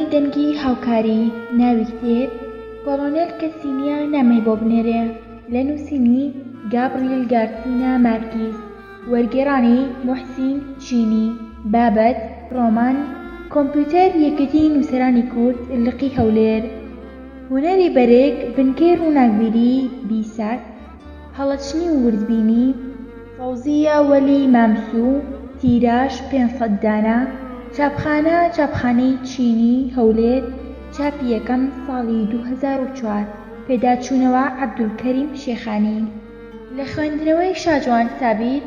کۆمپانیای دەنگی هاوکاری، ناوی کتێب، کۆڵۆنێل کەسی نییە نامەی بۆ بنێرێ، لە نووسینی، گابریل گارسینا مارکیز، وەرگێڕانی، موحسین چینی، بابەت، ڕۆمان، کۆمپیوتەر یەکێتی نووسەرانی کورد لقی هەولێر، هونەری بەرگ، بنکەی ڕووناکبیری، بیسات، هەڵەچنی و وردبینی، فەوزیە وەلی مامسوو، تیراژ، 500 دانە، چاپخانە، چاپخانەی چینی، هەولێر، چاپی یەکەم، ساڵی 2004، پێداچوونەوە، عەبدولکەریم شێخانی. لە خوێندنەوەی شاجوان سابیر،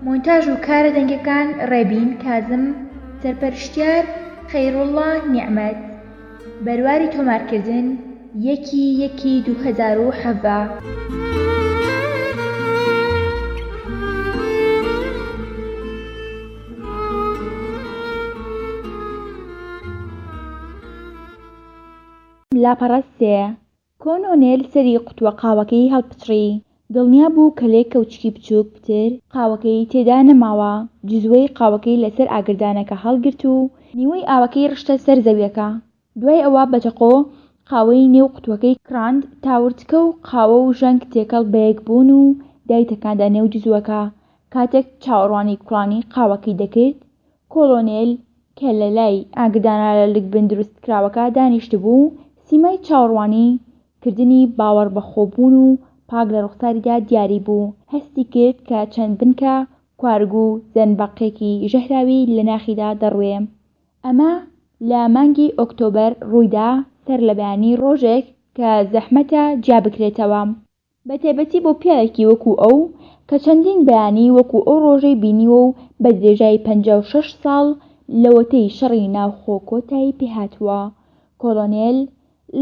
مۆنتاژ و کارە دەنگیەکان ڕێبین کازم، سەرپەرشتیار، خەیروڵڵا نیعمەت. بەرواری تۆمارکردن، یەکی یەکی 2017. لاپەڕە سێ. کۆنۆنێل سەری قوتووە قاوەکەی هەڵپچڕی، دڵنیا بوو کە لێ کەوچکی بچووک پتر قاوەکەی تێدا نەماوە، جزوەی قاوەکەی لەسەر ئاگردانەکە هەڵگرت و نیوەی ئاوەکەی ڕشتە سەر زەویەکە. دوای ئەوە بە چەقۆ قاوەی نێو قوتووەکەی کڕاند تا ورتکە و قاوە و ژەنگ تێکەڵ بەیەک بوون و دایتەکاندە نێو جزوەکە. کاتێک چاوەڕوانی کوڵانی قاوەکەی دەکرد، کۆڵۆنێل کە لە لای ئاگردانە لە دروستکراوەکە دانیشتبوو، سیمای چاوەڕوانی کردنی باوەڕبەخۆبوون و پاک لە ڕوخساریدا دیاری بوو، هەستی کرد کە چەند بنکە کوارگ و زەنبەقێکی ژەهراوی لە ناخیدا دەڕوێ. ئەمە لە مانگی ئۆکتۆبەر ڕوویدا، سەرلەبەیانی ڕۆژێک کە زەحمەتە جیا بکرێتەوە. بە تایبەتی بۆ پیاوێکی وەکو ئەو کە چەندین بەیانی وەکو ئەو ڕۆژەی بینیوە و بە درێژایی 56 ساڵ لەوەتەی شەڕی ناوخۆ کۆتایی پێهاتووە، کۆڵۆنێل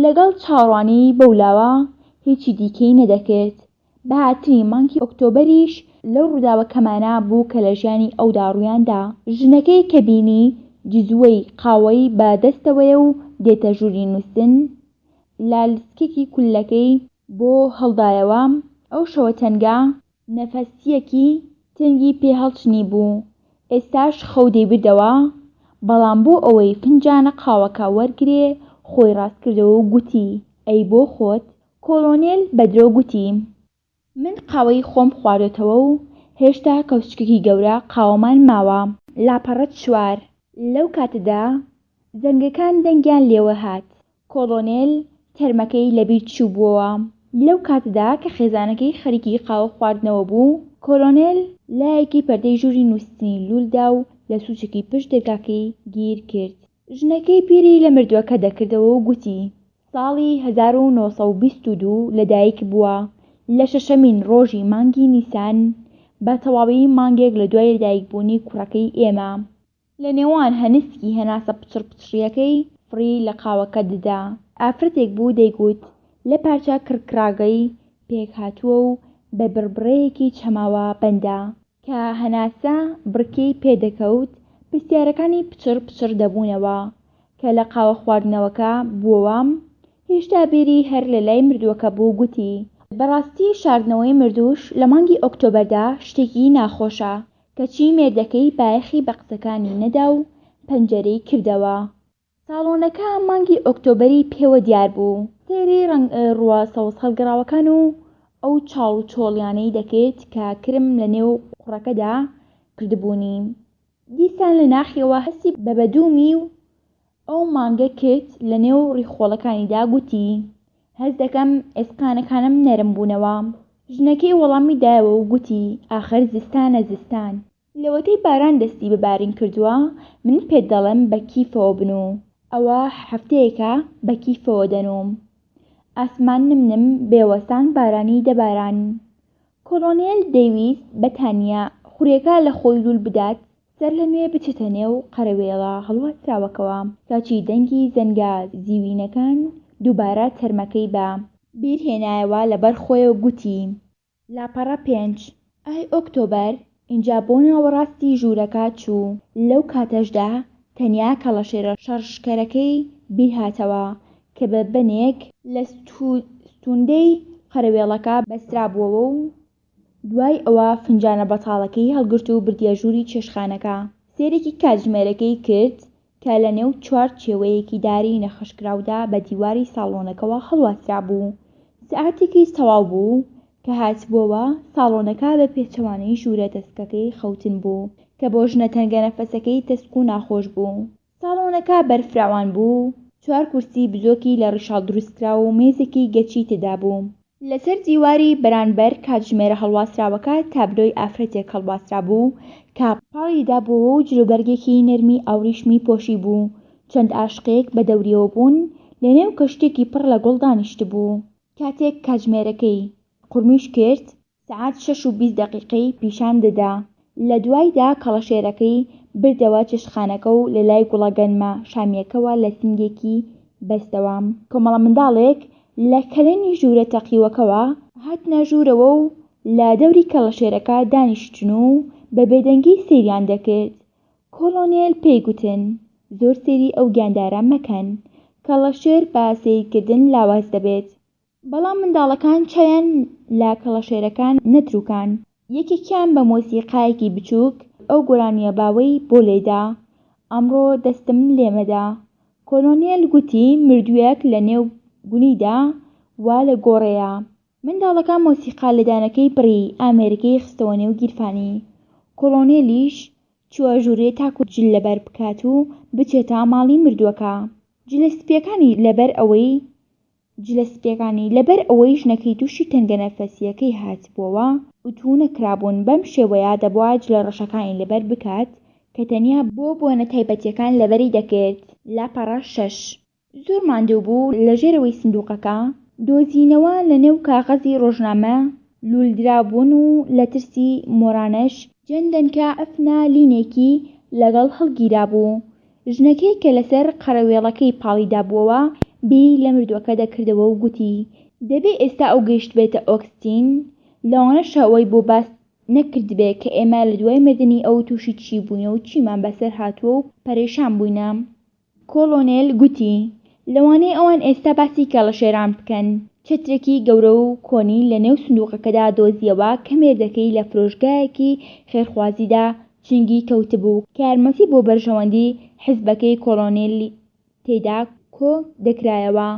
لەگەڵ چاوەڕوانی بەولاوە هیچی دیکەی نەدەکرد. بە هاتنی مانگی ئۆکتۆبەریش لەو ڕووداوە کەمانە بوو کە لە ژیانی ئەودا ڕوویان دا. ژنەکەی کە بینی جزوەی قاوەی بە دەستەوەیە و دێتە ژووری نووستن، لالسکێکی کوللەکەی بۆ هەڵدایەوە، ئەو شەوە تەنگە نەفەسییەکی تەنگی پێ هەڵچنیبوو، ئێستاش خەو دەیبردەوە، بەڵام بۆ ئەوەی فنجانە قاوەکە وەرگرێ خۆی ڕاست کردەوە و گوتی، ئەی بۆ خۆت؟ کۆڵۆنێل بە درۆ گوتی. من قاوەی خۆم خواردۆتەوە و هێشتا کەوچکێکی گەورە قاوەمان ماوە. لاپەڕە چوار. لەو کاتەدا زەنگەکان دەنگیان لێوە هات. کۆڵۆنێل تەرمەکەی لەبیر چووبووەوە. لەو کاتەدا کە خێزانەکەی خەریکی قاوە خواردنەوە بوو، کۆلۆنێل لایەکی پەردەی ژووری نووستنی لوول دا و لە سووچێکی پشت دەرگاکەی گیر کرد. ژنەکەی بیری لە مردووەکە دەکردەوە و گوتی، ساڵی 1922 لەدایک بووە، لە شەشەمین ڕۆژی مانگی نیسان، بە تەواوی مانگێک لە دوای لەدایکبوونی کوڕەکەی ئێمە. لە نێوان هەنسکی هەناسە پچڕ پچڕییەکەی فڕی لە قاوەکە دەدا. ئافرەتێک بوو دەیگوت لە پارچە کڕکڕاگەی پێک هاتووە و بە بڕبڕەیەکی چەماوە بەندە. کە هەناسە بڕکێی پێ دەکەوت، پرسیارەکانی پچڕ پچڕ دەبوونەوە. کە لە قاوە خواردنەوەکە بووەوە، هێشتا بیری هەر لە لای مردووەکە بوو، گوتی، بە ڕاستی شاردنەوەی مردووش لە مانگی ئۆکتۆبەردا شتێکی ناخۆشە. کەچی مێردەکەی بایەخی بە قسەکانی نەدا و پەنجەرەی کردەوە. ساڵۆنەکە مانگی ئۆکتۆبەری پێوە دیار بوو. سەیری ڕووە سەوزهەڵگەڕاوەکان و ئەو چاڵ و چۆڵیانەی دەکرد کە کرم لە نێو قوڕەکەدا کردبوونی. دیسان لە ناخیەوە هەستی بە بەدوومی و ئەو مانگە کرد لە نێو ڕیخۆڵەکانیدا گوتی، هەست دەکەم ئێسقانەکانم نەرم بوونەوە. ژنەکەی وەڵامی دایەوە و گوتی، ئاخر زستانە زستان. لەوەتەی باران دەستی بە بارین کردووە من پێت دەڵێم بە کیفەوە بنوو. ئەوە هەفتەیەکە بە کیفەوە دەنووم. ئاسمان نم نم بێ وەستان بارانی دەباران. کۆڵۆنێل دەیویست بەتانییە خورێکە لە خۆی لوول بدات سەرلەنوێ بچێتە نێو قەرەوێڵە هەڵواسراوەکەوە، کەچی دەنگی زەنگە زیوینەکان دووبارە تەرمەکەی بە. بیر هێنایەوە، لەبەر خۆیەوە گوتی. لاپەڕە پێنج. ئای ئۆکتۆبەر، ئینجا بۆ ناوەڕاستی ژوورەکە چوو، لەو کاتەشدا تەنیا کەڵەشێرە شەڕشکەرەکەی بیر هاتەوە کە بە بەنێک لە ستوندەی قەرەوێڵەکە بەسترابووەوە و دوای ئەوە فنجانە بەتاڵەکەی هەڵگرت و بردیە ژووری چێشتخانەکە. سەیرێکی کاتژمێرەکەی کرد. کە لە نێو چوارچێوەیەکی داری نەخشکراودا بە دیواری ساڵۆنەکەوە هەڵواسرابوو. سەعاتێکی تەواو بوو کە هاتبۆوە ساڵۆنەکە بە پێچەوانەی ژوورە تەسکەکەی خەوتن بوو کە بۆ ژنە تەنگەنەفەسەکەی تەسک و ناخۆش بوو. ساڵۆنەکە بەرفراوان بوو، چوار کورسی بزۆکی لە ڕیشاڵ دروستکراو و مێزێکی گەچی تێدا بوو. لەسەر دیواری بەرانبەر کاتژمێرە هەڵواسراوەکە تابلۆی ئافرەتێک هەڵواسرابوو کە پاڵی دابۆوە و جلوبەرگێکی نەرمی ئاوریشمی پۆشیبوو، چەند ئاشقێک بە دەوریەوە بوون، لەنێو کەشتییەکی پڕ لە گوڵ دانیشتبوو. کاتێک کاتژمێرەکەی قورمیش کرد، سەعات شەش و 20 دەقیقەی پیشان دەدا. لە دوایدا کەڵەشێرەکەی بردەوە چێشتخانەکە و لە لای گوڵە گەنمە شامییەکەوە لە سنگێکی بەستەوە. کۆمەڵە منداڵێک لە کەلێنی ژوورە تەقیوەکەوە هاتنە ژوورەوە و لە دەوری کەڵەشێرەکە دانیشتن و بە بێدەنگی سەیریان دەکرد. کۆڵۆنێل پێی گوتن، زۆر سەیری ئەو گیاندارە مەکەن. کەڵەشێر بە سەیرکردن لاواز دەبێت. بەڵام منداڵەکان چاویان لە کەڵەشێرەکان نەتروکان. یەکێکیان بە مۆسیقایەکی بچووک ئەو گۆرانییە باوەی بۆ لێدا، ئەمڕۆ دەستم لێ مەدە. کۆلۆنێل گوتی مردوویەک لە نێو گونیدا وا لە گۆڕێیە. منداڵەکە مۆسیقا لێدانەکەی بڕی، ئامێرەکەی خستەوە نێو گیرفانی. کۆڵۆنێلیش چووە ژوورێ تاکو جل لەبەر بکات و بچێتە ماڵی مردووەکە. جلە سپییەکانی لەبەر ئەوەی جلە سپییەکانی لەبەر ئەوەی ژنەکەی تووشی تەنگەنەفەسییەکەی هاتبووەوە ئوتوو نەکرابوون، بەم شێوەیە دەبوایە جلە ڕەشەکانی لەبەر بکات کە تەنیا بۆ بۆنە تایبەتییەکان لەبەری دەکرد. لاپەڕە شەش. زۆر ماندوو بوو لە ژێرەوەی سندووقەکە دۆزینەوە لە نێو کاغەزی ڕۆژنامە لوولدرابوون و لە ترسی مۆرانەش جەند دەنکە ئەفنا لینێکی لەگەڵ هەڵگیرابوو. ژنەکەی کە لەسەر قەرەوێڵەکەی پاڵی دابووەوە بیری لە مردووەکە دەکردەوە و گوتی، دەبێ ئێستا ئەو گەیشتبێتە ئۆگستین؟ لەوانەشە ئەوەی بۆ باس نەکردبێ کە ئێمە لە دوای مردنی ئەو تووشی چی بووینە و چیمان بەسەر هاتووە و پەرێشان بووینە. کۆڵۆنێل گوتی، لەوانەیە ئەوان ئێستا باسی کەڵەشێران بکەن. چەترێکی گەورە و کۆنی لە نێو سندووقەکەدا دۆزییەوە کە مێردەکەی لە فرۆشگایەکی خێرخوازیدا چنگی کەوتبوو کە یارمەتی بۆ بەرژەوەندی حیزبەکەی کۆڵۆنێلی تێدا کۆ دەکرایەوە.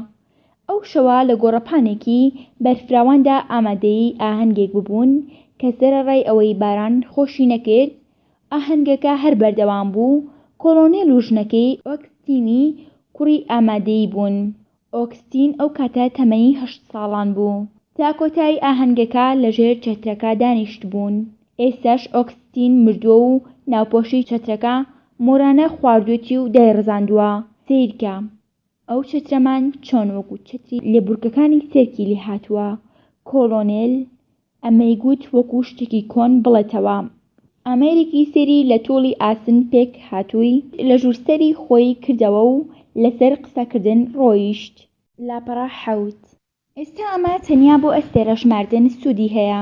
ئەو شەوە لە گۆڕەپانێکی بەرفراواندا ئامادەی ئاهەنگێک ببوون کە سەرەڕای ئەوەی باران خۆشی نەکرد، ئاهەنگەکە هەر بەردەوام بوو، کۆڵۆنێل و ژنەکەی ئۆگستینی کوڕی ئامادەی بوون. ئۆگستین ئەو کاتە تەمەنی هەشت ساڵان بوو. تا کۆتایی ئاهەنگەکە لەژێر چەترەکە دانیشتبوون. ئێستاش ئۆگستین مردووە و ناوپۆشی چەترەکە مۆرانە خواردوێتی و دایڕزاندووە. سەیرکە! ئەو چەترەمان چۆن وەکو چەتری لێبورکەکانی سێرکی لێ هاتووە، کۆڵۆنێل ئەمەی گوت وەکو شتێکی کۆن بڵێتەوە. ئامێرێکی سەیری لە توڵی ئاسن پێک هاتووی لە ژوور سەری خۆی کردەوە و لەسەر قسەکردن ڕۆیشت. لاپەڕە حەوت. ئێستا ئەمە تەنیا بۆ ئەستێرە ژماردن سوودی هەیە.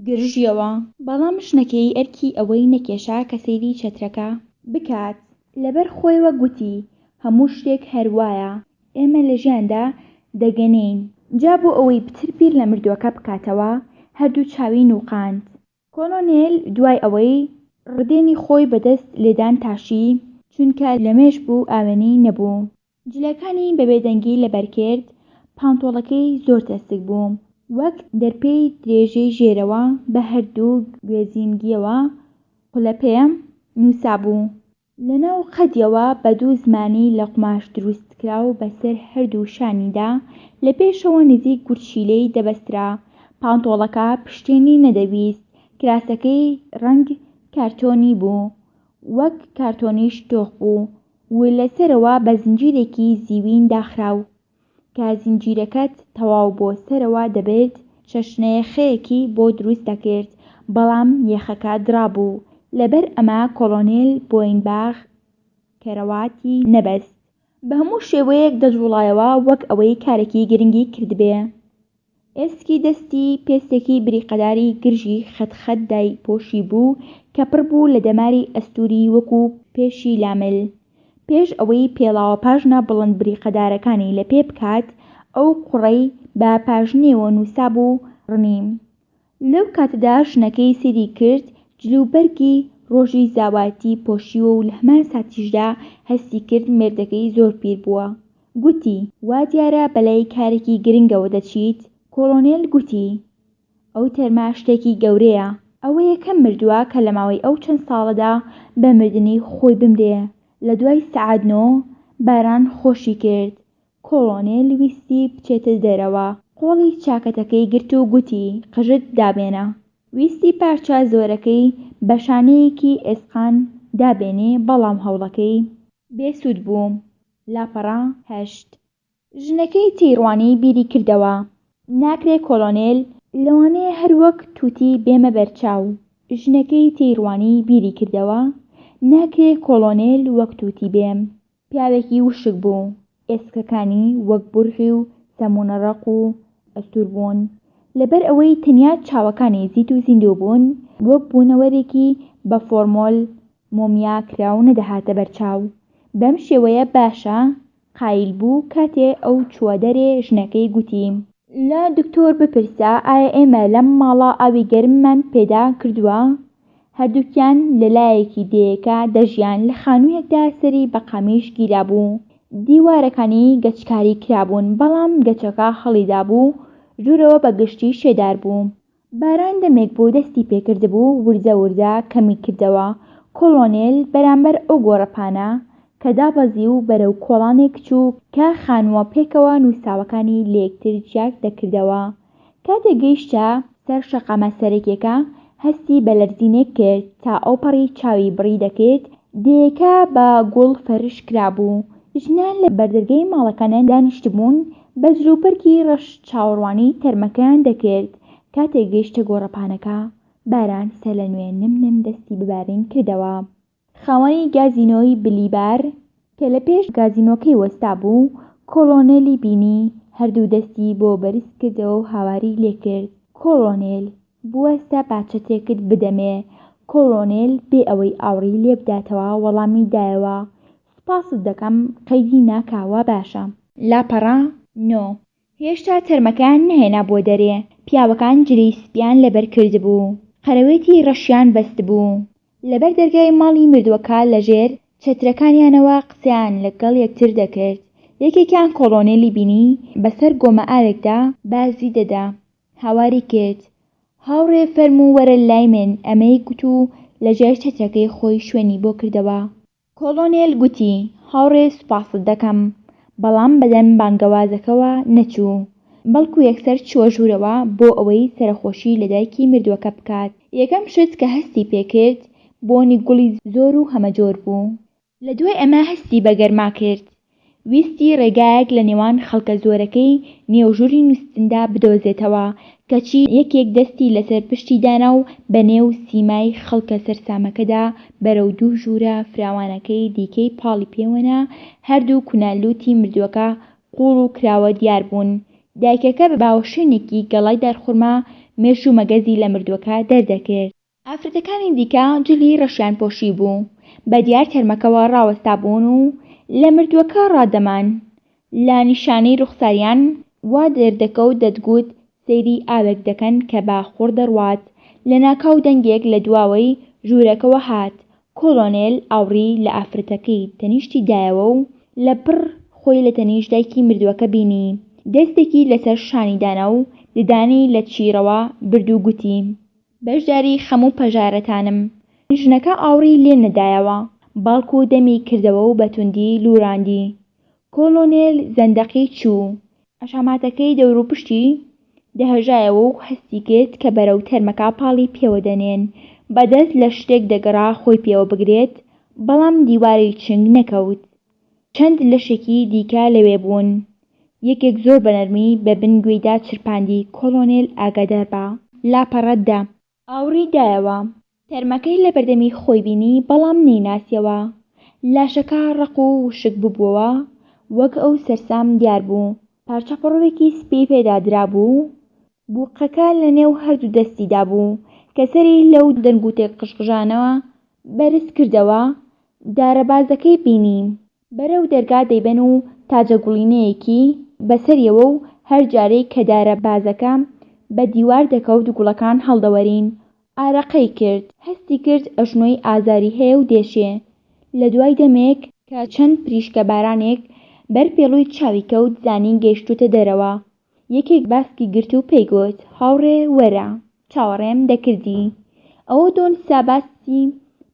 گرژییەوە، بەڵام ژنەکەی ئەرکی ئەوەی نەکێشا کە سەیری چەترەکە. بکات. لەبەر خۆیەوە گوتی، هەموو شتێک هەر وایە. ئێمە لە ژیاندا دەگەنین. جا بۆ ئەوەی پتر بیر لە مردووەکە بکاتەوە، هەردوو چاوی نووقاند. کۆلۆنێل دوای ئەوەی ڕدێنی خۆی بە دەست لێدان تاشی، چونکە لەمێژ بوو ئاوێنەی نەبوو. جلەکانی بە بێدەنگی لەبەر کرد، پانتۆڵەکەی زۆر تەسک بوو، وەک دەرپێی درێژەی ژێرەوە بە هەردوو گوێزینگیەوە قولەپێ نووسابوو، لە ناو قەدیەوە بە دوو زمانی لە قوماش دروستکراو بەسەر هەردوو شانیدا لە پێشەوە نزیک گورچیلەی دەبەسترا، پانتۆڵەکە پشتێنی نەدەویست، کراسەکەی ڕەنگ کارتۆنی بوو، وەک کارتۆنیش تۆخ بوو، و لە سەرەوە بە زنجیرێکی زیوین داخراو کە زنجیرەکەت تەواو بۆ سەرەوە دەبرد چەشنە یەخەیەکی بۆ دروست دەکرد بەڵام یەخەکە دڕابوو لەبەر ئەمە کۆڵۆنێل بۆینباغ کەرەواتی نەبەست. بە هەموو شێوەیەک دەجوڵایەوە وەک ئەوەی کارێکی گرنگی کردبێ. ئێسکی دەستی پێستێکی بریقەداری گرژی خەت خەت دایپۆشیبوو کە پڕ بوو لە دەماری ئەستووری وەکوو پێشی لامل. پێش ئەوەی پێڵاوە پاژنە بڵند بریقەدارەکانی لە پێ بکات، ئەو قوڕەی بە پاژنەیەوە نووسابوو ڕنی. لەو کاتەدا ژنەکەی سەیری کرد جلوبەرگی ڕۆژی زاوایەتی پۆشیوە و لە هەمان ساتیشدا هەستی کرد مێردەکەی زۆر پیر بووە. گوتی، وا دیارە بەلای کارێکی گرنگەوە دەچیت؟ کۆڵۆنێل گوتی، ئەو تەرمە شتێکی گەورەیە. ئەوە یەکەم مردووە کە لە ماوەی ئەو چەند ساڵەدا بە مردنی خۆی بمرێ. لە دوای سەعات نۆ، باران خۆشی کرد. کۆڵۆنێل ویستی بچێتە دەرەوە. قۆڵی چاکەتەکەی گرت و گوتی، قژت دابێنە. ویستی پارچە زۆرەکەی بە شانەیەکی ئێسقان دابێنێ، بەڵام هەوڵەکەی بێ سوود بوو. لاپەڕە هەشت. ژنەکەی تێیڕوانی بیری کردەوە، ناکرێ کۆڵۆنێل، لەوانەیە هەر وەک تووتی بێمە بەرچاو. ژنەکەی تێیڕوانی بیری کردەوە، ناکرێ کۆڵۆنێل وەک تووتی بێم. پیاوێکی وشک بوو، ئێسکەکانی وەک بورغی و سەموونە ڕەق و ئەستوور بوون. لەبەر ئەوەی تەنیا چاوەکانی زیت و زیندوو بوون، وەک بوونەوەرێکی بە فۆرمۆل مۆمیا کراو نەدەهاتە بەرچاو. بەم شێوەیە باشە قایل بوو کاتێ ئەو چووە دەرێ ژنەکەی گوتی. لە دکتۆر بپرسە ئایا ئێمە لەم ماڵە ئاوی گەرممان پێدا کردووە؟ هەردووکیان لە لایەکی دێیەکە دەژیان لە خانوویەکدا سەری بە قامیش گیرابوو دیوارەکانی گەچکاری کرابوون بەڵام گەچەکە هەڵیدابوو ژوورەوە بە گشتی شێدار بوو. باران دەمێک بوو دەستی پێکردبوو وردە وردە کەمی کردەوە، کۆڵۆنێل بەرامبەر ئەو گۆڕەپانە کە دابەزی و بەرەو کۆڵانێک چوو کە خانووە پێکەوە نووساوەکانی لەیەکتر جیا دەکردەوە. کاتێک گەیشتە سەر شەقامە سەرەکیەکە هەستی بە لەرزینێک کرد تا ئەوپەڕی چاوی بڕی دەکرد، دێیەکە بە گوڵ فەرش کرابوو، ژنان لە بەردەرگای ماڵەکانیان دانیشتبوون بە جلوبەرگی ڕەش چاوەڕوانی تەرمەکەیان دەکرد، کاتێک گەیشتە گۆڕەپانەکە باران سەرلەنوێ نم نم دەستی بە بارین کردەوە. خاوەنی گازینۆی بلیبار کە لە پێش گازینۆکەی وەستابوو، کۆڵۆنێلی بینی، هەردوو دەستی بۆ بەرز کردەوە و هاواری لێ کرد، کۆڵۆنێل! بوەستە با چەترێکت بدەمێ! کۆڵۆنێل بێ ئەوەی ئاوڕی لێ بداتەوە وەڵامی دایەوە، سوپاست دەکەم، قەیدی ناکا وا باشە. لاپەڕە نۆ. هێشتا تەرمەکەیان نەهێنابووە دەرێ، پیاوەکان جلی سپییان لەبەر کردبوو، قەرەوێتی ڕەشیان بەستبوو. لەبەر دەرگای ماڵی مردووەکە لەژێر چەترەکانیانەوە قسەیان لەگەڵ یەکتر دەکرد. یەکێکیان کۆڵۆنێلی بینی بەسەر گۆمە ئاوێکدا بازی دەدا. هاواری کرد، هاوڕێ فەرموو وەرە لای من ئەمەی گوت و لەژێر چەترەکەی خۆی شوێنی بۆ کردەوە. کۆڵۆنێل گوتی، هاوڕێ سوپاست دەکەم، بەڵام بەدەم بانگەوازەکەوە نەچوو، بەڵکو یەکسەر چووە ژوورەوە بۆ ئەوەی سەرەخۆشی لە دایکی مردووەکە بکات. یەکەم شت کە هەستی پێکرد، بۆنی گوڵی زۆر و هەمەجۆر بوو. لە دوای ئەمە هەستی بە گەرما کرد. ویستی ڕێگایەک لە نێوان خەڵکە زۆرەکەی نێو ژووری نووستندا بدۆزێتەوە، کەچی یەکێک دەستی لەسەر پشتی دانا و بە نێو سیمای خەڵکە سەرسامەکەدا بەرەو دوو ژوورە فراوانەکەی دیکەی پاڵی پێوەنا، هەردوو کونە لووتی مردووەکە قووڵ و کراوە دیار بوون. دایکەکە بە باوەشێنێکی گەڵای دارخورما مێش و مەگەزی لە مردووەکە دەردەکرد. ئافرەتەکانی دیکە جلی ڕەشیان پۆشیبوو، بە دیار تەرمەکەوە ڕاوەستابوون و لە مردووەکە ڕادەمان. لە نیشانەی ڕوخساریان وا دەردەکەوت دەتگوت سەیری ئاوێک دەکەن کە بە خوڕ دەڕوات. لەناکاو دەنگێک لە دواوەی ژوورەکەوە هات. کۆڵۆنێل ئاوڕی لە ئافرەتەکەی تەنیشتی دایەوە و لە پڕ خۆی لە تەنیشت دایکی مردووەکە بینی. دەستێکی لەسەر شانی دانا و ددانی لە چیڕەوە برد و گوتی. بەشداری خەم و پەژارەتانم. ژنەکە ئاوڕی لێ نەدایەوە، بەڵکو دەمی کردەوە و بە توندی لووراندی. کۆڵۆنێل زەندەقی چوو. حەشاماتەکەی دەوروپشتی دەهەژایەوە و هەستی کرد کە بەرەو تەرمەکە پاڵی پێوە دەنێن. بە دەست لە شتێک دەگەڕا خۆی پێوە بگرێت، بەڵام دیواری چنگ نەکەوت. چەند لەشێکی دیکە لەوێ بوون. یەکێک زۆر بە نەرمی بە بن گوێیدا چرپاندی کۆڵۆنێل ئاگادار بە. لاپەڕە دە. ئاوڕی دایەوە. تەرمەکەی لە بەردەمی خۆی بینی بەڵام نەیناسیەوە. لاشەکە ڕەق و وشک ببووەوە وەک ئەو سەرسام دیار بوو. پارچە پەڕۆیەکی سپیی پێدا درابوو. بوقەکە لە نێو هەردوو دەستیدا بوو. کە سەری لەو دەنگ و تێکقژقژانەوە بەرز کردەوە، دارەبازەکەی بینی. بەرەو دەرگا دەیبەن و تاجەگوڵینەیەکی بەسەریەوە و هەر جارەی کە دارەبازەکە بە دیوار دەکەوت گوڵەکان هەڵدەوەرین. ئارەقەی کرد. هەستی کرد ئەژنۆی ئازاری هەیە و دێشێ. لە دوای دەمێک کە چەند پریشکە بارانێک بەر پێڵووی چاوی کەوت زانی گەیشتووتە دەرەوە. یەکێک باسکی گرت و پێی گوت، هاوڕێ وەرە، چاوەڕێم دەکردی. ئەوە دۆن ساباسی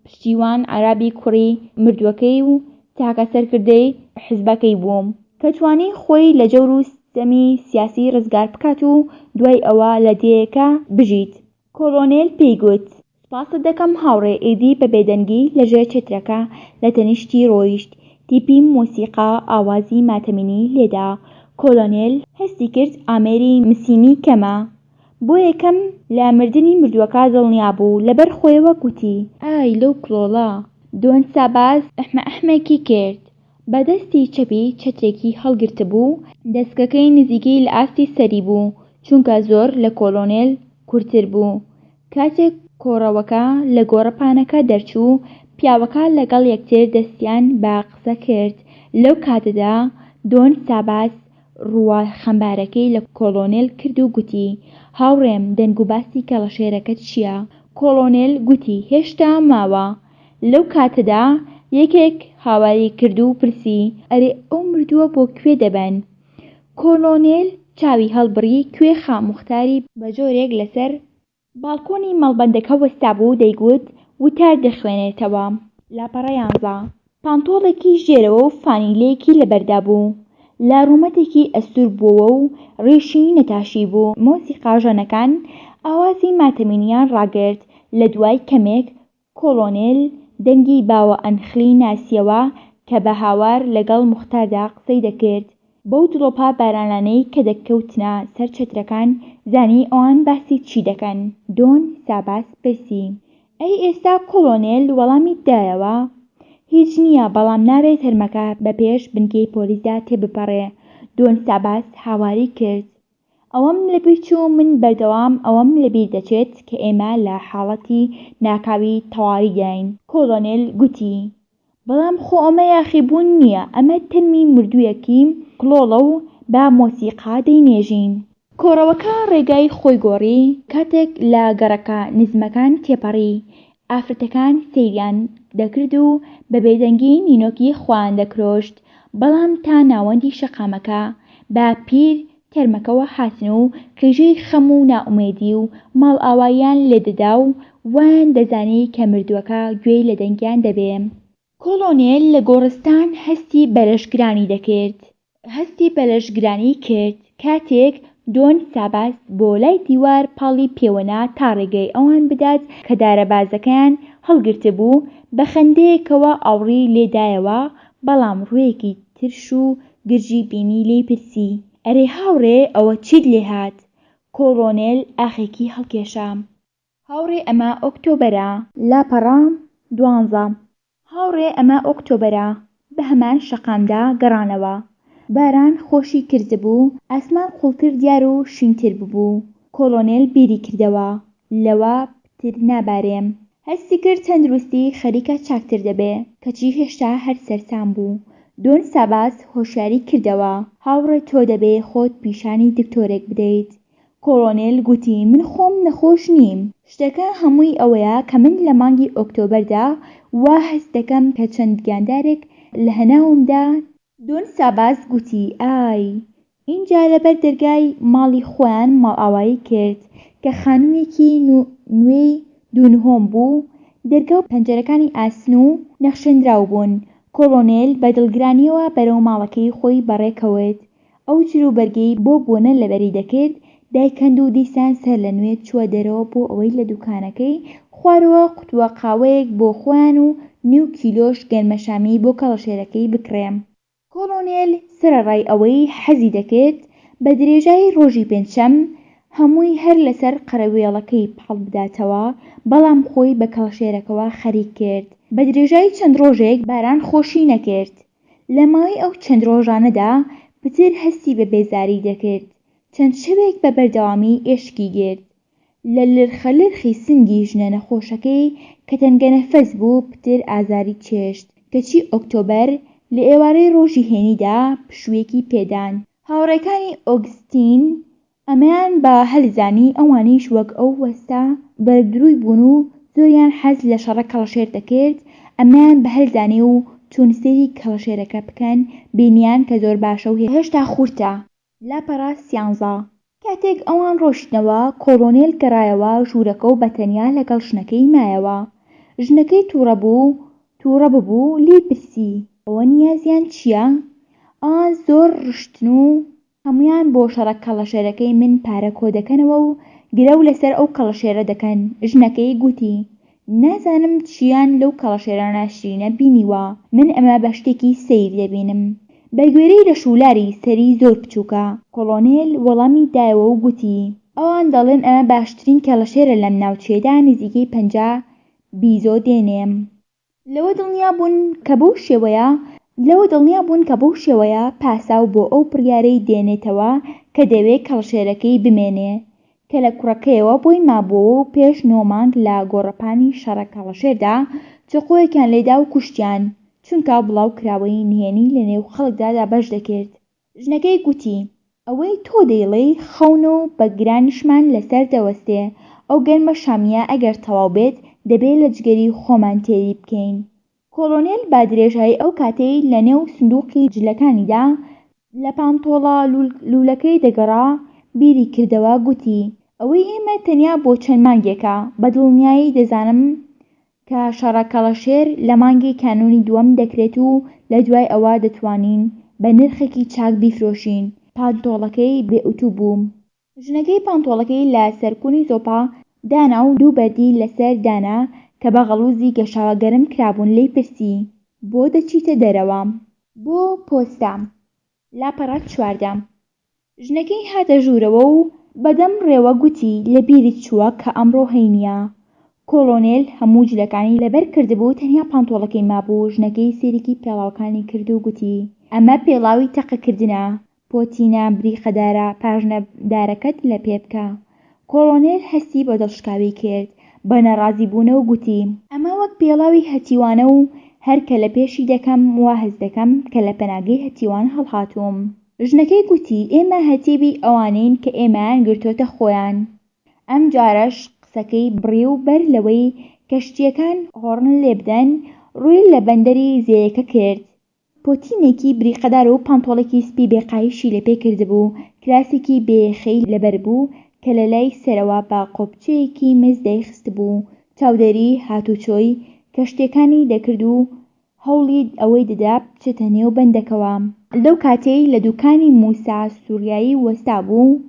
پشتیوان عەرابی کوڕی مردووەکەی و تاکە سەرکردەی حزبەکەی بوو کە توانی خۆی لە جەور و ستەمی سیاسی ڕزگار بکات و دوای ئەوە لە دێیەکە بژیت. کۆڵۆنێل پێی گوت. سوپاست دەکەم هاوڕێ ئیدی بە بێدەنگی لە ژێر چەترەکە لە تەنیشتی ڕۆیشت. تیپی مۆسیقا ئاوازی ماتەمینی لێدا. کۆلۆنێل هەستی کرد ئامێری مسینی کەمە. بۆ یەکەم لە مردنی مردووەکە دڵنیا بوو. لەبەر خۆیەوە گوتی. ئای لەو کڵۆڵە! دۆن ساباس ئحمە ئحمێکی کرد. بە دەستی چەپی چەترێکی هەڵگرتبوو، دەسکەکەی نزیکەی لە ئاستی سەری بوو، چونکە زۆر لە کۆلۆنێل کورتتر بوو. کاتێک کۆڕەوەکە لە گۆڕەپانەکە دەرچوو، پیاوەکان لەگەڵ یەکتر دەستیان بە قسە کرد. لەو کاتەدا دۆن ساباس ڕووە خەمبارەکەی لە کۆڵۆنێل کرد و گوتی، هاوڕێم، دەنگوباسی کەڵەشێرەکە چییە؟ کۆڵۆنێل گوتی، هێشتا ماوە. لەو کاتەدا یەکێک هاواری کرد و پرسی، ئەرێ ئەو مردووە بۆ کوێ دەبەن؟ کۆڵۆنێل چاوی هەڵبڕی کوێخا موختاری بە جۆرێک لەسەر باڵکۆنی مەڵبەندەکە وەستابوو دەیگوت وتار دەخوێنێتەوە. لاپەڕە یانزە. پانتۆڵێکی ژێرەوە و فانیلەیەکی لەبەردا بوو. لە ڕوومەتێکی ئەستوور بووەوە و ڕیشی نەتاشیبوو. مۆسیقاژەنەکان ئاوازی ماتەمینیان ڕاگرت. لە دوای کەمێک کۆڵۆنێل دەنگی باوە ئەنخلی ناسیەوە کە بە هاوار لەگەڵ موختاردا قسەی دەکرد. بەو دڵۆپە بارانانەی کە دەکەوتنە سەر چەترەکان زانی ئەوان باسی چی دەکەن. دۆن ساباس پرسی. ئەی ئێستا کۆڵۆنێل وەڵامی دایەوە. هیچ نییە بەڵام نابێ تەرمەکە بە پێش بنکەی پۆلیسدا تێبپەڕێ. دۆن ساباس هاواری کرد. ئەوەم لەبیر چوو من بەردەوام ئەوەم لەبیر دەچێت کە ئێمە لە حاڵەتی ناکاوی تەواریداین. کۆڵۆنێل گوتی، بەڵام خۆ ئەمە یاخیبوون نییە، ئەمە تەرمی مردوویەکی کڵۆڵە و بە مۆسیقا دەینێژین. کۆڕەوەکە ڕێگای خۆی گۆڕی کاتێک لە گەڕەکە نزمەکان تێپەڕی. ئافرەتەکان سەیریان دەکرد و بە بێدەنگی نینۆکی خۆیان دەکرۆشت، بەڵام تا ناوەندی شەقامەکە بە پیر تەرمەکەوە هاتن و قیژەی خەم و نائومێدی و ماڵئاواییان لێدەدا و وایان دەزانی کە مردووەکە گوێی لە دەنگیان دەبێ. کۆڵۆنێل لە گۆڕستان هەستی بە لەشگرانی دەکرد. هەستی بە لەشگرانی کرد کاتێک دۆن ساباس بۆ لای دیوار پاڵی پێوەنا تا ڕێگەی ئەوان بدات کە دارەبازەکەیان هەڵگرتبوو، بە خەندەیەکەوە ئاوڕی لێ دایەوە، بەڵام ڕوویەکی ترش و گرژی بینی لێی پرسی، ئەرێ هاوڕێ ئەوە چیت لێ هات؟ کۆڵۆنێل ئاخێکی هەڵکێشا. هاوڕێ ئەمە ئۆکتۆبەرە. لاپەڕە دوانزە. هاوڕێ ئەمە ئۆکتۆبەرە. بە هەمان شەقامدا گەڕانەوە. باران خۆشی کردبوو، ئاسمان قووڵتر دیار و شینتر ببوو. کۆڵۆنێل بیری کردەوە، لەوە پتر نابارێم. هەستی کرد تەندروستی خەریکە چاکتر دەبێ، کەچی هێشتا هەر سەرسام بوو. دۆن ساباس هۆشیاری کردەوە، هاوڕێ تۆ دەبێ خۆت پیشانی دکتۆرێک بدەیت. کۆڵۆنێل گوتی من خۆم نەخۆش نیم، شتەکە هەمووی ئەوەیە کە من لە مانگی ئۆکتۆبەردا وا هەست دەکەم کە چەند گیاندارێک لە هەناومدا دۆن ساباس گوتی ئای! ئینجا لەبەر دەرگای ماڵی خۆیان ماڵئاوایی کرد کە خانوویەکی نوێی دوو نهۆم بوو، دەرگا و پەنجەرەکانی ئاسن و نەخشێنراو بوون. کۆڵۆنێل بە دڵگرانییەوە بەرەو ماڵەکەی خۆی بەڕێ کەوت. ئەو جلوبەرگەی بۆ بۆنە لەبەری دەکرد دایکەند و دیسان سەرلەنوێ چووە دەرەوە بۆ ئەوەی لە دوکانەکەی خوارەوە قوتووە قاوەیەک بۆ خۆیان و نیو کیلۆش گەنمەشامی بۆ کەڵەشێرەکەی بکڕێ. کۆڵۆنێل سەرەڕای ئەوەی حەزی دەکرد بە درێژایی ڕۆژی پێنجشەم هەمووی هەر لەسەر قەرەوێڵەکەی پاڵ بداتەوە، بەڵام خۆی بە کەڵەشێرەکەوە خەریک کرد. بە درێژایی چەند ڕۆژێک باران خۆشی نەکرد. لە ماوەی ئەو چەند ڕۆژانەدا پتر هەستی بە بێزاری دەکرد، چەند شەوێک بە بەردەوامی ئێشکی گرت. لە لرخەلرخی سنگی ژنە نەخۆشەکەی کە تەنگەنەفەس بوو پتر ئازاری چێشت، کەچی ئۆکتۆبەر لە ئێوارەی ڕۆژی هەینیدا پشوویەکی پێدان. هاوڕێکانی ئۆگستین ئەمەیان بە هەل زانی ئەوانیش وەک ئەو وەستا. بەرگدرووی بوون و زۆریان حەز لە شەڕە کەڵەشێر دەکرد، ئەمەیان بە هەل زانی و چوون سەیری کەڵەشێرەکە بکەن، بینیان کە زۆر باشە و هێشتا خورتە. لاپەڕە سیانزە. کاتێک ئەوان ڕۆیشتنەوە، کۆڵۆنێل گەڕایەوە ژوورەکە و بە تەنیا لەگەڵ ژنەکەی مایەوە. ژنەکەی تووڕە بوو، تووڕە ببوو، لێی پرسی، ئەوە نیازیان چییە؟ ئەوان زۆر ڕشتن و هەموویان بۆ شەڕە کەڵەشێرەکەی من پارە کۆدەکەنەوە و گرەو لەسەر ئەو کەڵەشێرە دەکەن. ژنەکەی گوتی، نازانم چییان لەو کەڵەشێرە ناشرینە بینیوە، من ئەمە بە شتێکی سەیر دەبینم. بە گوێرەی لەشولاری سەری زۆر بچووکە. کۆڵۆنێل وەڵامی دایەوە و گوتی، ئەوان دەڵێن ئەمە باشترین کەڵەشێرە لەم ناوچەیەدا نزیکەی 50 بیزۆ دێنێ. لەوە دڵنیا بوون کە بەو شێوەیە لەوە دڵنیا بوون کە بەو شێوەیە پاساو بۆ ئەو بڕیارەی دێنێتەوە کە دەوێ کەڵەشێرەکەی بمێنێ کە لە کوڕەکەیەوە بۆی مابووەوە و پێش نۆ مانگ لە گۆڕەپانی شەڕە کەڵەشێردا چەقۆیەکیان لێدا و کوشتیان چونکە بڵاوکراوەی نهێنی لە نێو خەڵکدا دابەش دەکرد. ژنەکەی گوتی، ئەوەی تۆ دەیڵێی خەونە و بە گرانیشمان لەسەر دەوەستێ، ئەو گەنمە شامییە ئەگەر تەواو بێت دەبێ لە جگەری خۆمان تێری بکەین. کۆڵۆنێل بە درێژایی ئەو کاتەی لە نێو سندووقی جلەکانیدا لە پانتۆڵە لوولەکەی دەگەڕا، بیری کردەوە، گوتی، ئەوەی ئێمە تەنیا بۆ چەند مانگێکە، بە دڵنیایی دەزانم کە شەڕە کەڵەشێر لە مانگی کانوونی دووەم دەکرێت و لە دوای ئەوە دەتوانین بە نرخێکی چاک بیفرۆشین. پانتۆڵەکەی بێ ئوتوو بوو. ژنەکەی پانتۆڵەکەی لە سەرکونی زۆپا دانا و دوو بەردی لە سەر دانا کە بە غەڵوزی گەشاوە گەرم کرابوون لێی پرسی، بۆ دەچیتە دەرەوە؟ بۆ پۆستە. لاپەڕە 14. ژنەکەی هاتە ژوورەوە و بە دەم ڕێوە گوتی لە بیرت چووە کە ئەمڕۆ هەینییە. کۆڵۆنێل هەموو جلەکانی لەبەر کردبوو تەنیا پانتۆڵەکەی مابوو، ژنەکەی سەیرێکی پێڵاوەکانی کرد و گوتی ئەمە پێڵاوی تەقەکردنە، پۆتینە بریقەدارە پاژنە دارەکەت لە پێ بکە. کۆڵۆنێل هەستی بە دڵشکاوی کرد، بە ناڕازیبوونەوە گوتی. ئەمە وەک پێڵاوی هەتیوانە و هەر کە لە پێشی دەکەم وا هەست دەکەم کە لە پەناگەی هەتیوان هەڵهاتووم. ژنەکەی گوتی، ئێمە هەتیوی ئەوانەین کە ئێمەیان گرتۆتە خۆیان. ئەمجارەش قسەکەی بڕی و بەر لەوەی کەشتییەکان هۆڕن لێبدەن، ڕووی لە بەندەری زێیەکە کرد. پۆتینێکی بریقەدار و پانتۆڵێکی سپی بێ قایشی لە پێ کردبوو، کراسێکی بێ یەخەی لەبەر بوو کە لە لای سەرەوە بە قۆپچەیەکی مس دایخستبوو، چاودێری هاتوچۆی کەشتییەکانی دەکرد و هەوڵی ئەوەی دەدا بچێتە نێو بەندەکەوە. لەو کاتەی لە دوکانی موسا سوریایی وەستابوو،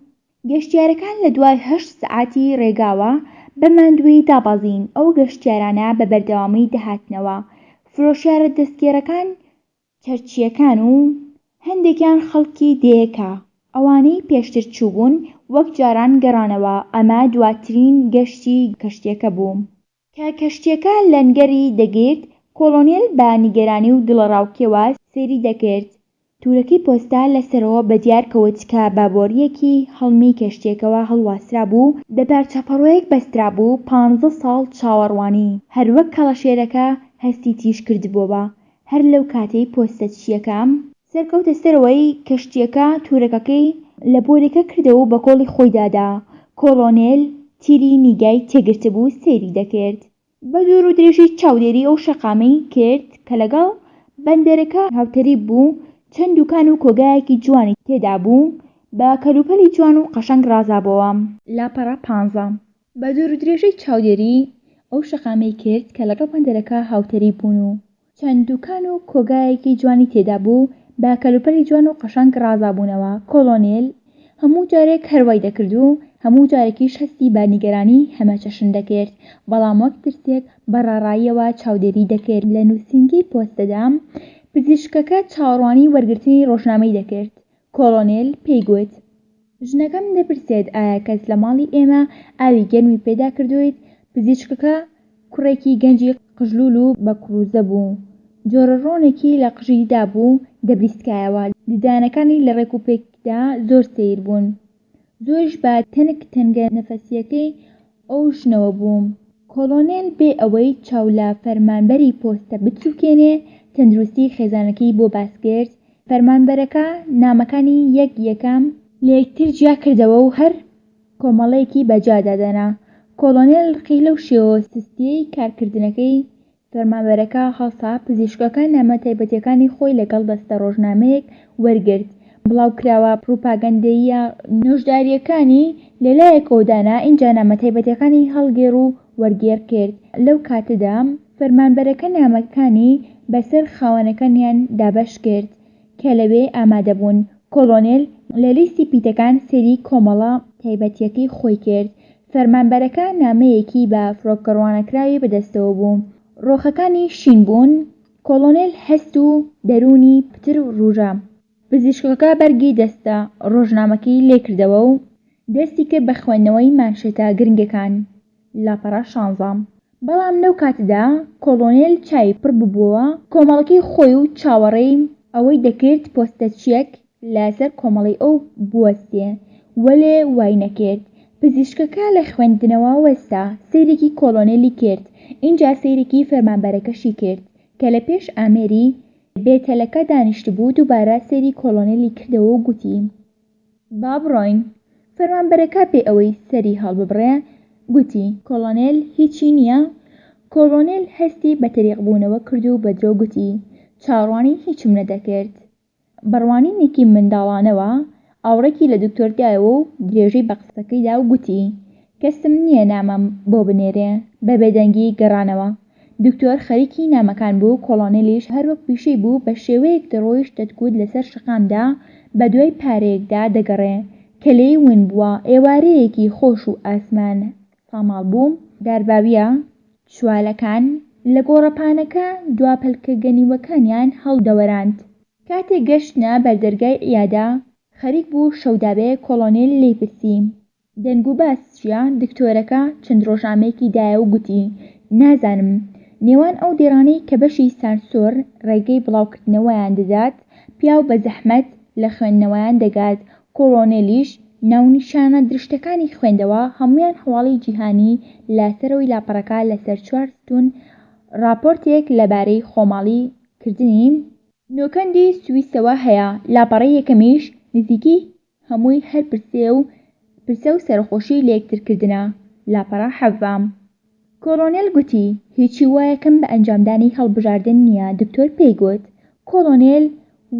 گەشتیارەکان لە دوای هەشت سەعاتی ڕێگاوە بە ماندوویی دابەزین، ئەو گەشتیارانە بە بەردەوامی دەهاتنەوە، فرۆشیارە دەستگێڕەکان، چەرچییەکان و هەندێکیان خەڵکی دێیەکە، ئەوانەی پێشتر چووبوون وەک جاران گەڕانەوە، ئەمە دواترین گەشتی کەشتییەکە بوو. کە کەشتییەکە لەنگەری دەگرت، کۆڵۆنێل بە نیگەرانی و دڵەڕاوکێوە سەیری دەکرد. تورەکەی پۆستە لە سەرەوە بە دیار کەوت کە بە بۆرییەکی هەڵمی کەشتییەکەوە هەڵواسرابوو، بە پارچە پەڕۆیەک بەسترابوو، پانزە ساڵ چاوەڕوانی، هەر وەک کەڵەشێرەکە هەستی تیژ کردبۆوە، هەر لەو کاتەی پۆستەچییەکە سەرکەوتە سەرەوەی کەشتییەکە، تورەکەکەی لە بۆرییەکە کردەوە و بە کۆڵی خۆیدا دا. کۆڵۆنێل تیری نیگای تێگرتبوو، سەیری دەکرد. بە دوورودرێژی چاودێری ئەو شەقامەی کرد کە لەگەڵ بەندەرەکە هاوتەریب بوو، چەند دوکان و کۆگایەکی جوانی تێدا بوو، بە کەلوپەلی جوان و قەشەنگ ڕازابۆوە. لاپەڕە پانزە. بە دوورودرێژی چاودێری ئەو شەقامەی کرد کە لەگەڵ بەندەرەکە هاوتەریب بوون و چەند دوکان و کۆگایەکی جوانی تێدا بوو، بە کەلوپەلی جوان و قەشەنگ ڕازابوونەوە. کۆڵۆنێل هەموو جارێک هەر وای دەکرد و هەموو جارێکیش هەستی بە نیگەرانی هەمەچەشن دەکرد، بەڵام وەک ترسێک بە ڕاڕاییەوە چاودێری دەکرد. لە نووسینگەی پۆستەدا پزیشکەکە چاوەڕوانی وەرگرتنی ڕۆژنامەی دەکرد. کۆڵۆنێل پێی گوت. ژنەکەم دەپرسێت ئایا کەس لە ماڵی ئێمە ئاوی گەرمی پێدا کردوویت؟ پزیشکەکە کوڕێکی گەنجی قژلوول و بە کوڕوزە بوو. جۆرە ڕۆنێکی لە قژی دابوو دەبریسکایەوە. ددانەکانی لە ڕێکوپێکیدا زۆر سەیر بوون. زۆریش بە تەنک تەنگە نەفەسییەکەی ئەو ژنەوە بوو. کۆڵۆنێل بێ ئەوەی چاو لە فەرمانبەری پۆستە بچووکێنێ، تەندروستی خێزانەکەی بۆ باس کرد. فەرمانبەرەکە نامەکانی یەک یەکە لە یەکتر جیا کردەوە و هەر کۆمەڵەیەکی بە جیا دادەنا. کۆڵۆنێل ڕقی لەو شێوە سستییەی کارکردنەکەی فەرمانبەرەکە هەڵسا، پزیشکەکە نامە تایبەتییەکانی خۆی لەگەڵ دەستە ڕۆژنامەیەک وەرگرت، بڵاوکراوە پڕوپاگەندەییە نۆژدارییەکانی لە لایەکەوە دانا، ئینجا نامە تایبەتییەکانی هەڵگێڕ و وەرگێڕ کرد. لەو کاتەدا فەرمانبەرەکە نامەکانی بەسەر خاوەنەکانیان دابەش کرد کە لەوێ ئامادە بوون. کۆڵۆنێل لە لیستی پیتەکان سەیری کۆمەڵە تایبەتییەکەی خۆی کرد. فەرمانبەرەکە نامەیەکی بە فڕۆکەڕوانەکراوی بەدەستەوە بوو. ڕۆخەکانی شین بوون. کۆڵۆنێل هەست و دەروونی پتر وروژا. پزیشکەکە بەرگی دەستە ڕۆژنامەکەی لێکردەوە و دەستی کرد بە خوێندنەوەی مانشێتە گرنگەکان. لاپەڕە شانزە. بەڵام لەو کاتەدا کۆڵۆنێل چاوی پڕ ببووەوە کۆمەڵەکەی خۆی و چاوەڕێی ئەوەی دەکرد پۆستەچییەک لە سەر کۆمەڵەی ئەو بوەستێ، وەلێ وای نەکرد. پزیشکەکە لە خوێندنەوە وەستا، سەیرێکی کۆڵۆنێلی کرد، ئینجا سەیرێکی فەرمانبەرەکەشی کرد کە لە پێش ئامێری بێتەلەکە دانیشتبوو، دووبارە سەیری کۆڵۆنێلی کردەوە و گوتی. با بڕۆین. فەرمانبەرەکە بێ ئەوەی سەری هەڵببڕێ گوتی. کۆڵۆنێل هیچی نییە؟ کۆڵۆنێل هەستی بە تەریقبوونەوە کرد و بە درۆ گوتی، چاوەڕوانی هیچم نەدەکرد. بە ڕوانینێکی منداڵانەوە ئاوڕێکی لە دکتۆر دایەوە و درێژەی بە قسەکەی دا و گوتی، کەسم نییە نامەم بۆ بنێرێ. بە بێدەنگی گەڕانەوە. دکتۆر خەریکی نامەکان بوو، کۆڵۆنێلیش هەر وەک پیشەی بوو بە شێوەیەک دەڕۆیشت دەتگوت لەسەر شەقامدا بە دوای پارەیەکدا دەگەڕێ کە لێی ون بووە. ئێوارەیەکی خۆش و ئاسمان ساماڵ بوو. دارباوییە چوالەکان لە گۆڕەپانەکە دوا پەلکە گەنیوەکانیان هەڵدەوەراند. کاتێک گەشتنە بەردەرگای عیادە، خەریک بوو شەو دابێ، کۆڵۆنێل لێی پرسی. دەنگوباس چییە؟ دکتۆرەکە چەند ڕۆژنامەیەکی دایە و گوتی، نازانم. نێوان ئەو دێڕانەی کە بەشی سانسۆر ڕێگەی بڵاوکردنەوەیان دەدات، پیاو بە زەحمەت لە خوێندنەوەیان دەگات. کۆڵۆنێلیش ناونیشانە درشتەکانی خوێندەوە، هەموویان هەواڵی جیهانی لە سەرەوەی لاپەڕەکە لەسەر چوار ستوون ڕاپۆرتێک لەبارەی خۆماڵی کردنی نۆکەندی سویسەوە هەیە، لاپەڕەی یەکەمیش نزیکەی هەمووی هەر پرسێ و پرسە و سەرەخۆشی لە یەکتر کردنە. لاپەڕە 17. کۆڵۆنێل گوتی، هیچ هیوایەکم بە ئەنجامدانی هەڵبژاردن نییە دکتۆر پێی گوت، کۆڵۆنێل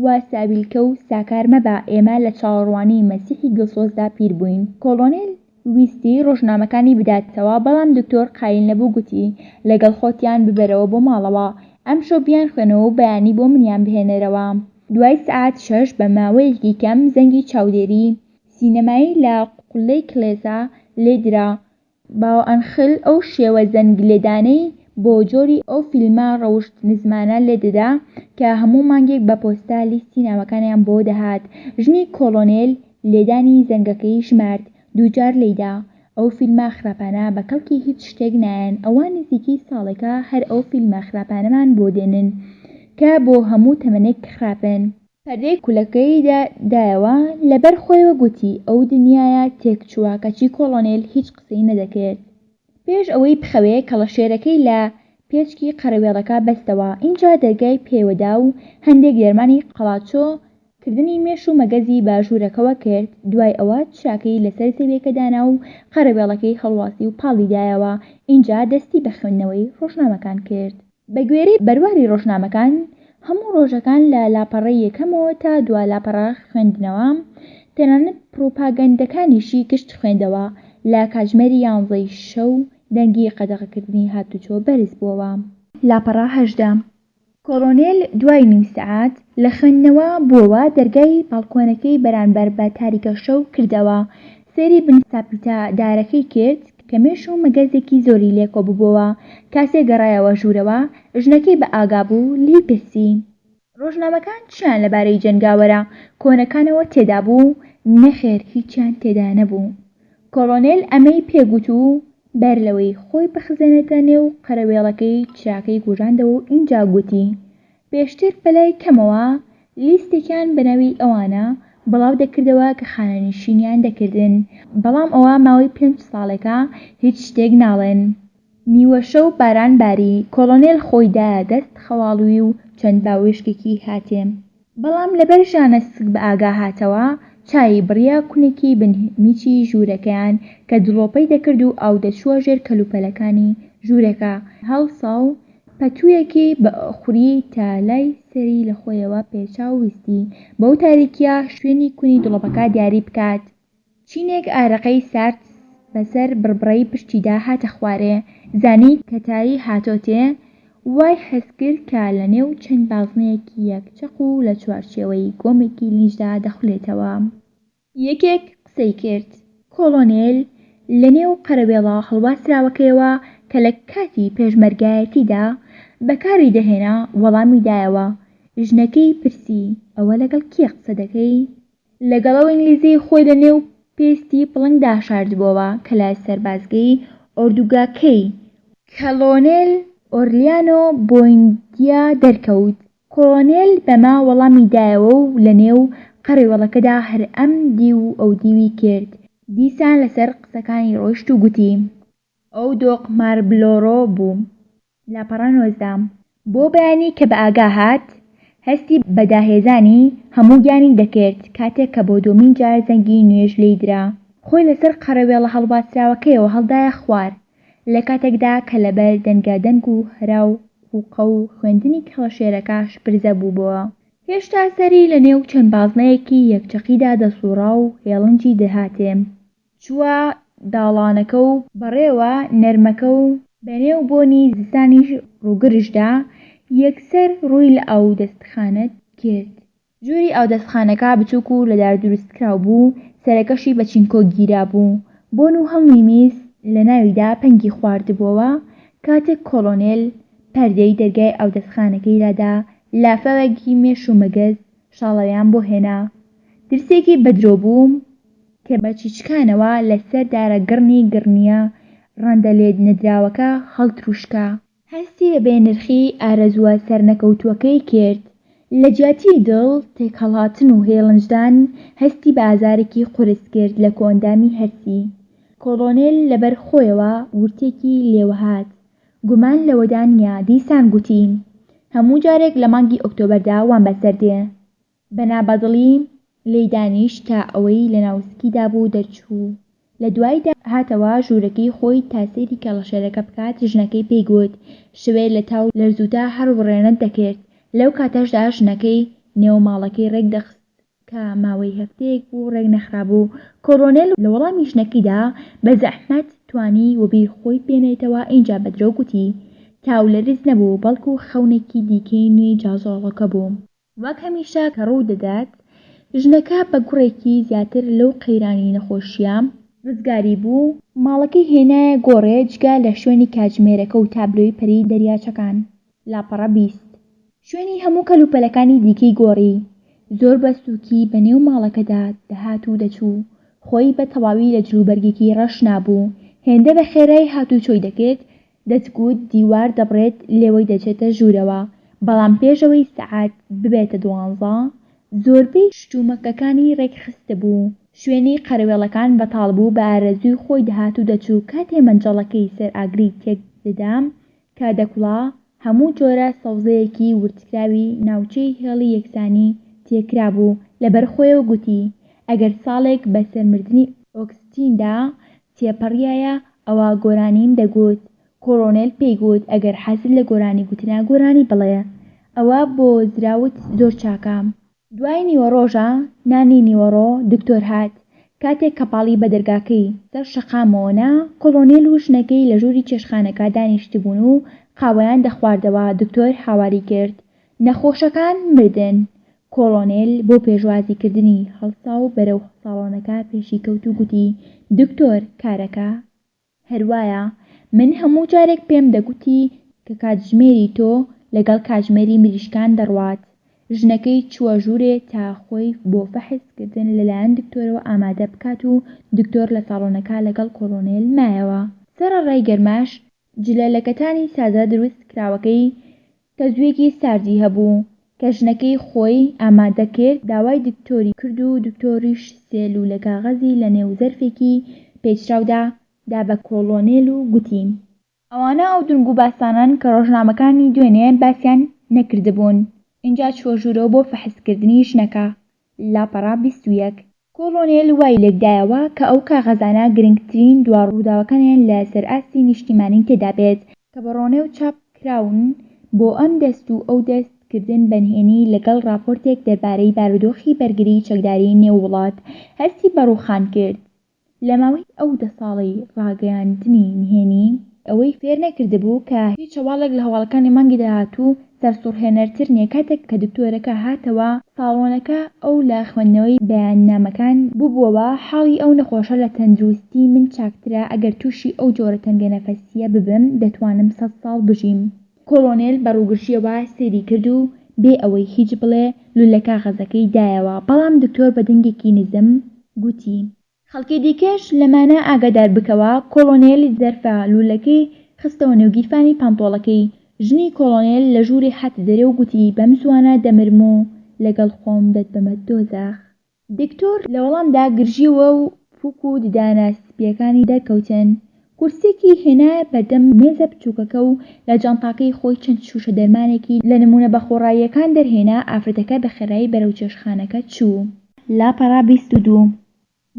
وا ساویلکە و ساکار مەبە ئێمە لە چاوەڕوانی مەسیحی دڵسۆزدا پیر بووین. کۆڵۆنێل ویستی ڕۆژنامەکانی بداتەوە بەڵام دکتۆر قایل نەبوو گوتی، لەگەڵ خۆتیان ببەرەوە بۆ ماڵەوە، ئەمشەو بیانخوێنەوە و بەیانی بۆ منیان بهێنەرەوە. دوای سەعات شەش بە ماوەیەکی کەم زەنگی چاودێری سینەمایی لە قوللەی کڵێسا لێ درا، باوە ئەنخل ئەو شێوە زەنگ لێدانەی بۆ جۆری ئەو فیلمە ڕەوشت نزمانە لێ دەدا کە هەموو مانگێک بە پۆستە لیستی ناوەکانیان بۆ دەهات، ژنی کۆڵۆنێل لێدانی زەنگەکەی ژمارد، دووجار لێیدا. ئەو فیلمە خراپانە بە کەڵکی هیچ شتێک نایەن ئەوە نزیکەی ساڵێکە هەر ئەو فیلمە خراپانەمان بۆ دێنن کە بۆ هەموو تەمەنێک خراپن. پەردەی کولەکەی دایەوە، لەبەر خۆیەوە گوتی ئەو دنیایە تێکچووە کەچی کۆڵۆنێل هیچ قسەی نەدەکرد. پێش ئەوەی بخەوێ کەڵەشێرەکەی لە پێچکی قەرەوێڵەکە بەستەوە، ئینجا دەرگای پێوەدا و هەندێک دەرمانی قەڵاچۆ کردنی مێش و مەگەزی بە ژوورەکەوە کرد، دوای ئەوە چراکەی لەسەر زەویەکە دانا و قەرەوێڵەکەی هەڵواسی و پاڵی دایەوە، ئینجا دەستی بە خوێندنەوەی ڕۆژنامەکان کرد. بە گوێرەی بەرواری ڕۆژنامەکان، هەموو ڕۆژەکان لە لاپەڕەی یەکەمەوە تا دوا لاپەڕە خوێندنەوە، تەنانەت پڕوپاگەندەکانیشی گشت خوێندەوە، لە کاتژمێری یانزەی شەو دەنگی قەدەغەکردنی هاتوچۆ بەرز بووەوە. لاپەڕە 18. کۆڵۆنێل دوای نیو سەعات لە خوێندنەوە بووەوە دەرگای باڵکۆنەکەی بەرانبەر بە تاریکە شەو کردەوە، سەیری بن ساپیتە دارەکەی کرد کە مێش و مەگەزێکی زۆری لێ کۆببۆوە، کاتێ گەڕایەوە ژوورەوە ژنەکەی بە ئاگا بوو لێی پرسی. ڕۆژنامەکان چیان لەبارەی جەنگاوەرە کۆنەکانەوە تێدا بوو؟ نەخێر هیچیان تێدا نەبوو. کۆڵۆنێل ئەمەی پێ گوت و بەر لەوەی خۆی بخزێنێتە نێو قەرەوێڵەکەی چراکەی کوژاندەوە و ئینجا گوتی، پێشتر بەلای کەمەوە لیستێکیان بە ناوی ئەوانە بڵاو دەکردەوە کە خانەنشینیان دەکردن، بەڵام ئەوە ماوەی پێنج ساڵێکە هیچ شتێک ناڵێن. نیوەشەو باران باری، کۆڵۆنێل خۆی دایە دەست خەواڵووی و چەند باوێشکێکی هاتێ. بەڵام لەبەر ژانە سک بەئاگا هاتەوە. چاوی بڕییە کونێکی بن میچی ژوورەکەیان کە دڵۆپەی دەکرد و ئاو دەچووە ژێر کەلوپەلەکانی ژوورەکە. هەڵسا و پەتوویەکی بە خوری تا لای سەری لە خۆیەوە پێچا و ویستی بەو تاریکییە شوێنی کونی دڵۆپەکە دیاری بکات. چینێک ئارەقەی سارد بەسەر بڕبڕەی پشتیدا هاتە خوارێ، زانی کە تای هاتۆتێ، وای هەست کرد کە لە نێو چەند بازنەیەکی یەک چەق و لە چوارچێوەی گۆمێکی لینجدا دەخولێتەوە. یەکێک قسەی کرد. کۆڵۆنێل لە نێو قەرەوێڵە هەڵواسراوەکەیەوە کە لە کاتی پێشمەرگایەتیدا بەکاری دەهێنا وەڵامی دایەوە. ژنەکەی پرسی، ئەوە لەگەڵ کێ قسە دەکەی؟ لەگەڵ ئەو ئینگلیزەی خۆی لە نێو پێستی پڵنگدا شاردبۆوە کە لە سەربازگەی ئۆردوگاکەی کەڵۆنێل ئۆرلیانۆ بۆیندیا دەرکەوت. کۆڵۆنێل بەمە وەڵامی دایەوە و لە نێو قەرەوێڵەکەدا هەر ئەم دیو و ئەو دیوی کرد. دیسان لەسەر قسەکانی ڕۆیشت و گوتی. ئەو دۆق ماربلۆرۆ بوو. لاپەڕە 19. بۆ بەیانی کە بە ئاگا هات، هەستی بە داهێزانی هەموو گیانی دەکرد، کاتێک کە بۆ دووەمین جار زەنگی نوێژ لێی درا، خۆی لەسەر قەرەوێڵە هەڵواسراوەکەیەوە هەڵدایە خوار، لە کاتێکدا کە لەبەر دەنگە دەنگ و هەرا و قوقە و خوێندنی کەڵەشێرەکە شپرزە بووبۆوە. هێشتا سەری لە نێو چەند بازنەیەکی یەک چەقیدا دەسووڕا و هێڵنجی دەهاتێ. چووە داڵانەکە و بەڕێوە نەرمەکە و بەنێو بۆنی زستانی ڕووگرژدا یەکسەر ڕووی لە ئاودەستخانە کرد. ژووری ئاودەستخانەکە بچووک و لە دار دروستکراو بوو، سەرەکەشی بە چینکۆ گیرابوو. بۆن و هەڵمی میز لە ناویدا پەنگی خواردبۆوە. کاتێک کۆڵۆنێل پەردەی دەرگای ئاودەستخانەکەی لادا، لافاوێکی مێش و مەگەز شاڵاویان بۆ هێنا. ترسێکی بە درۆ بوو کە بە چیچکانەوە لە سەر دارە گڕنی گڕنییە ڕەندە لێ نەدراوەکە هەڵتروشکا. هەستی بە بێنرخی ئارەزووە سەرنەکەوتووەکەی کرد. لە جیاتی دڵ تێکهەڵهاتن و هێڵنجدان، هەستی بە ئازارێکی قورس کرد لە کۆئەندامی هەرسی. کۆڵۆنێل لەبەر خۆیەوە ورتێکی لێوەهات. گومان لەوەدا نییە دیسان گوتی، هەموو جارێک لە مانگی ئۆکتۆبەردا وام بەسەر دێ. بە نابەدڵی لێی دانیشت تا ئەوەی لە ناو سکیدا بوو دەرچوو. لە دواییدا هاتەوە ژوورەکەی خۆی تا سەیری کەڵەشێرەکە بکات، ژنەکەی پێی گوت، شەوێ لە تاو لەرزووتا هەر وڕێنەت دەکرد. لەو کاتەشدا ژنەکەی نێو ماڵەکەی ڕێک دەخست کە ماوەی هەفتەیەک بوو ڕێک نەخرابوو. کۆڵۆنێل لە وەڵامی ژنەکەیدا بە زەحمەت توانی وەبیر خۆی بێنێتەوە ئینجا بە درۆ گوتی، تاو لەرز نەبوو بەڵکو خەونێکی دیکەی نوێی جاڵجاڵۆکە بوو. وەک هەمیشە کە ڕوو دەدات، ژنەکە بە گوڕێکی زیاتر لەو قەیرانی نەخۆشییە ڕزگاری بوو، ماڵەکەی هێنایە گۆڕێ جگە لە شوێنی کاتژمێرەکە و تابلۆی پەری دەریاچەکان، لاپەڕە 20. شوێنی هەموو کەلوپەلەکانی دیکەی گۆڕی، زۆر بە سووکی بە نێو ماڵەکەدا دەهات و دەچوو، خۆی بە تەواوی لە جلوبەرگێکی ڕەش نابوو، هێندە بە خێرایی هاتوچۆی دەکرد دەتگوت دیوار دەبڕێت لێوەی دەچێتە ژوورەوە، بەڵام پێش ئەوەی سەعات ببێتە دوانزە زۆربەی شتومەکەکانی ڕێک خستبوو، شوێنی قەرەوێڵەکان بەتاڵ بوو بە ئارەزووی خۆی دەهات و دەچوو، کاتێ مەنجەڵەکەی سەر ئاگری تێک دەدا کە دەکوڵا هەموو جۆرە سەوزەیەکی وردکراوی ناوچەی هێڵی یەکسانی تێ کرابوو، لەبەر خۆیەوە گوتی ئەگەر ساڵێک بەسەر مردنی ئۆگستیندا تێپەڕیایە ئەوا گۆرانیم دەگوت، کۆڵۆنێل پێی گوت ئەگەر حەزت لە گۆرانی گوتنە گۆرانی بڵێ، ئەوە بۆ زراوت زۆر چاکە. دوای نیوەڕۆژە نانی نیوەڕۆ دکتۆر هات، کاتێک کە پاڵی بە دەرگاکەی سەر شەقامەوە نا، کۆڵۆنێل و ژنەکەی لە ژووری چێشتخانەکە دانیشتبوون و قاوەیان دەخواردەوە، دکتۆر هاواری کرد، نەخۆشەکان مردن! کۆڵۆنێل بۆ پێشوازی کردنی هەڵسا و بەرەو ساڵۆنەکە پێشی کەوت و گوتی، دکتۆر، کارەکە هەر وایە. من هەموو جارێک پێم دەگوتی کە کاتژمێری تۆ لەگەڵ کاتژمێری مریشکان دەڕوات. ژنەکەی چووە ژوورێ تا خۆی بۆ فەحس کردن لە لایەن دکتۆرەوە ئامادە بکات و دکتۆر لە ساڵۆنەکە لەگەڵ کۆڵۆنێل مایەوە. سەرەڕای گەرماش جلە لە کەتانی سادە دروست کراوەکەی تەزوویەکی ساردی هەبوو، کە ژنەکەی خۆی ئامادە کرد داوای دکتۆری کرد و دکتۆریش سێ لوولە کاغەزی لە نێو زەرفێکی پێچراودا دا بە کۆڵۆنێل و گوتی. ئەوانە ئەو دنگ و باسانەن کە ڕۆژنامەکانی دوێنێ باسیان نەکردبوون. ئینجا چووە ژوورەوە بۆ فەحس کردنی ژنەکە. لاپەڕە 21. کۆڵۆنێل وای لێکدایەوە کە ئەو کاغەزانە گرنگترین دوا ڕووداوەکانیان لە سەر ئاستی نیشتیمانی تێدا بێت کە بە ڕۆنێو چاپ کراون بۆ ئەم دەست و ئەو دەست کردن بە نهێنی لەگەڵ ڕاپۆرتێک دەربارەی بارودۆخی بەرگری چەکداری نێو وڵات هەستی بە ڕووخان کرد. لە ماوەی ئەو دە ساڵەی ڕاگەیاندنی نهێنی، ئەوەی فێر نەکردبوو کە هیچ هەواڵێک لە هەواڵەکانی مانگی داهاتوو سەرسوڕهێنەرتر نییە کاتێک کە دکتۆرەکە هاتەوە ساڵۆنەکە ئەو لە خوێندنەوەی بەیاننامەکان ببووەوە حاڵی ئەو نەخۆشە لە تەندروستی من چاکترە ئەگەر تووشی ئەو جۆرە تەنگەنەفەسییە ببم دەتوانم سەت ساڵ بژیم. کۆڵۆنێل بە ڕووگرژییەوە سەیری کرد و بێ ئەوەی هیچ بڵێ لولە کاغەزەکەی دایەوە، بەڵام دکتۆر بە دەنگێکی نزم گوتی. خەڵکی دیکەش لەمانە ئاگادار بکەوە، کۆڵۆنێل زەرفە لولەکەی خستەوە نێو گیرفانی پانتۆڵەکەی، ژنی کۆڵۆنێل لە ژوورێ هاتە دەرێ و گوتی بەم زووانە دەمرم و لەگەڵ خۆم دەتبەمە دۆزەخ. دکتۆر لە وەڵامدا گرژییەوە و پووک و ددانە سپییەکانی دەرکەوتن. کورسییەکی هێنایە بەردەم مێزە بچووکەکە و لە جانتاکەی خۆی چەند شووشە دەرمانێکی لە نموونە بەخۆڕاییەکان دەرهێنا، ئافرەتەکە بە خێرایی بەرەو چێشتخانەکە چوو. لاپەڕە 22.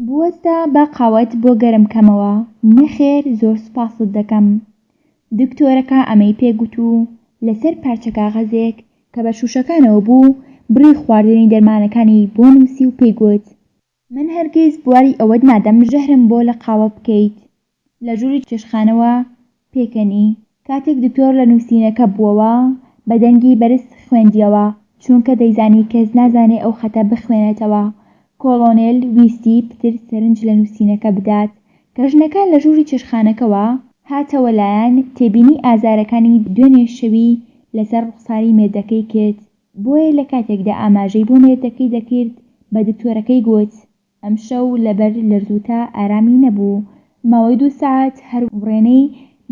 بوەستە با قاوەت بۆ گەرم کەمەوە. نەخێر زۆر سوپاست دەکەم. دکتۆرەکە ئەمەی پێ گوت و لەسەر پارچە کاغەزێک کە بە شووشەکانەوە بوو بڕی خواردنی دەرمانەکانی بۆ نووسی و پێی گوت. من هەرگیز بواری ئەوەت نادەم ژەهرم بۆ لە قاوە بکەیت. لە ژووری چێشتخانەوە پێکەنی. کاتێک دکتۆر لە نووسینەکە بووەوە، بە دەنگی بەرز خوێندیەوە، چونکە دەیزانی کەس نازانێ ئەو خەتە بخوێنێتەوە. کۆڵۆنێل ویستی پتر سەرنج لە نووسینەکە بدات. کە ژنەکە لە ژووری چێشتخانەکەوە هاتەوە لایان، تێبینی ئازارەکانی دوێنێ شەوی لەسەر ڕوخساری مێردەکەی کرد. بۆیە لە کاتێکدا ئاماژەی بۆ مێردەکەی دەکرد، بە دکتۆرەکەی گوت. ئەمشەو لەبەر لەرزوتا ئارامی نەبوو، ماوەی دوو سەعات هەر وڕێنەی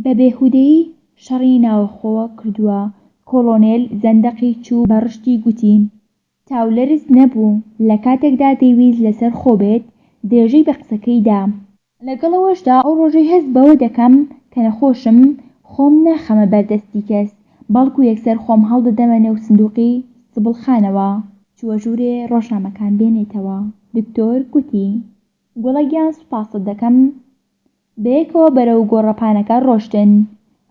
بە بێهودەیی شەڕی ناوەخۆ کردووە، کۆڵۆنێل زەندەقی چوو بە ڕشتی گوتی. تاولەرز نەبوو، لە کاتێکدا دەیویست لەسەر خۆ بێت، درێژەی بە قسەکەی دا. لەگەڵ ئەوەشدا ئەو ڕۆژەی هەست بەوە دەکەم کە نەخۆشم، خۆم ناخەمە بەر دەستی کەس، بەڵکو یەکسەر خۆم هەڵدەدەمە نێو سندوقی زبڵخانەوە. چووە ژوورێ ڕۆژنامەکان بێنێتەوە. دکتۆر گوتی. گوڵە گیان سوپاست دەکەم. بەیەکەوە بەرەو گۆڕەپانەکە ڕۆشتن.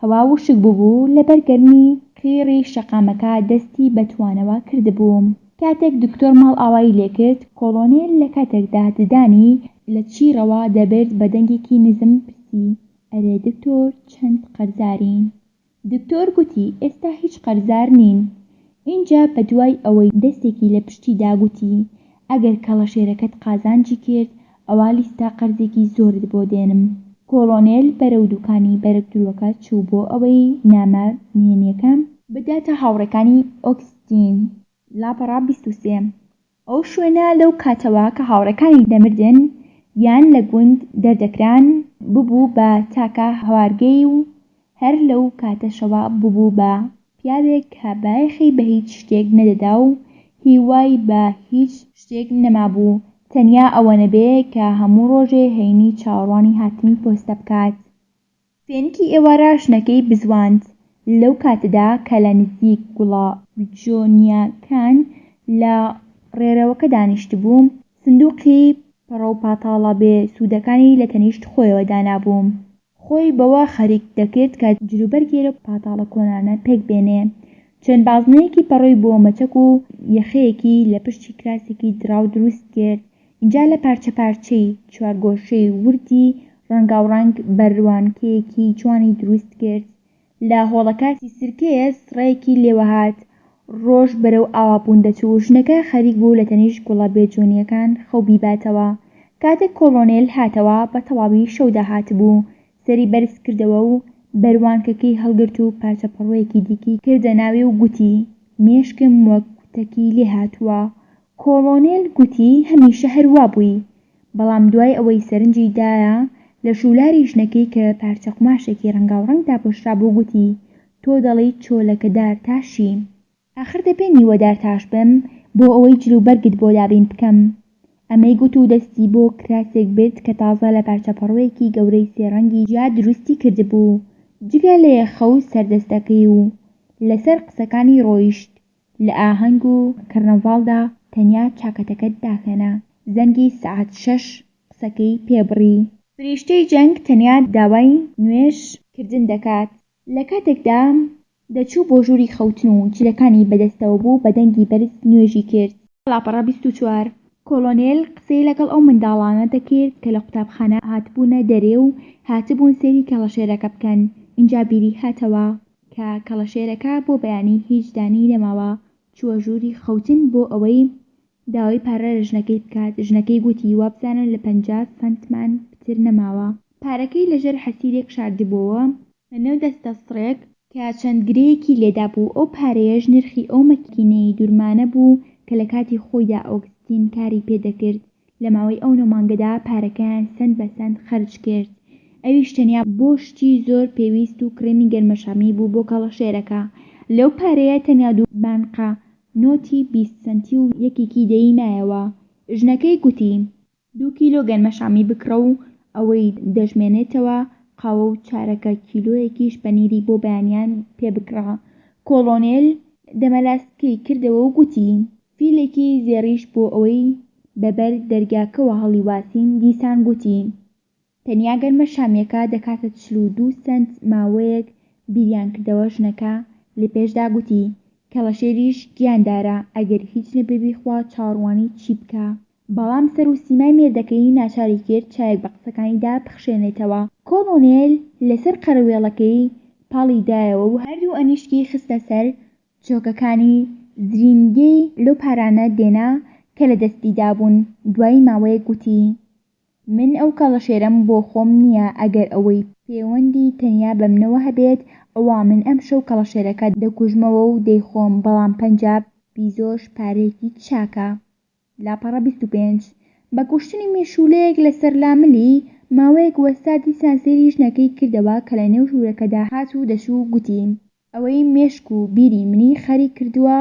هەوا وشک بووبوو، لەبەر گەرمی قیڕی شەقامەکە دەستی بە توانەوە کردبوو. کاتێک دکتۆر ماڵئاوایی لێ کرد، کۆڵۆنێل لە کاتێکدا ددانی لە چیڕەوە دەبرد بە دەنگێکی نزم پرسی، ئەرێ دکتۆر چەند قەرزارین؟ دکتۆر گوتی، ئێستا هیچ قەرزار نین. ئینجا بە دوای ئەوەی دەستێکی لە پشتی دا گوتی، ئەگەر کەڵەشێرەکەت قازانجی کرد، ئەوا لیستە قەرزێکی زۆرت بۆ دێنم. کۆڵۆنێل بەرەو دوکانی بەرگدرووەکە چوو بۆ ئەوەی نامە نهێنییەکە بداتە هاوڕێکانی ئۆگستین. لاپەڕە 23. ئەو شوێنە لەو کاتەوە کە هاوڕێکانی دەمردن یان لە گوند دەردەکران ببوو بە تاکە هەوارگەی و هەر لەو کاتەشەوە ببوو بە پیاوێک کە بایەخی بە هیچ شتێک نەدەدا و هیوای بە هیچ شتێک نەمابوو تەنیا ئەوە نەبێ کە هەموو ڕۆژێ هەینی چاوەڕوانی هاتنی پۆستە بکات. فێنکی ئێوارە ژنەکەی بزواند، لەو کاتەدا کە لە نزیک گوڵە بجۆنییەکان لە ڕێرەوەکە دانیشتبوو، سندووقی پەڕۆ و پاتاڵە بێ سوودەکانی لە تەنیشت خۆیەوە دانابوو. خۆی بەوە خەریک دەکرد کە جلوبەرگێ لەو پاتاڵە کۆنانە پێک بێنێ. چەند بازنەیەکی پەڕۆی بۆ مەچەک و یەخەیەکی لە پشتی کراسێکی دڕاو دروست کرد. ئینجا لە پارچە پارچەی چوارگۆشەی وردی ڕەنگاوڕەنگ بەروانکەیەکی جوانی دروست کرد. لە هۆڵەکە سیسرکەیە سڕەیەکی لێوەهات. ڕۆژ بەرەو ئاوابوون دەچوو. ژنەکە خەریک بوو لە تەنیشت گوڵە بێجوونییەکان خەو بیباتەوە. کاتێک کۆڵۆنێل هاتەوە، بە تەواوی شەو داهاتبوو. سەری بەرز کردەوە و بەروانکەکەی هەڵگرت و پارچە پەڕۆیەکی دیکەی کردە ناوی و گوتی، مێشکم وەک کوتەکی لێهاتووە. کۆڵۆنێل گوتی، هەمیشە هەر وا بووی. بەڵام دوای ئەوەی سەرنجی دایە لەشولاری ژنەکەی کە بە پارچە قوماشێکی ڕەنگاوڕەنگ داپۆشرابوو گوتی، تۆ دەڵێی چۆلەکە دارتاشی. ئاخر دەبێ نیوە دارتاش بم بۆ ئەوەی جلوبەرگت بۆ دابین بکەم. ئەمەی گوت و دەستی بۆ کراسێک برد کە تازە لە پارچە پەڕۆیەکی گەورەی سێ ڕەنگی جیا دروستی کردبوو جگە لە یەخە و سەردەستەکەی و لەسەر قسەکانی ڕۆیشت لە ئاهەنگ و کەرنەڤاڵدا تەنیا چاکەتەکەت داهێنا. زەنگی سەعات شەش قسەکەی پێ بڕی. فریشتەی جەنگ تەنیا داوای نوێژ کردن دەکات. لە کاتێکدا دەچوو بۆ ژووری خەوتن و جلەکانی بەدەستەوە بوو بە دەنگی بەرز نوێژی کرد. لاپەڕە 24. کۆڵۆنێل قسەی لەگەڵ ئەو منداڵانە دەکرد کە لە قوتابخانە هاتبوونە دەرێ و هاتبوون سەیری کەڵەشێرەکە بکەن، ئینجا بیری هاتەوە کە کەڵەشێرەکە بۆ بەیانی هیچ دانی نەماوە، چووە ژووری خەوتن بۆ ئەوەی داوای پارە لە ژنەکەی بکات، ژنەکەی گوتی وابزانم لە 50 سەنتمان پتر نەماوە. پارەکەی لەژێر حەسیرێک شاردبۆوە لە نێو دەستەسڕێک کە چەند گرێیەکی لێدابوو، ئەو پارەیەش نرخی ئەو مەکینەی دورمانە بوو کە لە کاتی خۆیدا ئۆگستین کاری پێ دەکرد، لە ماوەی ئەو نۆ مانگەدا پارەکەیان سەنت بە سەنت خەرج کرد، ئەویش تەنیا بۆ شتی زۆر پێویست و کڕینی گەرمەشامی بوو بۆ کەڵەشێرەکە، لەو پارەیە تەنیا دوو بانقە نۆتی 20 سەنتی و یەکێکی دەیی مایەوە، ژنەکەی گوتی. دوو کیلۆ گەنمەشامی بکڕە و ئەوەی دەشمێنێتەوە قاوە و چارەکە کیلۆیەکیش پەنیری بۆ بەیانیان پێ بکڕە. کۆڵۆنێل دەمەلاسکەی کردەوە و گوتی. فیلێکی زێڕیش بۆ ئەوەی بە بەر دەرگاکەوە هەڵیواسین، دیسان گوتی. تەنیا گەنمەشامییەکە دەکاتە 42 سەنت ماوەیەک بیریان کردەوە ژنەکە لە پێشدا گوتی، کەڵەشێریش گیاندارە، ئەگەر هیچ نەبێ بیخوا چاوەڕوانی چی بکا؟ بەڵام سەر و سیمای مێردەکەی ناچاری کرد چاوێک بە قسەکانیدا بخشێنێتەوە. کۆڵۆنێل لەسەر قەرەوێڵەکەی پاڵی دایەوە و هەردوو ئەنیشکی خستە سەر چۆکەکانی، زرینگەی لەو پارانە دێنا کە لە دەستی دابوون. دوای ماوەیەک گوتی، من ئەو کەڵەشێرەم بۆ خۆم نییە، ئەگەر ئەوەی پێوەندی تەنیا بە منەوە هەبێت، ئەوا من ئەمشەو کەڵەشێرەکە دەکوژمەوە و دەیخۆم، بەڵام 50 پیزۆش پارەیەکی چاکە. لاپەڕە 25. بە کوشتنی مێشوولەیەک لە سەرلاملی، ماوەیەک وەستا دیسان سەیری ژنەکەی کردەوە کە لە نێو ژوورەکەدا هات و دەچوو، گوتی، ئەوەی مێشک و بیری منی خەریک کردووە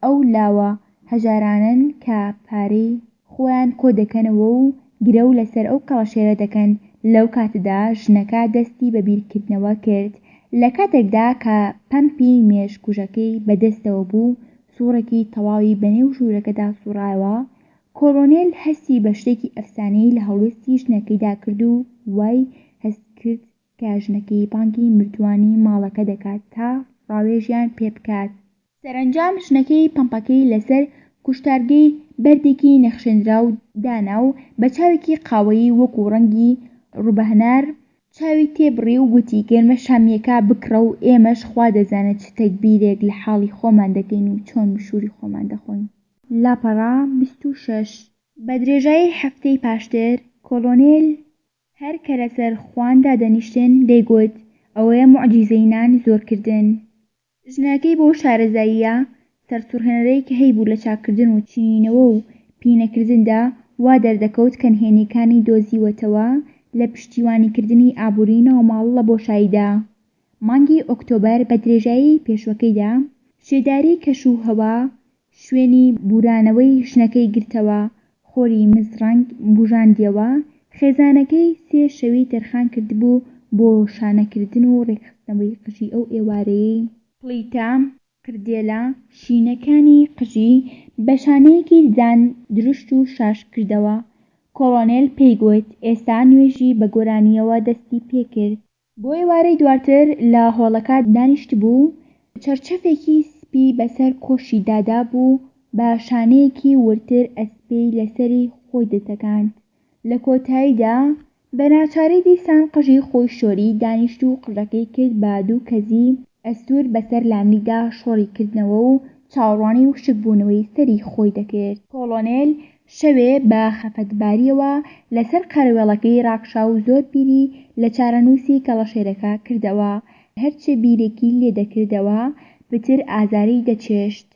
ئەو لاوە هەژارانەن کە پارەی خۆیان کۆ دەکەنەوە و گرەو لەسەر ئەو کەڵەشێرە دەکەن، لەو کاتەدا ژنەکە دەستی بە بیرکردنەوە کرد، لە کاتێکدا کە پەمپی مێشکوژەکەی بە دەستەوە بوو، سووڕێکی تەواوی بە نێو ژوورەکەدا سووڕایەوە، کۆڵۆنێل هەستی بە شتێکی ئەفسانەیی لە هەڵوێستی ژنەکەیدا کرد و وای هەست کرد کە ژنەکەی بانگی مردووانی ماڵەکە دەکات تا ڕاوێژیان پێ بکات. سەرەنجام ژنەکەی پەمپەکەی لەسەر کوشتارگەی بەردێکی نەخشێنراو دانا و بە چاوێکی قاوەیی وەکوو ڕەنگی ڕووبەهەنار چاوی تێ بڕی و گوتی گەرمە شامییەکە بکڕە و ئێمەش خوا دەزانێ چ تەگبیرێک لە حاڵی خۆمان دەکەین و چۆن مشووری خۆمان دەخۆین. لاپەڕە 26. بە درێژایی هەفتەی پاشتر کۆڵۆنێل هەر کە لەسەر خوان دادەنیشتن دەیگوت ئەوەیە موعجیزەی نان زۆرکردن. ژنەکەی بەو شارەزاییە سەرسوڕهێنەرەی کە هەیبوو لە چاککردن و چنینەوە و پینەکردندا وا دەردەکەوت کە نهێنییەکانی دۆزیوەتەوە لە پشتیوانیکردنی ئابووری ناوماڵ لە بۆشاییدا. مانگی ئۆکتۆبەر بە درێژایی پێشوەکەیدا شێداری کەش و هەوا شوێنی بورانەوەی ژنەکەی گرتەوە، خۆری مزڕەنگ بوژاندیەوە، خێزانەکەی سێ شەوی تەرخان کردبوو بۆ شانەکردن و ڕێکخستنەوەی قژی ئەو ئێوارەیەی پڵیتە قردێلە شینەکانی قژی بە شانەیەکی ددان درشت و شاش کردەوە، کۆڵۆنێل پێی گوت ئێستا نوێژی بە گۆرانییەوە دەستی پێکرد. بۆ ئێوارەی دواتر لە هۆڵەکە دانیشتبوو، چەرچەفێکی سپی بەسەر کۆشی دادابوو، بە شانەیەکی وردتر ئەسپێی لەسەری خۆی دەتەکاند. لە کۆتاییدا بە ناچاری دیسان قژی خۆی شۆری، دانیشت و قژەکەی کرد بە دوو کەزی ئەستوور بەسەر لاملیدا شۆڕی کردنەوە و چاوەڕوانی وشکبوونەوەی سەری خۆی دەکرد. کۆڵۆنێل شەوێ بە خەفەتبارییەوە لەسەر قەرەوێڵەکەی ڕاکشا و زۆر بیری لە چارەنووسی کەڵەشێرەکە کردەوە، هەرچ بیرێکی لێ دەکردەوە پتر ئازاری دەچێشت.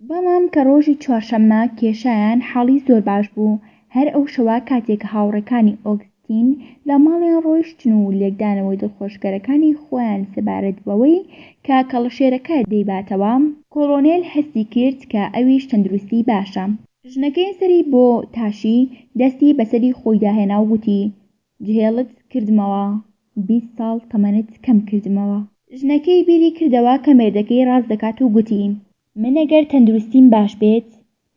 بەڵام کە ڕۆژی چوارشەممە کێشایان حاڵی زۆر باش بوو. هەر ئەو شەوە کاتێ کە هاوڕێکانی ئۆگستین لە ماڵیان ڕۆیشتن و لێکدانەوەی دڵخۆشکەرەکانی خۆیان سەبارەت بەوەی کە کەڵەشێرەکە دەیباتەوە، کۆڵۆنێل هەستی کرد کە ئەویش تەندروستی باشە. ژنەکەی سەری بۆ تاشی، دەستی بەسەری خۆیدا هێنا و گوتی، جهێڵت کردمەوە، 20 ساڵ تەمەنت کەم کردمەوە. ژنەکەی بیری کردەوە کە مێردەکەی ڕاست دەکات و گوتی، من ئەگەر تەندروستیم باش بێت،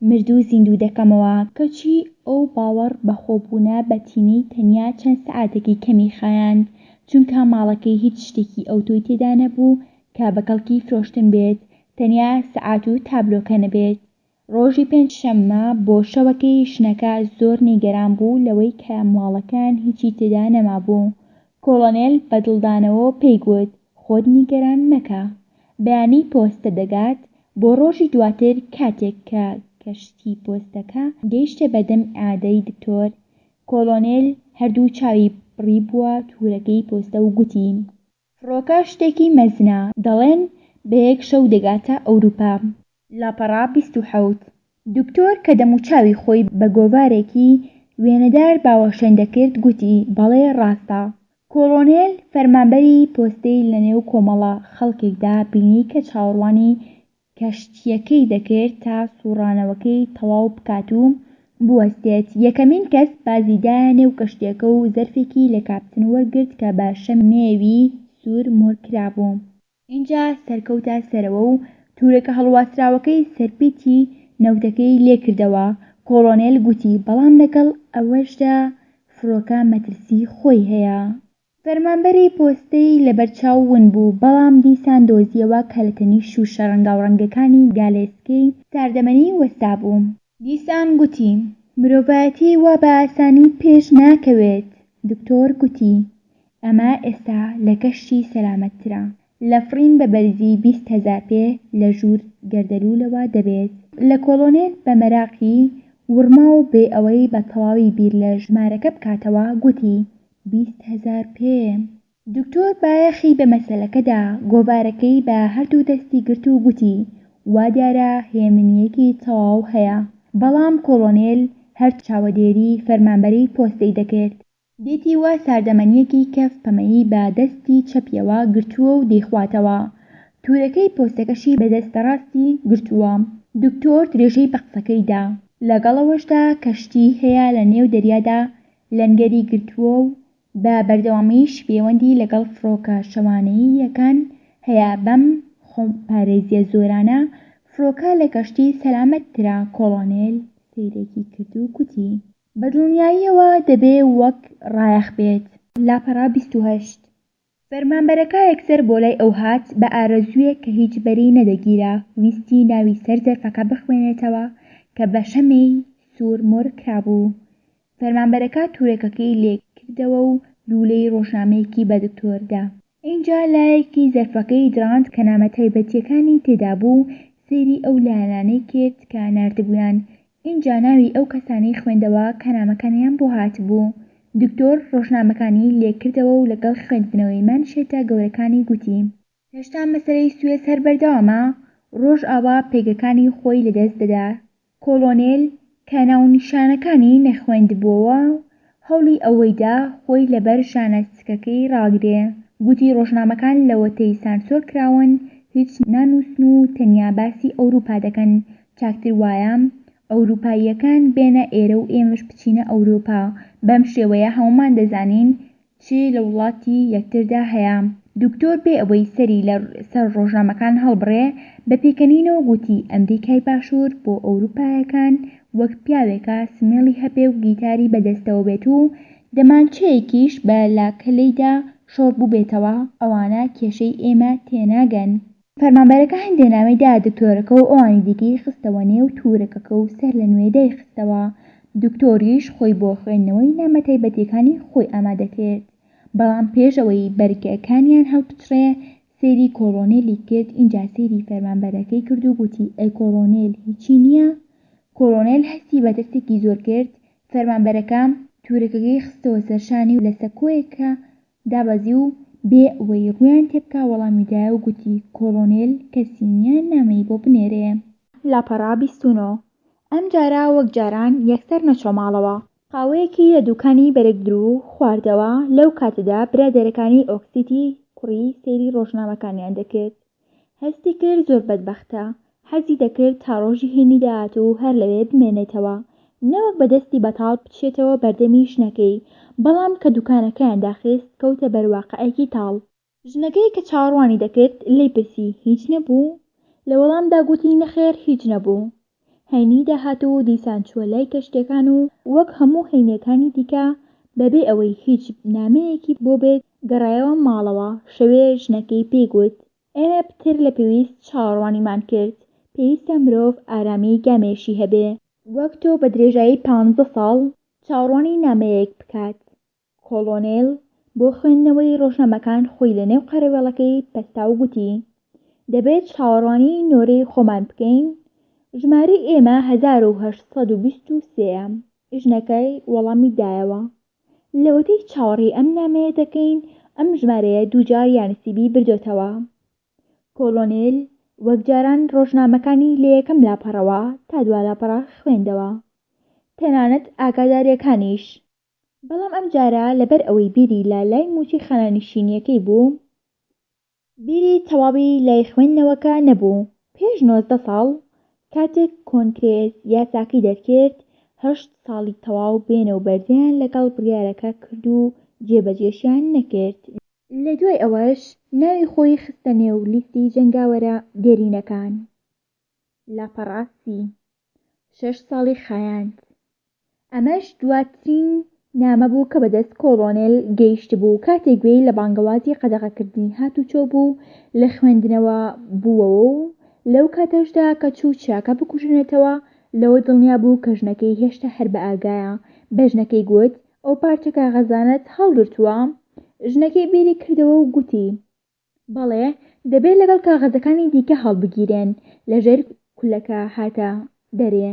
مردوو زیندوو دەکەمەوە. کەچی ئەو باوەڕ بەخۆبوونە بەتینەی تەنیا چەند سەعاتێکی کەمی خایاند، چونکە ماڵەکەی هیچ شتێکی ئەوتۆی تێدا نەبوو کە بە کەڵکی فرۆشتن بێت، تەنیا سەعات و تابلۆکە نەبێت. ڕۆژی پێنجشەممە بۆ شەوەکەی ژنەکە زۆر نیگەران بوو لەوەی کە ماڵەکەیان هیچی تێدا نەمابوو. کۆڵۆنێل بە دڵدانەوە پێی گوت، خۆت نیگەران مەکە. بەیانی پۆستە دەگات. بۆ ڕۆژی دواتر کاتێک کە کەشتی پۆستەکە گەیشتە بەردەم ئیعادەی دکتۆر، کۆڵۆنێل هەردوو چاوی بڕیبووە تورەکەی پۆستە و گوتی. فڕۆکە شتێکی مەزنە، دەڵێن بە یەک شەو دەگاتە ئەوروپا. لاپەڕە 27. دکتۆر کە دەموچاوی خۆی بە گۆڤارێکی وێنەدار باوەشێن دەکرد گوتی، بەڵێ ڕاستە. کۆڵۆنێل فەرمانبەری پۆستەی لەنێو کۆمەڵە خەڵکێکدا بینی کە چاوەڕوانی کەشتییەکەی دەکرد تا سووڕانەوەکەی تەواو بکات و بوەستێت. یەکەمین کەس بازی دایە نێو کەشتییەکە و زەرفێکی لە کاپتن وەرگرت کە بە شەمێوی سوور مۆر کرابوو. ئینجا سەرکەوتە سەرەوە و تورەکە هەڵواسراوەکەی سەرپیتی نەوتەکەی لێکردەوە. کۆڵۆنێل گوتی، بەڵام لەگەڵ ئەوەشدا فڕۆکە مەترسیی خۆی هەیە. فەرمانبەری پۆستەی لەبەرچاو ون بوو، بەڵام دیسان دۆزییەوە کە لە تەنیشت شووشە ڕەنگاوڕەنگەکانی گالێسکەی ساردەمەنی وەستابوو. دیسان گوتی، مرۆڤایەتی وا بە ئاسانی پێش ناکەوێت. دکتۆر گوتی، ئەمە ئێستا لە کەشتی سەلامەتترە. لە فڕین بە بەرزی 20 هەزار پێ لە ژوور گەردەلوولەوە دەبێت. لە کۆڵۆنێل بە مەراقی وڕما و بێ ئەوەی بە تەواوی بیر لە ژمارەکە بکاتەوە گوتی، 20 هەزار پێ. دکتۆر بایەخی بە مەسەلەکە دا، گۆڤارەکەی بە هەردوو دەستی گرت و گوتی، وا دیارە هێمنییەکی تەواو هەیە. بەڵام کۆڵۆنێل هەر چاوەدێری فەرمانبەری پۆستەی دەکرد. دیتی وا ساردەمەنییەکی کەف پەمەیی بە دەستی چەپیەوە گرتووە و دەیخواتەوە. تورەکەی پۆستەکەشی بە دەستە ڕاستی گرتووە. دکتۆر درێژەی بە قسەکەی دا. لەگەڵ ئەوەشدا کەشتی هەیە لە نێو دەریادا لەنگەری گرتووە و بە بەردەوامیش پێوەندی لەگەڵ فڕۆکە شەوانەییەکان هەیە بەم خۆپارێزییە زۆرانە فڕۆکە لە کەشتی سەلامەتترە کۆڵۆنێل سەیرێکی کرد و گوتی. بە دڵنیاییەوە دەبێ وەک ڕایەخ بێت. لاپەڕە 28. فەرمانبەرەکە یەکسەر بۆ لای ئەو هات، بە ئارەزوویەک کە هیچ بەری نەدەگیرا، ویستی ناوی سەر زەرفەکە بخوێنێتەوە کە بە شەمێی سوور مۆر کرابوو. فەرمانبەرەکە تورەکەکەی لێ کردەوە و لوولەی ڕۆژنامەیەکی بە دکتۆر دا. ئینجا لایەکی زەرفەکەی دڕاند کە نامە تایبەتییەکانی تێدا بوو، سەیری ئەو لایەنانەی کرد کە ناردبوویان، ئینجا ناوی ئەو کەسانەی خوێندەوە کە نامەکانیان بۆ هاتبوو. دکتۆر ڕۆژنامەکانی لێ کردەوە و لەگەڵ خوێندنەوەی مانشێتە گەورەکانی گوتی. هێشتا مەسەلەی سوێس هەر بەردەوامە، ڕۆژئاوا پێگەکانی خۆی لەدەست دەدا. کۆڵۆنێل کە ناونیشانەکانی نەخوێندبۆوە هەوڵی ئەوەی دا خۆی لەبەر ژانە سکەکەی ڕاگرێ، گوتی ڕۆژنامەکان لەوەتەی سانسۆر کراون هیچ نانووسن و تەنیا باسی ئەوروپا دەکەن، چاکتر وایە ئەوروپاییەکان بێنە ئێرە و ئێمەش بچینە ئەوروپا، بەم شێوەیە هەموومان دەزانین چ لە وڵاتی یەکتردا هەیە. دکتۆر بێ ئەوەی سەری لە سەر ڕۆژنامەکان هەڵبڕێ، بە پێکەنینەوە گوتی، ئەمریکای باشوور بۆ ئەوروپایەکان وەک پیاوێکە سمێڵی هەبێ و گیتاری بە دەستەوە بێت و دەمانچەیەکیش بە لاکەلەیدا شۆڕ بووبێتەوە، ئەوانە کێشەی ئێمە تێناگەن. فەرمانبەرەکە هەندێ نامەی دایە دکتۆرەکە و ئەوانی دیکەی خستەوە نێو تورەکەکە و سەر لە نوێ دایخستەوە. دکتۆریش خۆی بۆ خوێندنەوەی نامە تایبەتیەکانی خۆی ئامادە کرد. بەڵام پێش ئەوەی بەرگەکانیان هەڵپچڕێ سەیری کۆڵۆنێلی کرد ئینجا سەیری فەرمانبەرەکەی کرد و گوتی ئەی کۆڵۆنێل هیچی نیە؟ کۆڵۆنێل هەستی بە ترسێکی زۆر کرد. فەرمانبەرەکە تورەکەکەی خستەوە سەر شانی و لە سەکۆیەکە دابەزی و بێ ئەوەی ڕوویان تێبکا وەڵامی دایە و گوتی، کۆڵۆنێل کەسی نییە نامەی بۆ بنێرێ. لاپەڕە 29. ئەمجارە وەک جاران یەکسەر نەچۆ ماڵەوە. قاوەیەکی لە دووکانی بەرگدروو خواردەوە، لەو کاتەدا برادەرەکانی ئۆکسیتی کوڕی سەیری ڕۆژنامەکانیان دەکرد. هەستی کرد زۆر بەدبەختە، حەزی دەکرد تا ڕۆژی هەینی داهاتوو هەر لەوێ بمێنێتەوە، نەوەک بە دەستی بەتاڵ بچێتەوە بەردەمی ژنەکەی، بەڵام کە دوکانەکەیان داخست کەوتە بەر واقعێکی تاڵ. ژنەکەی کە چاوەڕوانی دەکرد لێی پرسی هیچ نەبوو؟ لە وەڵامدا گوتی نەخێر هیچ نەبوو. هەینی داهاتوو دیسان چووە لای کەشتییەکان و وەک هەموو هەینییەکانی دیکە بەبێ ئەوەی هیچ نامەیەکی بۆ بێت گەڕایەوە ماڵەوە، شەوێ ژنەکەی پێی گوت، ئێمە پتر لە پێویست چاوەڕوانیمان کرد، پێویستە مرۆڤ ئارامیی گامێشی هەبێ، وەک تۆ بە درێژایی پانزە ساڵ چاوەڕوانی نامەیەک بکات. کۆڵۆنێل بۆ خوێندنەوەی ڕۆژنامەکان خۆی لە نێو قەرەوێڵەکەی پەستا و گوتی، دەبێت چاوەڕوانی نۆرەی خۆمان بکەین؟ ژمارەی ئێمە 1823 ە. ژنەکەی وەڵامی دایەوە، لەوەتەی چاوەڕێی ئەم نامەیە دەکەین، ئەم ژمارەیە دووجار یانسیبی بردۆتەوە. کۆڵۆنێل وەک جاران ڕۆژنامەکانی لە یەکەم لاپەڕەوە تا دوا لاپەڕە خوێندەوە. تەنانەت ئاگادارییەکانیش. بەڵام ئەمجارە لەبەر ئەوەی بیری لە لای مووچەی خانەنشینییەکەی بوو، بیری تەواوی لای خوێندنەوەکە نەبوو. پێش 19 ساڵ، کاتێک کۆنکرێس یاساکەی دەرکرد، هەشت ساڵی تەواو بێنە و بەردەیان لەگەڵ بڕیارەکە کرد و جێبەجێشیان نەکرد. لە دوای ئەوەش ناوی خۆی خستە نێو لیستی جەنگاوەرە دێرینەکان. لاپەڕە سی. شەش ساڵی خایاند. ئەمەش دواترین نامە بوو کە بەدەست کۆڵۆنێل گەیشتبوو کاتێک گوێی لە بانگەوازی قەدەغەکردنی هاتوچۆ بوو لە خوێندنەوە بووەوە و لەو کاتەشدا کە چوو چراکە بکوژێنێتەوە لەوە دڵنیا بوو کە ژنەکەی هێشتا هەر بەئاگایە بە ژنەکەی گوت ئەو پارچە کاغەزانەت هەڵگرتووە؟ ژنەکەی بیری کردەوە و گوتی. بەڵێ، دەبێ لەگەڵ کاغەزەکانی دیکە هەڵبگیرێن، لە ژێر کولەکە هاتە دەرێ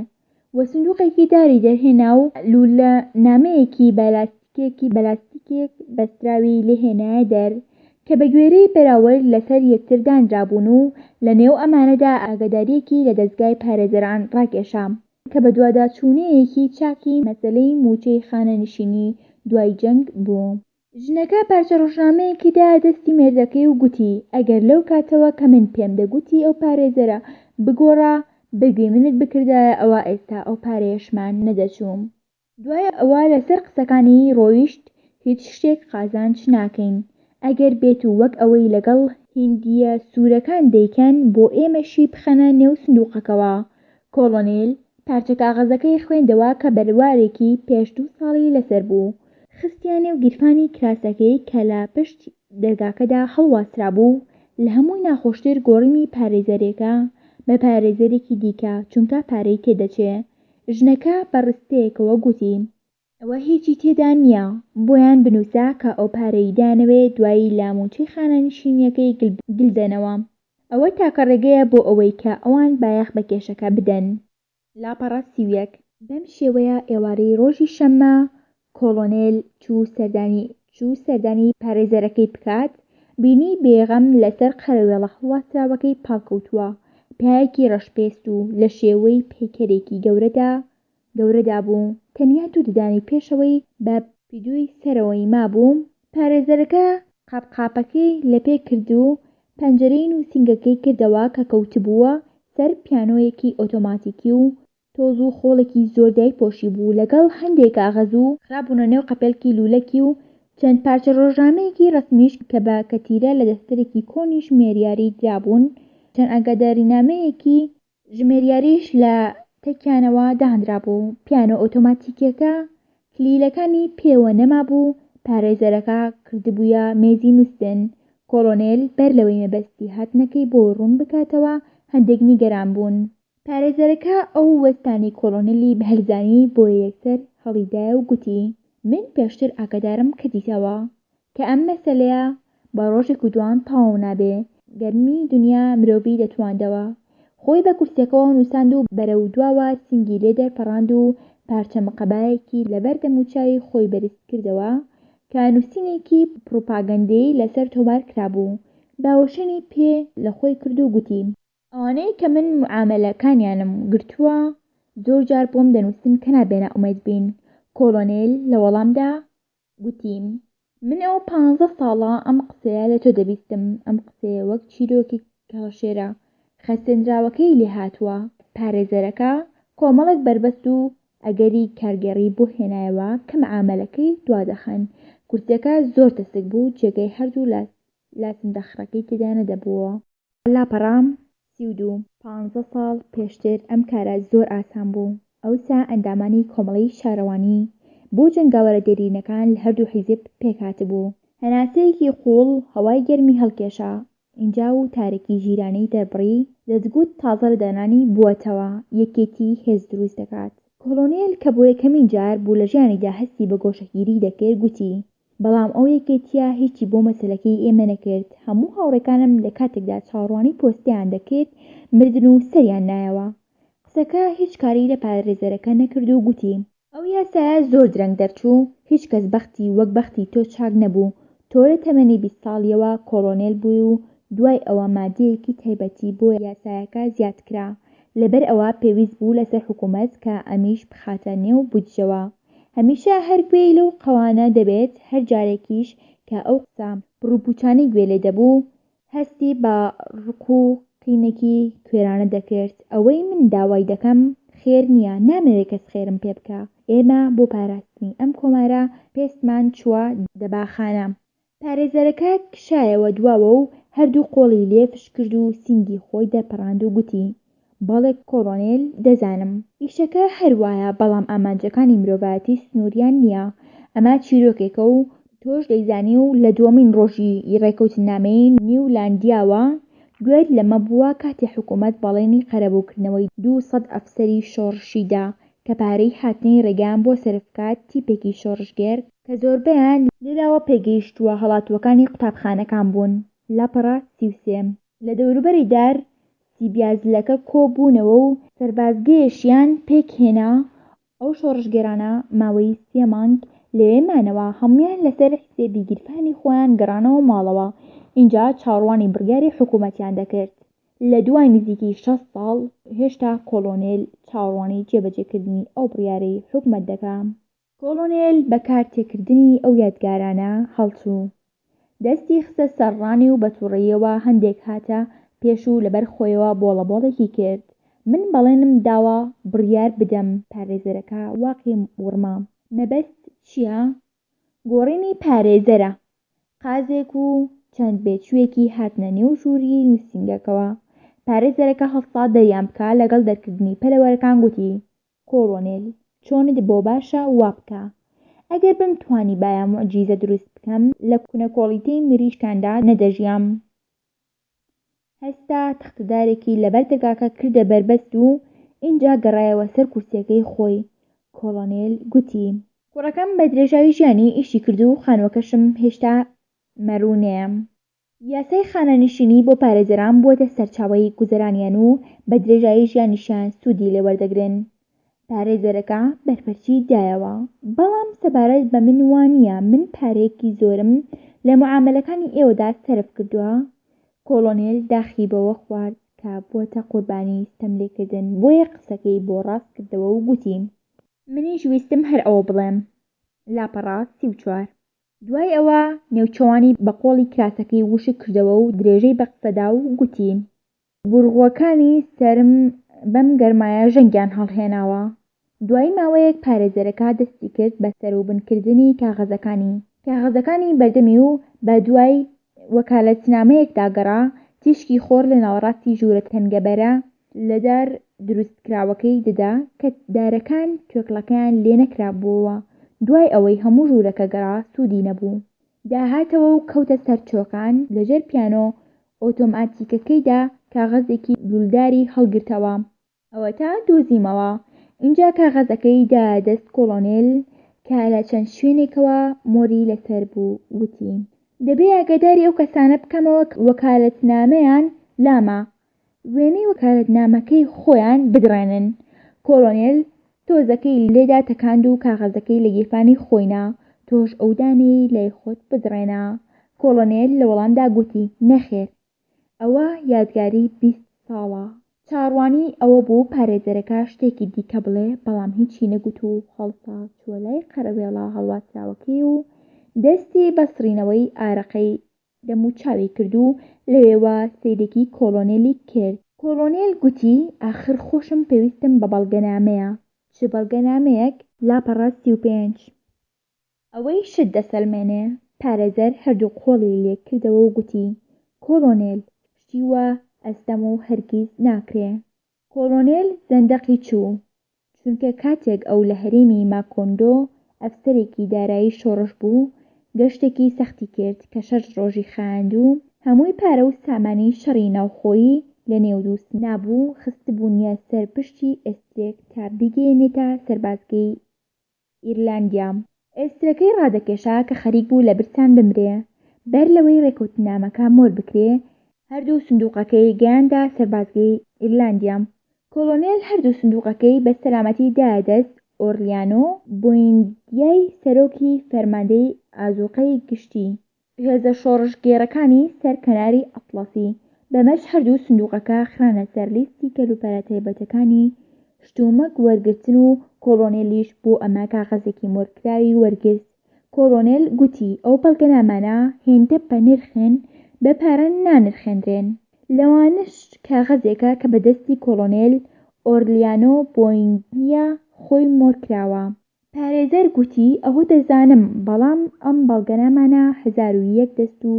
و سندووقێکی داری دەرهێنا و لوولە نامەیەکی بە لاستیکێکی بە لاستیکێک بەستراوی لێ هێنایە دەر کە بە گوێرەی بەراورد لە سەر یەکتر دانرابوون و لە نێو ئەمانەدا ئاگادارییەکی لە دەزگای پارێزەران ڕاکێشا کە بەدواداچوونەیەکی چاکی مەسەلەی مووچەی خانەنشینی دوای جەنگ بوو. ژنەکە پارچە ڕۆژنامەیەکی دایە دەستی مێردەکەی و گوتی، ئەگەر لەو کاتەوە کە من پێم دەگوتی ئەو پارێزەرە بگۆڕە، بە گوێی منت بکردایە ئەوا ئێستا ئەو پارەیەشمان نەدەچوو. دوای ئەوە لەسەر قسەکانی ڕۆیشت هیچ شتێک قازانج ناکەین ئەگەر بێتو وەک ئەوەی لەگەڵ هیندییە سوورەکان دەیکەن بۆ ئێمەشی بخەنە نێو سندووقەکەوە. کۆڵۆنیل پارچە کاغەزەکەی خوێندەوە کە بەروارێکی پێش دوو ساڵی لەسەر بوو. خستیە نێو گیرفانی کراسەکەی کە لە پشت دەرگاکەدا هەڵواسرابوو، لە هەمووی ناخۆشتر گۆڕینی پارێزەرێکە بە پارێزەرێکی دیکە چونکە پارەی تێدەچێ. ژنەکە بە ڕستەیەکەوە گوتی. ئەوە هیچی تێدا نییە، بۆیان بنووسە کە ئەو پارەی دانەوێ دوایی لە مووچەی خانەنشینییەکەی گل دەنەوە. ئەوە تاکە ڕێگەیە بۆ ئەوەی کە ئەوان بایەخ بە کێشەکە بدەن. لاپەڕە 31. بەم شێوەیە ئێوارەی ڕۆژی شەممە کۆڵۆنێل چوو سەردانی چوو سەردانی پارێزەرەکەی بکات، بینی بێغەم لەسەر قەرەوێڵە هەڵواسراوەکەی پاڵکەوتووە، پیاوێکی ڕەشپێست و لە شێوەی پەیکەرێکی گەورەدا گەورەدا بوو، تەنیا دوو ددانی پێشەوەی بە پیدووی سەرەوەی مابوو، پارێزەرەکە قاپقاپەکەی لەپێ کرد و پەنجەرەی نووسینگەکەی کردەوە کە کەوتبووە سەر پیانۆیەکی ئۆتۆماتیکی و تۆز و خۆڵێکی زۆر دایپۆشیبوو لەگەڵ هەندێ کاغەز و خرابوونە نێو قەپێلکی لوولەکی و چەند پارچە ڕۆژنامەیەکی ڕەسمیش کە بە کەتیرە لە دەفتەرێکی کۆنی ژمێریاری درابوون، چەند ئاگادارینامەیەکی ژمێریاریش لە تەکیانەوە دانرابوو، پیانۆ ئۆتۆماتیکیەکە کلیلەکانی پێوە نەمابوو، پارێزەرەکە کردبوویە مێزی نووستن، کۆڵۆنێل بەر لەوەی مەبەستی هاتنەکەی بۆ ڕوون بکاتەوە هەندێک نیگەران بوون. پارێزەرەکە ئەو وەستانی کۆڵۆنێلی بە هەل زانی بۆیە یەکسەر هەڵیدایە و گوتی، من پێشتر ئاگادارم کردیتەوە کە ئەم مەسەلەیە بە ڕۆژێک و دوان تەواو نابێ، گەرمی دنیا مرۆڤی دەتواندەوە. خۆی بە کورسیەکەوە نووساند و بەرەو دواوە سنگی لێ دەرپەڕاند و پارچە مقەبایەکی لەبەر دەموچاوی خۆی بەرز کردەوە کە نووسینێکی پڕوپاگەندەی لەسەر تۆمار کرابوو، باوەشێنی پێ لە خۆی کرد و گوتی. ئەوانەی کە من موعامەلەکانیانم گرتووە زۆر جار بۆم دەنووسن کە نابێ نائومێد بین. کۆڵۆنێل لە وەڵامدا گوتی، من ئەوە پانزە ساڵە ئەم قسەیە لە تۆ دەبیستم، ئەم قسەیە وەک چیرۆکی کەڵەشێرە خەسێنراوەکەی لێ هاتووە. پارێزەرەکە کۆمەڵێک بەربەست و ئەگەری کارگێڕی بۆ هێنایەوە کە مەعامەلەکەی دوادەخەن. کورسیەکە زۆر تەسک بوو، جێگای هەردوو لاسندەخڕەکەی تێدا نەدەبووەوە. لاپەڕە 32. پانزە ساڵ پێشتر ئەم کارە زۆر ئاسان بوو. ئەوسا ئەندامانی کۆمەڵەی شارەوانی بۆ جەنگاوەرە دێرینەکان لە هەردوو حیزب پێکهاتبوو. هەناسەیەکی قووڵ هەوای گەرمی هەڵکێشا، ئینجا وتارێکی ژیرانەی دەربڕی، دەتگوت تازە لە دانانی بووەتەوە، یەکێتی هێز دروست دەکات. کۆڵۆنێل کە بۆ یەکەمین جار بوو لە ژیانیدا هەستی بە گۆشەگیری دەکرد، گوتی، بەڵام ئەو یەکێتییە هیچی بۆ مەسەلەکەی ئێمە نەکرد، هەموو هاوڕێکانم لە کاتێکدا چاوەڕوانی پۆستەیان دەکرد مردن و سەریان نایەوە. قسەکە هیچ کاری لە پارێزەرەکە نەکرد و گوتی. ئەو یاسایە زۆر درەنگ دەرچوو، هیچ کەس بەختی وەک بەختی تۆ چاک نەبوو، تۆ لە تەمەنی 20 ساڵییەوە کۆڵۆنێل بووی و دوای ئەوە مادەیەکی تایبەتی بۆ یاسایەکە زیاد کرا، لەبەر ئەوە پێویست بوو لەسەر حکوومەت کە ئەمیش بخاتە نێو بودجەوە. هەمیشە هەر گوێی لەو قەوانە دەبێت، هەر جارێکیش کە ئەو قسە پڕوپووچانەی گوێ لێ دەبوو، هەستی بە ڕق و قینێکی کوێرانە دەکرد، ئەوەی من داوای دەکەم خێر نییە، نامەوێ کەس خێرم پێ بکا، ئێمە بۆ پاراستنی ئەم کۆمارە پێستمان چووە دەباخانە. پارێزەرەکە کشایەوە دواوە و هەردوو قۆڵی لێ فش کرد و سینگی خۆی دەرپەڕاند و گوتی، بەڵێ کۆڵۆنێل، دەزانم. ئیشەکە هەر وایە، بەڵام ئامانجەکانی مرۆڤایەتی سنووریان نییە. ئەمە چیرۆکێکە و تۆش دەیزانی و لە دووەمین ڕۆژی ڕێکەوتننامەی نیولاندیاوە گوێت لەمە بووە کاتێ حکوومەت بەڵێنی قەرەبووکردنەوەی 200 ئەفسەری شۆڕشی دا کە پارەی هاتنی ڕێگایان بۆ سەرف بکات تیپێکی شۆڕشگێر کە زۆربەیان لە لاوە پێگەیشتووە هەڵاتووەکانی قوتابخانەکان بوون، لاپەڕە 33. لە دەوروبەری دار سیبیازلەکە کۆ بوونەوە و سەربازگەیەشیان پێک هێنا، ئەو شۆڕشگێرانە ماوەی سێ مانگ لەوێ مانەوە، هەموویان لەسەر حسێبی گیرفانی خۆیان گەڕانەوە ماڵەوە، ئینجا چاوەڕوانی بڕیاری حکوومەتیان دەکرد. لە دوای نزیکەی 60 ساڵ هێشتا کۆڵۆنێل چاوەڕوانی جێبەجێکردنی ئەو بڕیارەی حکومەت دەکا. کۆڵۆنێل بە کار تێکردنی ئەو یادگارانە هەڵچوو. دەستی خستە سەر ڕانی و بە تووڕەییەوە هەندێک هاتە پێش و لەبەر خۆیەوە بۆڵەبۆڵێکی کرد. من بەڵێنم داوە بڕیار بدەم. پارێزەرەکە واقی وڕما. مەبەست چییە؟ گۆڕینی پارێزەرە. قازێک و چەند بێچوویەکی هاتنە نێو ژووری نووسینگەکەوە. پارێزەرەکە هەڵسا دەریان بکا، لەگەڵ دەرکردنی پەلەوەرەکان گوتی، کۆڵۆنێل، چۆنت بۆ باشە وا بکە. ئەگەر بمتوانیبایە موعجیزە دروست بکەم، لە کونەکۆڵیتەی مریشکاندا نەدەژیام. هەستا تەختەدارێکی لەبەر دەرگاکە کردە بەربەست و ئینجا گەڕایەوە سەر کورسییەکەی خۆی. کۆڵۆنێل گوتی. کوڕەکەم بە درێژایی ژیانی ئیشی کرد و خانووەکەشم هێشتا مەروونەیە. یاسای خانەنشینی بۆ پارێزەران بووەتە سەرچاوەی گوزەرانیان و بە درێژایی ژیانیشیان سوودی لێ وەردەگرن. پارێزەرەکە بەرپەرچی دایەوە، بەڵام سەبارەت بە من وا نییە، من پارەیەکی زۆرم لە موعامەلەکانی ئێوەدا سەرف کردووە. کۆڵۆنێل داخی بەوە خوارد کە بووەتە قوربانی ستەملێکردن، بۆیە قسەکەی بۆ ڕاست کردەوە و گوتی. منیش ویستم هەر ئەوە بڵێم. لاپەڕە 34. دوای ئەوە نێوچەوانی بە قۆڵی کراسەکەی وشک کردەوە و درێژەی بە قسە دا و گوتی. بورغوەکانی سەرم بەم گەرمایە ژەنگیان هەڵهێناوە. دوای ماوەیەک پارێزەرەکە دەستی کرد بە سەروبنکردنی کاغەزەکانی کاغەزەکانی بەردەمی و بە دوای وەکالەتنامەیەکدا گەڕا، تیشکی خۆر لە ناوەڕاستی ژوورە تەنگەبەرە لە دار دروستکراوەکەی دەدا کە دارەکان توێکڵەکەیان لێ نەکرابووەوە، دوای ئەوەی هەموو ژوورەکە گەڕا سوودی نەبوو. داهاتەوە و کەوتە سەر چۆکان، لە ژێر پیانۆ ئۆتۆماتیکەکەیدا کاغەزێکی لوولداری هەڵگرتەوە. ئەوەتا دۆزیمەوە. ئینجا کاغەزەکەی دایە دەست کۆڵۆنێل کە لە چەند شوێنێکەوە مۆری لەسەر بوو، وتی. دەبێ ئاگاداری ئەو کەسانە بکەمەوە کە وەکالەتنامەیان لامە، وێنەی وەکالەتنامەکەی خۆیان بدڕێنن. کۆڵۆنێل تۆزەکەی لێدا تەکاند و کاغەزەکەی لە گیرفانی خۆی نا، تۆش ئەو دانەیەی لای خۆت بدڕێنە. کۆڵۆنێل لە وەڵامدا گوتی، نەخێر. ئەوە یادگاری 20 ساڵە. چاوەڕوانی ئەوە بوو پارێزەرەکە شتێکی دیکە بڵێ، بەڵام هیچی نەگوت و هەڵسا چووە لای قەرەوێڵە هەڵواسراوەکەی و دەستی بە سڕینەوەی ئارەقەی دەموچاوی کرد و لەوێوە سەیرێکی کۆڵۆنێلی کرد. کۆڵۆنێل گوتی، ئاخر خۆشم پێویستم بە بەڵگەنامەیە. چ بەڵگەنامەیەک؟ لاپەڕە 35. ئەوەی شت دەسەلمێنێ. پارێزەر هەردوو قۆڵی لێک کردەوە و گوتی، کۆڵۆنێل، شتی وا ئەستەم و هەرگیز ناکرێ. کۆڵۆنێل زەندەقی چوو، چونکە کاتێک ئەو لە هەرێمی ماکۆندۆ ئەفسەرێکی دارایی شۆڕش بوو، گەشتێکی سەختی کرد کە شەش ڕۆژی خایاند و هەمووی پارە و سامانی شەڕی ناوخۆیی لە نێو دووست نابوو خستبوونیە سەر پشتی ئێسترێک تا بیگەیەنێتە سەربازگەی ئیرلەندیا. ئێسترەکەی ڕادەکێشا کە خەریک بوو لە برسان بمرێ. بەر لەوەی ڕێکەوتننامەکە مۆر بکرێ، هەردوو سندووقەکەی گەیاندە سەربازگەی ئیرلەندیا. کۆڵۆنێل هەردوو سندووقەکەی بە سەلامەتی دایە دەست ئۆرلیانۆ بویندیای سەرۆکی فەرماندەی ئازووقەی گشتی هێزە شۆڕشگێڕەکانی سەر کەناری ئەتڵەسی، بەمەش هەردوو سندووقەکە خرانە سەر لیستی کەلوپەلە تایبەتەکانی شتومەک وەرگرتن و کۆڵۆنێلیش بۆ ئەمە کاغەزێکی مۆرکراوی وەرگرت. کۆڵۆنێل گوتی ئەو بەڵگەنامانە هێندە بەنرخن بە پارە نانرخێندرێن. لەوانەش کاغەزێکە کە بە دەستی کۆڵۆنێل ئۆرلیانۆ بۆیندیا خۆی مۆرکراوە. پارێزەر گوتی ئەوە دەزانم، بەڵام ئەم بەڵگەنامانە 1001 دەست و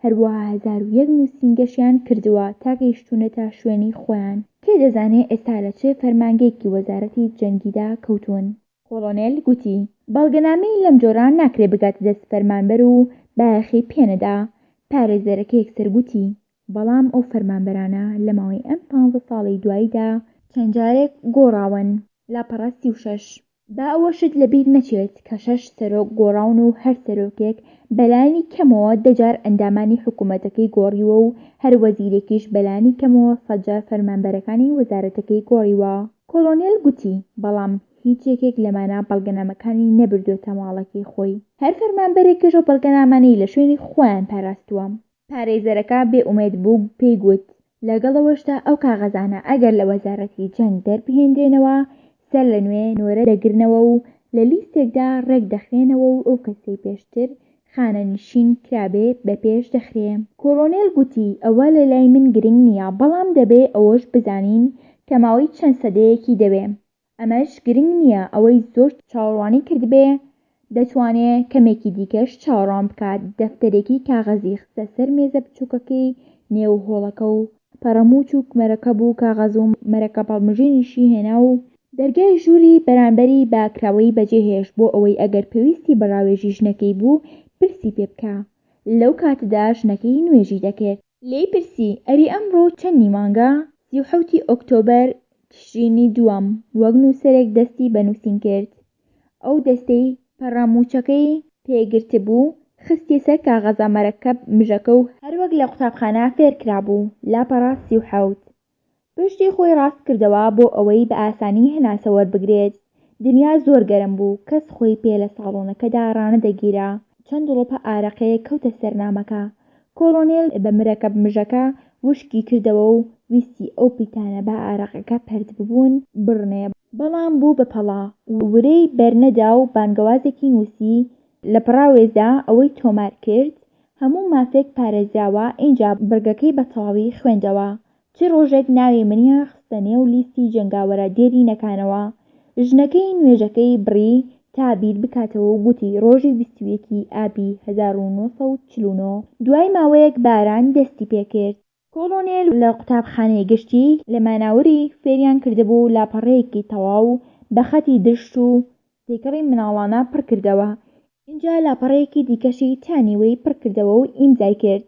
هەروەها 1001 نووسینگەشیان کردووە تا گەیشتوونەتە شوێنی خۆیان. کێ دەزانێ ئێستا لە چ فەرمانگەیەکی وەزارەتی جەنگیدا کەوتوون؟ کۆڵۆنێل گوتی بەڵگەنامەی لەم جۆرە ناکرێ بگاتە دەست فەرمانبەر و بایەخی پێ نەدا. پارێزەرەکە یەکسەر گوتی بەڵام ئەو فەرمانبەرانە لە ماوەی ئەم پانزە ساڵەی دواییدا چەند جارێک گۆڕاون. لاپەڕە 36. با ئەوەشت لەبیر نەچێت کە شەش سەرۆک گۆڕاون و هەر سەرۆکێک بەلایەنی کەمەوە دە جار ئەندامانی حکومەتەکەی گۆڕیوە و هەر وەزیرێکیش بەلایەنی کەمەوە سەد جار فەرمانبەرەکانی وەزارەتەکەی گۆڕیوە. کۆڵۆنێل گوتی، بەڵام هیچ یەکێک لەمانە بەڵگەنامەکانی نەبردووەتە ماڵەکەی خۆی. هەر فەرمانبەرێکیش ئەو بەڵگەنامانەی لە شوێنی خۆیان پاراستووە. پارێزەرەکە بێ ئومێد بوو پێی گوت، لەگەڵ ئەوەشدا ئەو کاغەزانە ئەگەر لە وەزارەتی جەنگ دەربهێنرێنەوە سەر لە نوێ نۆرە دەگرنەوە و لە لیستێکدا ڕێک دەخرێنەوە و ئەو کەسەی پێشتر خانەنشین کرابێ بە پێش دەخرێ. کۆڵۆنێل گوتی، ئەوە لە لای من گرنگ نییە، بەڵام دەبێ ئەوەش بزانین کە ماوەی چەند سەدەیەکی دەوێ. ئەمەش گرنگ نییە، ئەوەی زۆر چاوەڕوانی کردبێ دەتوانێ کەمێکی دیکەش چاوەڕوان بکات، دەفتەرێکی کاغەزی خستە سەر مێزە بچووکەکەی نێو هۆڵەکە و پەڕەمووچ و مەرەکەب و کاغەز و مەرەکەب هەڵمژینیشی هێنا و دەرگای ژووری بەرانبەری بە کراوەیی بەجێ هێشت بۆ ئەوەی ئەگەر پێویستی بە ڕاوێژی ژنەکەی بوو پرسی پێ بکا. لەو کاتەدا ژنەکەی نوێژی دەکرد. لێی پرسی، ئەری ئەمڕۆ چەندی مانگە؟ 37 ی ئۆکتۆبەر تشرینی دووەم، وەک نووسەرێک دەستی بە نووسین کرد. ئەو دەستەی پەڕەمووچەکەی پێ گرتبوو، خستیە سەر کاغەزە مەرەکەب مژەکە و هەروەک لە قوتابخانە فێر کرابوو، لاپەڕە 37. پشتی خۆی ڕاست کردەوە بۆ ئەوەی بە ئاسانی هەناسە وەربگرێت. دنیا زۆر گەرم بوو، کەس خۆی پێ لە ساڵۆنەکەدا ڕانەدەگیرا. چەند دڵۆپە ئارەقەیەک کەوتە سەر نامەکە. کۆڵۆنێل بە مرەکەب مژەکە وشکی کردەوە و ویستی ئەو پیتانە بە ئارەقەکە پەرت ببوون بڕنێ، بەڵام بوو بە پەڵە، ورەی بەرنەدا و بانگەوازێکی نووسی، لە پەڕاوێزدا ئەوەی تۆمار کرد، هەموو مافێک پارێزراوە، ئینجا بڕگەکەی بە تەواوی خوێندەوە. چ ڕۆژێک ناوی منیان خستە نێو لیستی جەنگاوەرە دێرینەکانەوە. ژنەکەی نوێژەکەی بڕی تا بیر بکاتەوە و گوتی ڕۆژی 21 ی ئابی 1949. دوای ماوەیەک باران دەستی پێ کرد. کۆڵۆنێل لە قوتابخانەی گشتی لە ماناوری فێریان کردبوو لاپەڕەیەکی تەواو بە خەتی درشت و تێکەڵی مناڵانە پڕ کردەوە، ئینجا لاپەڕەیەکی دیکەشی تا نیوەی پڕ کردەوە و ئیمزای کرد.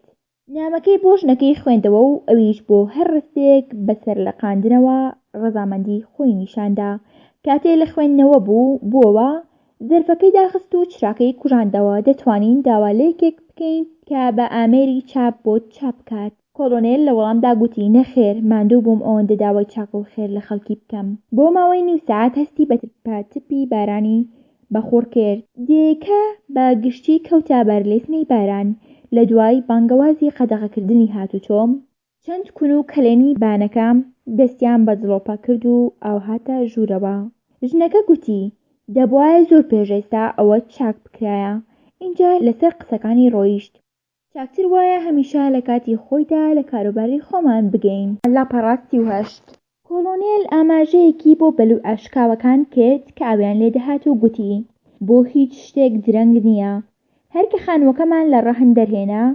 نامەکەی بۆ ژنەکەی خوێندەوە و ئەویش بۆ هەر ڕستەیەک بە سەرلەقاندنەوە ڕەزامەندی خۆی نیشان دا. کاتێ لە خوێندنەوە بوو بووەوە، زەرفەکەی داخست و چراکەی کوژاندەوە، دەتوانین داوا لە یەکێک بکەین کە بە ئامێری چاپ بۆت چاپ بکات. کۆڵۆنێل لە وەڵامدا گوتی، نەخێر، ماندوو بووم ئەوەندە داوای چاکە و خێر لە خەڵکی بکەم. بۆ ماوەی نیو سەعات هەستی بە ترپاترپی بارانی بەخوڕ کرد. دێیەکە بە گشتی کەوتە بەر لێزمەی باران، لە دوای بانگەوازی قەدەغەکردنی هاتوچۆ، چەند کون و کەلێنی بانەکە دەستیان بە دڵۆپە کرد و ئاو هاتە ژوورەوە. ژنەکە گوتی، دەبوایە زۆر پێش ئێستا ئەوە چاک بکرایە. ئینجا لەسەر قسەکانی ڕۆیشت. چاکتر وایە هەمیشە لە کاتی خۆیدا لە کاروباری خۆمان بگەین. لاپەڕە 38. کۆڵۆنێل ئاماژەیەکی بۆ بەلوعە شکاوەکان کرد کە ئاویان لێ دەهات و گوتی، بۆ هیچ شتێک درەنگ نییە. هەر کە خانووەکەمان لە ڕەهن دەرهێنا،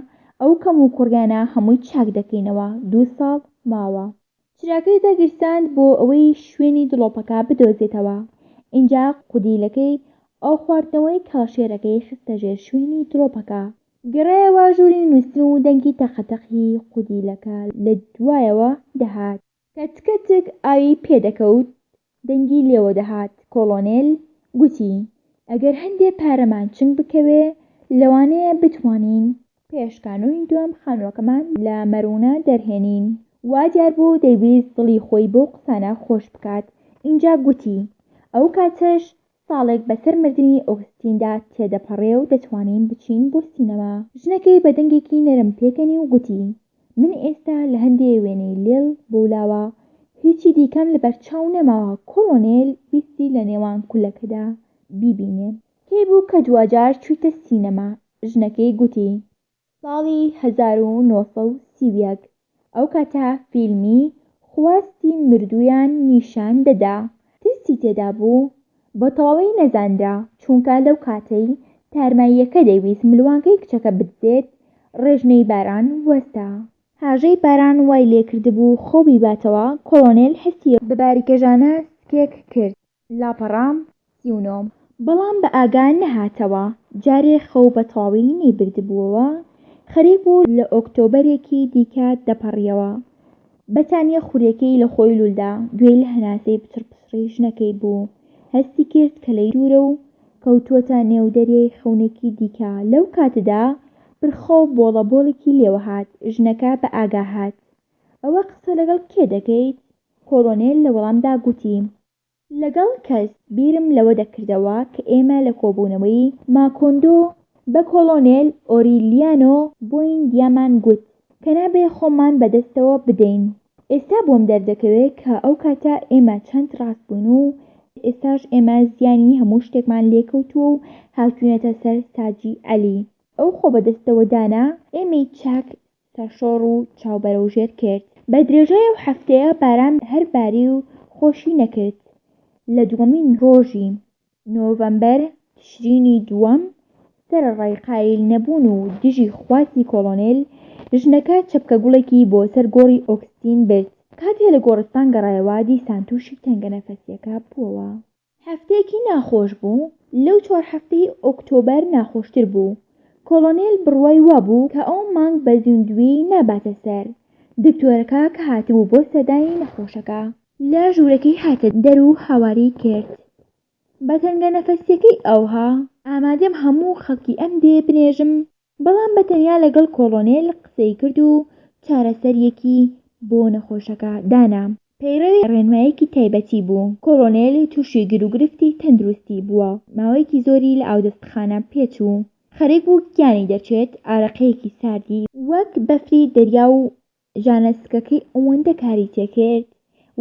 ئەو کەموکوڕیانە هەمووی چاک دەکەینەوە. دوو ساڵ؟ ماوە. چراکەی داگیرساند بۆ ئەوەی شوێنی دڵۆپەکە بدۆزێتەوە. ئینجا قودیلەکەی ئاوخواردنەوەی کەڵەشێرەکەی خستە ژێر شوێنی دڵۆپەکە. گەڕایەوە ژووری نووستن و دەنگی تەقەتەقی قودیلەکە لە دوایەوە دەهات. کە تکەتک ئاوی پێدەکەوت دەنگی لێوە دەهات. کۆڵۆنێل گوتی، ئەگەر هەندێ پارەمان چنگ بکەوێ، لەوانەیە بتوانین پێش کانوونی دووەم خانووەکەمان لە مەروونە دەرهێنین. وا دیار بوو دەیویست دڵی خۆی بەو قسانە خۆش بکات. ئینجا گوتی، ئەو کاتەش ساڵێک بەسەر مردنی ئۆگستیندا تێدەپەڕێ و دەتوانین بچین بۆ سینەما. ژنەکەی بە دەنگێکی نەرم پێکەنی و گوتی، من ئێستا لە هەندێ وێنەی لێڵ بەولاوە هیچی دیکەم لەبەرچاو نەماوە کۆڵۆنێل ویستی لە نێوان کولەکەدا بیبینێ. کەی بوو کە دواجار چوویتە سینەما؟ ژنەکەی گوتی. ساڵی 1931، ئەو کاتە فیلمی خواستی مردوویان نیشان دەدا، ترسی تێدا بوو، بە تەواوی نەزانرا، چونکە لەو کاتەی تارماییەکە دەیویست ملوانکەی کچەکە بدزێت، ڕێژنەی باران وەستا. هاژەی باران وای لێ کردبوو خەو بیباتەوە، کۆڵۆنێل هەستی بە باریکەژانە سکێک کرد. لاپەڕە 39. بەڵام بە ئاگا نەهاتەوە، جارێ خەو بە تەواوی نەیبردبووەوە، خەریک بوو لە ئۆکتۆبەرێکی دیکە دەپەڕییەوە. بەتانییە خورییەکەی لە خۆی لوول دا، گوێی لە هەناسەی پچڕپچڕی ژنەکەی بوو، هەستی کرد کە لێی دوورە و کەوتووەتە نێو دەریای خەونێکی دیکە، لەو کاتەدا پرخە و بۆڵەبۆڵێکی لێوە هات، ژنەکە بە ئاگا هات. ئەوە قسە لەگەڵ کێ دەکەیت؟ کۆڵۆنێل لە وەڵامدا گوتی. لەگەڵ کەس، بیرم لەوە دەکردەوە کە ئێمە لە کۆبوونەوەی ماکۆندۆ بە کۆڵۆنێل ئۆریلیانۆ بویندیامان گوت کە نابێ خۆمان بە دەستەوە بدەین. ئێستا بۆم دەردەکەوێ کە ئەو کاتە ئێمە چەند ڕاست بووین و ئێستاش ئێمە زیانی هەموو شتێکمان لێ کەوتووە و هاتووینەتە سەر ساجی عەلی. ئەو خۆبەدەستەوەدانە ئێمەی چاک سەرشۆڕ و چاو بەرەوژێر کرد. بە درێژای ئەو هەفتەیە باران هەر باری و خۆشی نەکرد. لە دووەمین ڕۆژی نۆڤەمبەر، تشرینی دووەم، سەرەڕای قایل نەبوون و دژی خواستی کۆڵۆنێل، ژنەکە چەپکە گوڵێکی بۆ سەر گۆڕی ئۆگستین برد. کاتێ لە گۆڕستان گەڕایەوە دیسان تووشی تەنگەنەفەسییەکە بووەوە. هەفتەیەکی ناخۆش بوو، لەو چوار هەفتەی ئۆکتۆبەر ناخۆشتر بوو. کۆڵۆنێل بڕوای وابوو کە ئەو مانگ بە زیندوویی ناباتە سەر. دکتۆرەکە کە هاتبوو بۆ سەردانی نەخۆشەکە. لە ژوورەکەی هاتە دەر و هاواری کرد. بە تەنگەنەفەسییەکەی ئەوها، ئامادەم هەموو خەڵکی ئەم دێیە بنێژم، بەڵام بە تەنیا لەگەڵ کۆڵۆنێل قسەی کرد و چارەسەرییەکی بۆ نەخۆشەکە دانا. پەیڕەوی ڕێنمایەکی تایبەتی بوو. کۆڵۆنێل تووشی گیروگرفتی تەندروستی بووە، ماوەیەکی زۆری لە ئاودەستخانە پێچوو. خەریک بوو گیانی دەرچێت، ئارەقەیەکی ساردی وەک بەفری دەریا و ژانەسکەکەی ئەوەندە کاری تێکرد،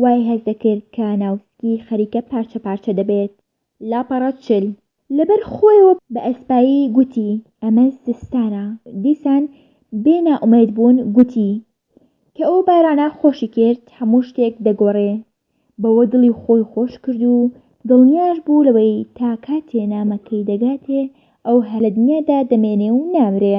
وای هەست دەکرد کە ناوسکی خەریکە پارچە پارچە دەبێت. لاپەڕە 40. لەبەر خۆیەوە بە ئەسپایی گوتی، ئەمە زستانە. دیسان بێ نائومێد بوون گوتی، کە ئەو بارانە خۆشی کرد هەموو شتێک دەگۆڕێ. بەوە دڵی خۆی خۆش کرد و دڵنیاش بوو لەوەی تا کاتێ نامەکەی دەگاتێ ئەو هەر لە دنیادا دەمێنێ و نامرێ.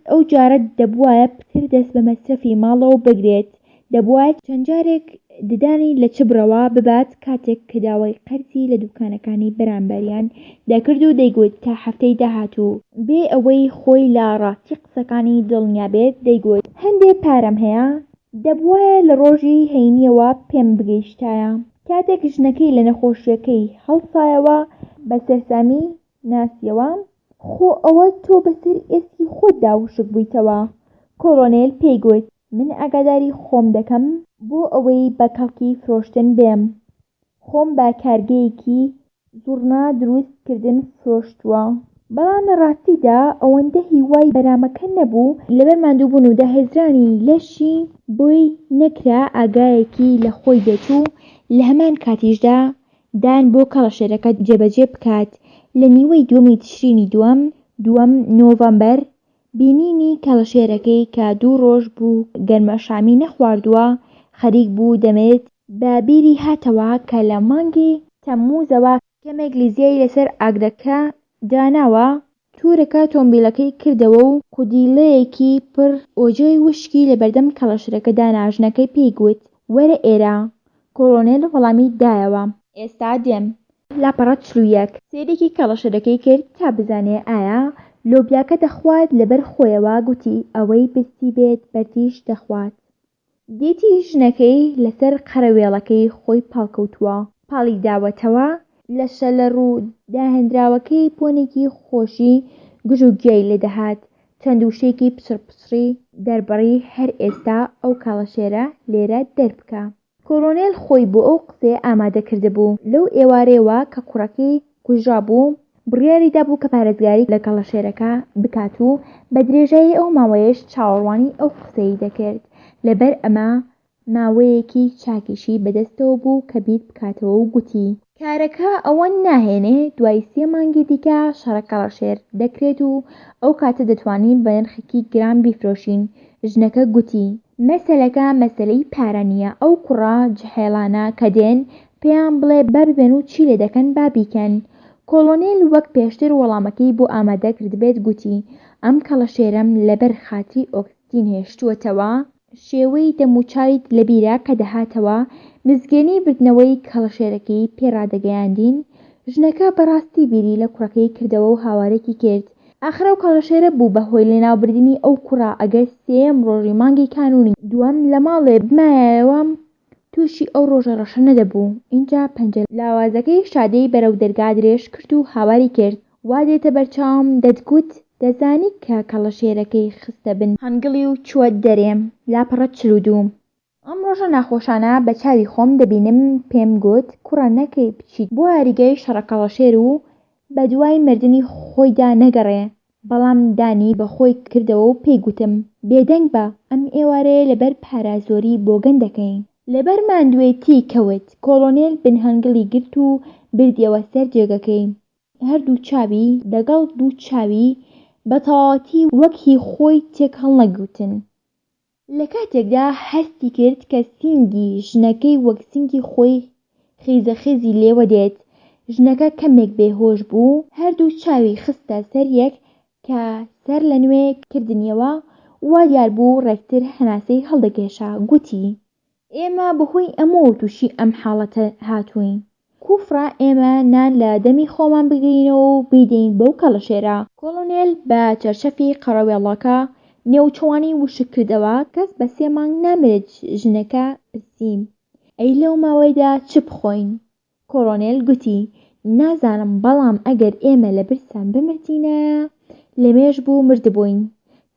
ئەو جارە دەبوایە پتر دەست بە مەسرەفی ماڵەوە بگرێت، دەبوایە چەند جارێک ددانی لە چبڕەوە ببات کاتێک کە داوای قەرزی لە دوکانەکانی بەرامبەریان دەکرد و دەیگوت تا هەفتەی داهاتوو، بێ ئەوەی خۆی لە ڕاستی قسەکانی دڵنیا بێت دەیگوت هەندێ پارەم هەیە، دەبوایە لە ڕۆژی هەینییەوە پێم بگەیشتایە. کاتێک ژنەکەی لە نەخۆشییەکەی هەڵسایەوە بە سەرسامی ناسیەوە، خۆ ئەوە تۆ بەسەر ئێسکی خۆتدا وشک بوویتەوە. کۆڵۆنێل پێی گوت، من ئاگاداری خۆم دەکەم بۆ ئەوەی بە کەڵکی فرۆشتن بێم. خۆم بە کارگەیەکی زوڕنا دروست کردن فرۆشتووە. بەڵام لە ڕاستیدا ئەوەندە هیوای بە نامەکە نەبوو، لەبەر ماندووبوون و داهێزرانی لەشی بۆی نەکرا ئاگایەکی لە خۆی بێت و لە هەمان کاتیشدا دان بۆ کەڵەشێرەکە جێبەجێ بکات، لە نیوەی دووەمی تشرینی دووەم، دووەم نۆڤەمبەر، بینینی کەڵەشێرەکەی کە دوو ڕۆژ بوو گەرمەشامی نەخواردووە، خەریک بوو دەمرد، بە بیری هاتەوە کە لە مانگی تەمموزەوە کەمێک لیزیای لەسەر ئاگرەکە داناوە. تورەکە تۆمبیلەکەی کردەوە و قودیلەیەکی پڕ ئۆجەی وشکی لەبەردەم کەڵەشێرەکە دانا، ژنەکەی پێی گوت، وەرە ئێرە. کۆڵۆنێل وەڵامی دایەوە. ئێستا دێم. لاپەڕە 41. سەیرێکی کەڵەشێرەکەی کرد تا بزانێ ئایا لۆبیاکە دەخوات، لەبەر خۆیەوە گوتی، ئەوەی برسی بێت بەردیش دەخوات. دیتی ژنەکەی لەسەر قەرەوێڵەکەی خۆی پاڵکەوتووە، پاڵی داوەتەوە، لە شەلە ڕوو داهێنراوەکەی بۆنێکی خۆشی گژوگیای لێ دەهات، چەند وشەیەکی پچڕپچڕی دەربڕی هەر ئێستا ئەو کەڵەشێرە لێرە دەربکە. کۆڵۆنێل خۆی بۆ ئەو قسەیە ئامادە کردبوو. لەو ئێوارەیەوە کە کوڕەکەی کوژرابوو، بڕیاری دابوو کە پارێزگاری لە کەڵەشێرەکە بکات و بە درێژایی ئەو ماوەیەش چاوەڕوانی ئەو قسەیەی دەکرد. لەبەر ئەمە ماوەیەکی چاکیشی بەدەستەوە بوو کە بیر بکاتەوە و گوتی. کارەکە ئەوە ناهێنێ، دوای سێ مانگی دیکە شەڕە کەڵەشێر دەکرێت و ئەو کاتە دەتوانین بە نرخێکی گران بیفرۆشین. ژنەکە گوتی. مەسەلەکە مەسەلەی پارە نییە، ئەو کوڕە جحێڵانە کە دێن پێیان بڵێ با بیبەن و چی لێ دەکەن با بیکەن. کۆڵۆنێل وەک پێشتر وەڵامەکەی بۆ ئامادە کردبێت گوتی، ئەم کەڵەشێرەم لەبەر خاتری ئۆگستین هێشتووەتەوە، شێوەی دەموچاویت لەبیرە کە دەهاتەوە مزگێنی بردنەوەی کەڵەشێرەکەی پێ ڕادەگەیاندین؟ ژنەکە بەڕاستی بیری لە کوڕەکەی کردەوە و هاوارێکی کرد، ئاخر ئەو کەڵەشێرە بوو بە هۆی لەناوبردنی ئەو کوڕە، ئەگەر سێیەم ڕۆژی مانگی کانوونی دووەم لە ماڵێ بمایایەوە تووشی ئەو ڕۆژە ڕەشە نەدەبوو. ئینجا پەنجە لاوازەکەی شادەی بەرەو دەرگا درێژ کرد و هاواری کرد، وا دێتە بەرچاوم دەتگوت دەزانی کە کەڵەشێرەکەی خستە بن هەنگڵی و چووە دەرێ. لاپەڕە 42. ئەم ڕۆژە ناخۆشانە بە چاوی خۆم دەبینم پێم گوت کوڕە نەکەی بچیت بۆ یاریگای شەڕەکەڵەشێر و بە دوای مردنی خۆیدا نەگەڕێ بەڵام دانی بە خۆی کردەوە و پێی گوتم بێدەنگ بە ئەم ئێوارەیە لەبەر پارە زۆری بۆگەن دەکەین. لەبەر ماندوێتی کەوت. کۆڵۆنێل بن هەنگڵی گرت و بردیەوە سەر جێگەکەی. هەردوو چاوی دەگەڵ دوو چاوی بە تەواوەتی وەک هی خۆی تێک هەڵنەگوتن. لە کاتێکدا هەستی کرد کە سینگی ژنەکەی وەک سینگی خۆی خیزە خیزی لێوە دێت، ژنەکە کەمێک بێ هۆش بوو، هەردوو چاوی خستە سەر یەک کە سەر لە نوێ کردنیەوە وا دیار بوو ڕێکتر هەناسەی هەڵدەکێشا، گوتی. ئێمە بەهۆی ئەمەوە تووشی ئەم حاڵەتە هاتووین. کوفرە ئێمە نان لە دەمی خۆمان بگرینەوە و بیدەین بەو کەڵەشێرە. کۆڵۆنێل بە چەرچەفی قەڕەوێڵەکە نێوچەوانی وشک کردەوە، کەس بە سێ مانگ نامرێت ژنەکە پرسی، ئەی لەو ماوەیەدا چ بخۆین؟ کۆڵۆنێل گوتی، نازانم، بەڵام ئەگەر ئێمە لە برسان بمردینایە، لەمێژ بوو مردبووین.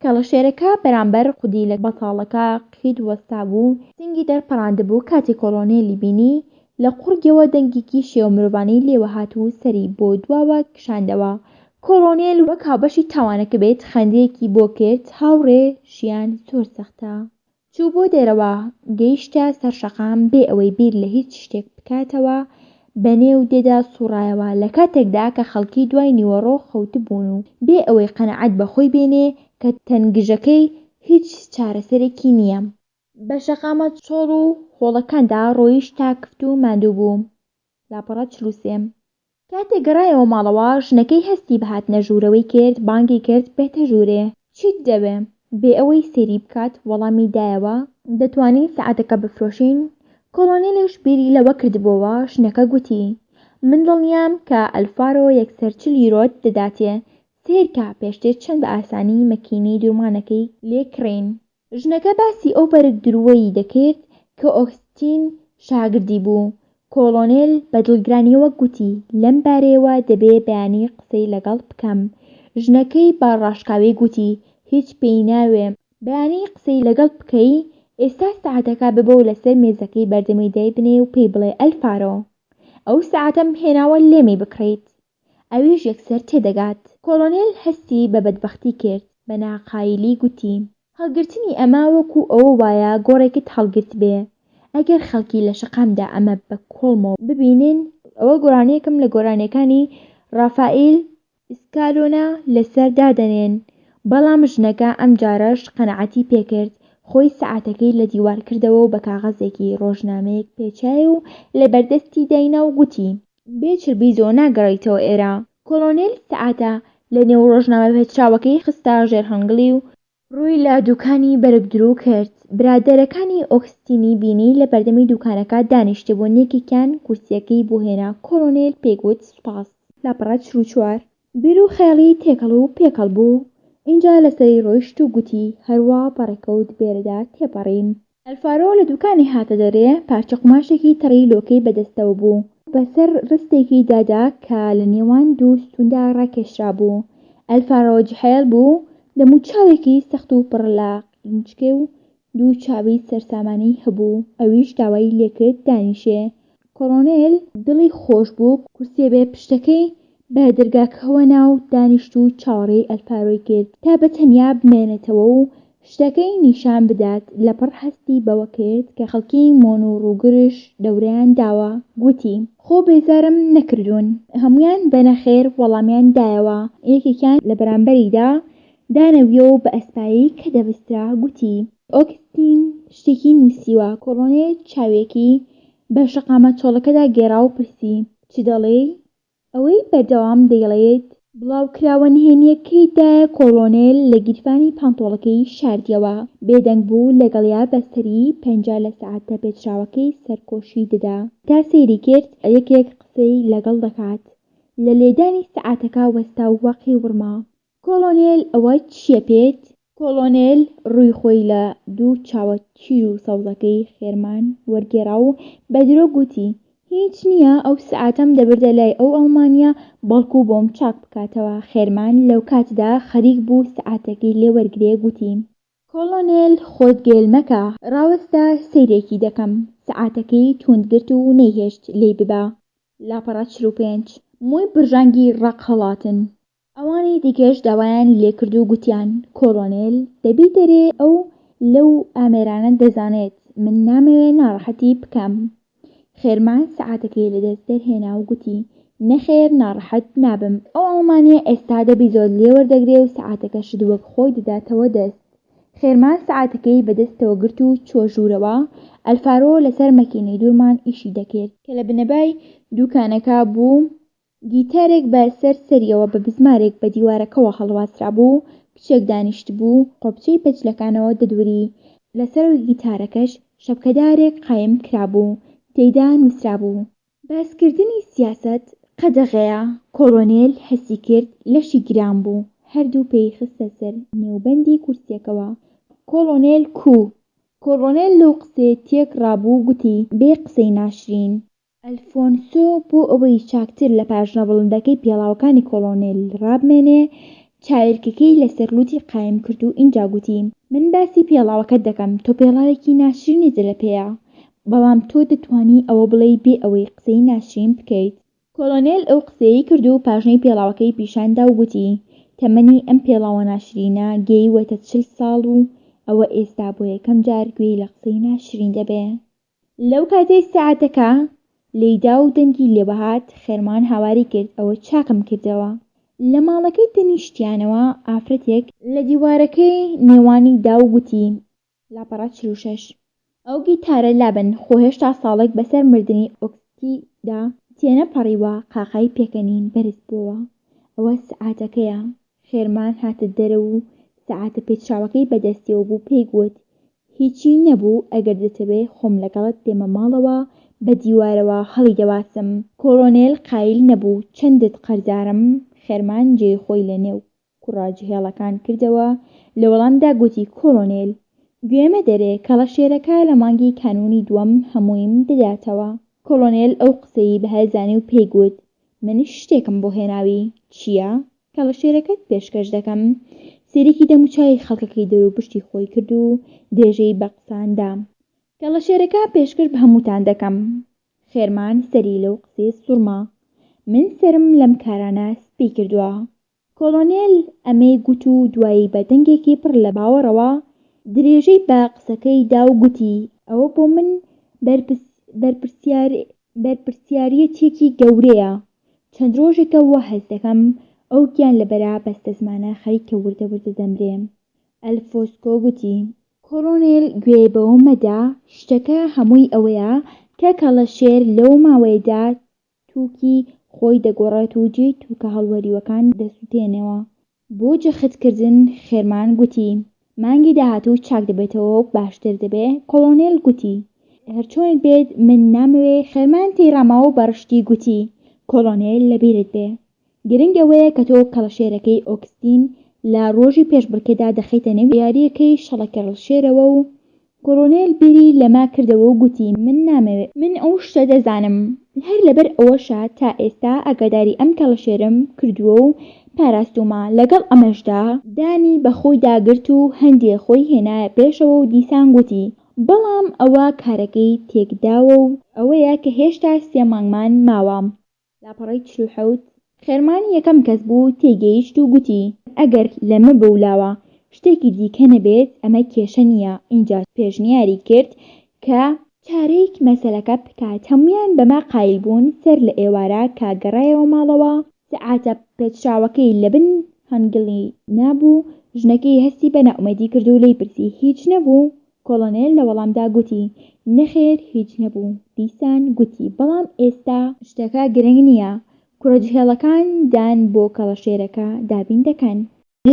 کەڵەشێرەکە بەرامبەر قودیلە بەتاڵەکە قیت وەستابوو، سنگی دەرپەڕاندبوو، کاتێ کۆڵۆنێلی بینی، لە قوڕگیەوە دەنگێکی شێوە مرۆڤانەی لێوە هات و سەری بۆ دواوە کشاندەوە. کۆڵۆنێل وەک هاوبەشی تاوانەکە بێت، خەندەیەکی بۆ کرد، هاوڕێ، ژیان زۆر سەختە. چوو بۆ دەرەوە، گەیشتە سەر شەقام، بێ ئەوەی بیر لە هیچ شتێک بکاتەوە بە نێو دێدا سووڕایەوە، لە کاتێکدا کە خەڵکی دوای نیوەڕۆ خەوتبوون و بێ ئەوەی قەناعەت بە خۆی بێنێ کە تەنگژەکەی هیچ چارەسەرێکی نییە، بە شەقامە چۆڵ و خۆڵەکاندا ڕۆیشت تا کفت و ماندوو بوو. لاپەڕە 43. کاتێک گەڕایەوە ماڵەوە، ژنەکەی هەستی بە هاتنە ژوورەوەی کرد، بانگی کرد بێتە ژوورێ. چیت دەوێ؟ بێ ئەوەی سەیری بکات وەڵامی دایەوە. دەتوانین سەعاتەکە بفرۆشین؟ کۆڵۆنێلیش بیری لەوە کردبۆوە، ژنەکە گوتی، من دڵنیام کە ئەلفارۆ یەکسەر 40 یورۆت دەداتێ، سەیرکە پێشتر چەند بە ئاسانی مەکینەی دروومانەکەی لێ کڕین. ژنەکە باسی ئەو بەرگ درووەی دەکرد کە ئۆگستین شاگردی بوو. کۆڵۆنێل بە دڵگرانییەوە گوتی، لەم بارەیەوە دەبێ بەیانی قسەی لەگەڵ بکەم. ژنەکەی بە ڕاشکاوی گوتی، هیچ پێی ناوێ بەیانی قسەی لەگەڵ بکەی، ئێستا سەعاتەکە ببە و لەسەر مێزەکەی بەردەمی دایبنێ و پێی بڵێ ئەلفارۆ ئەو سەعاتەم هێناوە لێمی بکڕیت. ئەویش یەکسەر تێدەگات. کۆڵۆنێل هەستی بە بەدبەختی کرد، بە ناقایلی گوتی، هەڵگرتنی ئەمە وەکو ئەوە وایە گۆڕێکت هەڵگرتبێ. ئەگەر خەڵکی لە شەقامدا ئەمە بە کۆڵمەوە ببینن، ئەوە گۆرانییەکم لە گۆرانییەکانی ڕافائیل ئیسکالۆنا لەسەر دادەنێن. بەڵام ژنەکە ئەمجارەش قەناعەتی پێکرد، خۆی سەعاتەکەی لە دیوار کردەوە و بە کاغەزێکی ڕۆژنامەیەک پێچای و لە بەردەستی داینا و گوتی، بێ چربیزۆ ناگەڕێیتەوە ئێرە. کۆڵۆنێل سەعاتە لە نێو ڕۆژنامە پێچراوەکەی خستە ژێر هەنگڵی و ڕووی لە دوکانی بەرگدروو کرد. برادەرەکانی ئۆگستینی بینی لە بەردەمی دوکانەکە دانیشتبوون، یەکێکیان کورسییەکەی بۆ هێنا، کۆڵۆنێل پێی گوت سوپاس. لاپەڕە 44. بیر و خەیاڵی تێکەڵ و پێکەڵ بوو. ئینجا لەسەری ڕۆیشت و گوتی هەروا بە ڕێکەوت بێرەدا تێپەڕیم. ئەلفارۆ لە دوکانی هاتە دەرێ، پارچە قوماشێکی تەڕی لۆکەی بە دەستەوە بوو، بە سەر ڕستێکی دادا کە لە نێوان دوو ستووندا ڕاکێشرابوو. ئەلفارۆ جحێڵ بوو، دەموچاوێکی سەخت و پڕ لە قینچکە و دوو چاوی سەرسامانەی هەبوو، ئەویش داوای لێکرد دانیشێ. کۆڵۆنێل دڵی خۆش بوو، کورسییە بێ پشتەکەی بە دەرگاکەوە نا و دانیشت و چاوەڕێی ئەلفارۆی کرد تا بە تەنیا بمێنێتەوە و شتەکەی نیشان بدات، لەپڕ هەستی بەوە کرد کە خەڵکی مۆن و ڕووگرژ دەورەیان داوە، گوتی. خۆ بێزارم نەکردوون. هەموویان بە نەخێر وەڵامیان دایەوە، یەکێکیان لە بەرامبەریدا دانەویەوە و بە ئەسپایی کە دەبسترا گوتی. ئۆگستین شتێکی نووسیوە. کۆڵۆنێل چاوێکی بە شەقامە چۆڵەکەدا گێڕا و پرسی. چ دەڵێی؟ ئەوەی بەردەوام دەیڵێیت. بڵاوکراوە نهێنییەکەی دایە کۆڵۆنێل لە گیرفانی پانتۆڵەکەی شاردیەوە. بێدەنگ بوو، لەگەڵیا بە سەری پەنجە لە سەعاتە پێچراوەکەی سەر کۆشی دەدا. تا سەیری کرد یەکێک قسەی لەگەڵ دەکات. لە لێدانی سەعاتەکە وەستا و واقی وڕما. کۆڵۆنێل ئەوە چییە پێت؟ کۆڵۆنێل ڕووی خۆی لە دوو چاوە تیژ و سەوزەکەی خێرمان وەرگێڕا و بە درۆ گوتی، هیچ نییە، ئەو سەعاتەم دەبردە لای ئەو ئەڵمانییە بەڵکوو بۆم چاک بکاتەوە. خێرمان لەوکاتەدا خەریک بوو سەعاتەکەی لێ وەرگرێ گوتی. کۆڵۆنێل خۆت گێل مەکە، ڕاوەستە سەیرێکی دەکەم. سەعاتەکەی توند گرت و نەیهێشت لێی ببا. لاپەڕە 45. مووی برژانگی ڕەق هەڵاتن. ئەوانی دیکەش داوایان لێکرد و گوتیان، کۆڵۆنێل دەبی دەرێ ئەو لەو ئامێرانە دەزانێت، من نامەوێ ناڕەحەتی بکەم. خێرمان سەعاتەکەی لە دەست دەرهێنا و گوتی، نەخێر ناڕەحەت نابم، ئەو ئەڵمانییە ئێستا دە بیزۆت لێ وەردەگرێ و سەعاتەکەشت وەک خۆی دەداتەوە دەست. خێرمان سەعاتەکەی بە دەستەوە گرت و چووە ژوورەوە، ئەلفارۆ لەسەر مەکینەی دوورمان ئیشی دەکرد. کە لە بنەبای دووکانەکە بوو، گیتارێک بە سەر سەریەوە بە بزمارێک بە دیوارەکەوە هەڵواسرابوو، کچێک دانیشتبوو قۆپچەی بە جلەکانەوە دەدووری، لە سەرەوەی گیتارەکەش شەپکەدارێک قایم کرابوو، تێیدا نووسرابوو. باسکردنی سیاسەت قەدەغەیە. کۆڵۆنێل هەستی کرد لەشی گران بوو، هەردوو پێی خستە سەر نێوبەندی کورسییەکەوە. کۆڵۆنێل کوو؟ کۆڵۆنێل لەو قسەیە تێک ڕابوو گوتی، بێ قسەی ناشرین. ئەلفۆنسۆ بۆ ئەوەی چاکتر لە پاژنە بڵندەکەی پێڵاوەکانی کۆڵۆنێل ڕابمێنێ، چاویلکەکەی لەسەر لووتی قایم کرد و ئینجا گوتی، من باسی پێڵاوەکەت دەکەم، تۆ پێڵاوێکی ناشرینت لە پێیە، بەڵام تۆ دەتوانی ئەوە بڵێی بێ ئەوەی قسەی ناشرین بکەیت. کۆڵۆنێل ئەو قسەیەی کرد و پاژنەی پێڵاوەکەی پیشان دا و گوتی، تەمەنی ئەم پێڵاوە ناشرینە گەیوەتە 40 ساڵ و ئەوە ئێستا بۆ یەکەم جار گوێی لە قسەی ناشرین دەبێ. لەو کاتەی سەعاتەکە لێیدا و دەنگی لێوەهات خێرمان هاواری کرد ئەوە چاکم کردەوە. لە ماڵەکەی تەنیشتیانەوە ئافرەتێک لە دیوارەکەی نێوانی دا و گوتی. لاپەڕە 46. ئەو گیتارە لابەن خۆ هێشتا ساڵێک بەسەر مردنی ئۆکستیدا تێنەپەڕیوە قاقای پێکەنین بەرز بۆوە. ئەوە سەعاتەکەیە. خێرمان هاتە دەرەوە و سەعاتە پێچراوەکەی بە دەستیەوە بوو پێی گوت هیچی نەبوو ئەگەر دەتەوێ خۆم لەگەڵت دێمە ماڵەوە بە دیوارەوە هەڵیدەواسم. کۆڵۆنێل قایل نەبوو چەندت قەرزارم خێرمان جێی خۆی لە نێو کوڕە جهێڵەکان کردەوە لە وەڵامدا گوتی کۆڵۆنێل گوێ مەدەرێ کەڵەشێرەکە لە مانگی کانوونی دووەم هەموویم دەداتەوە. کۆڵۆنێل ئەو قسەی بە هەل زانی و پێی گوت من شتێکم بۆ هێناوی. چییە؟ کەڵەشێرەکەت پێشکەش دەکەم. سەیرێکی دەموچاوی خەڵکەکەی دەوروپشتی خۆی کرد و درێژەی بە قسان دا. کەڵەشێرەکە پێشکەش بە هەمووتان دەکەم. خێرمان سەری لەو قسەیە سوڕما. من سەرم لەم کارانە سپی کردووە. کۆڵۆنێل ئەمەی گوت و دوایی بە دەنگێکی پڕ لە باوەڕەوە درێژەی بە قسەکەی دا و گوتی، ئەوە بۆ من بەرپرسیاریەتییەکی گەورەیە. چەند ڕۆژێکە وا هەست دەکەم ئەو گیانلەبەرە بەستەزمانە خەریکە وردە وردە دەمرێ. ئەلفۆسکۆ گوتی. کۆڵۆنێل گوێ بەوە مەدە، شتەکە هەمووی ئەوەیە کە کەڵەشێر لەو ماوەیەدا تووکی خۆی دەگۆڕێت و جێی تووکە هەڵوەریوەکان دەسووتێنەوە. بۆ جەختکردن خێرمان گوتی، مانگی داهاتوو چاک دەبێتەوە و باشتر دەبێ، کۆڵۆنێل گوتی، هەرچۆنێک بێت من نامەوێ، خێرمان تێیڕاما و بە ڕشتی گوتی، کۆڵۆنێل لەبیرت بێ گرنگ ئەوەیە کە تۆ کەڵەشێرەکەی ئۆکستین لە ڕۆژی پێشبڕکێدا دەخەیتە نێو یارییەکەی شەڵەکەڵەشێرەوە و کۆڵۆنێل بیری لەمە کردەوە و گوتی، من نامەوێ. من ئەو شتە دەزانم. هەر لەبەر ئەوەشە تا ئێستا ئاگاداری ئەم کەڵەشێرەم کردووە و پاراستوومە. لەگەڵ ئەمەشدا. دانی بە خۆیدا گرت و هەندێ خۆی هێنایە پێشەوە و دیسان گوتی، بەڵام ئەوە کارەکەی تێکداوە و ئەوەیە کە هێشتا سێ مانگمان ماوە. لاپەڕەی 47، خێرمان یەکەم کەس بوو تێیگەیشت و گوتی، ئەگەر لەمە بەولاوە شتێکی دیکە نەبێت ئەمە کێشە نییە، ئینجا پێشنیاری کرد کە چارەیەک مەسەلەکە بکات، هەموویان بەمە قایل بوون، سەر لە ئێوارە کە گەڕایەوە ماڵەوە سەعاتە پێچراوەکەی لە بن هەنگڵی نابوو، ژنەکەی هەستی بە نائومێدی کرد و لێی پرسی، هیچ نەبوو؟ کۆڵۆنێل لە وەڵامدا گوتی، نەخێر هیچ نەبوو. دیسان گوتی، بەڵام ئێستا. شتەکە گرنگ نییە. کوڕە جهێڵەکان دان بۆ کەڵەشێرەکە دابین دەکەن.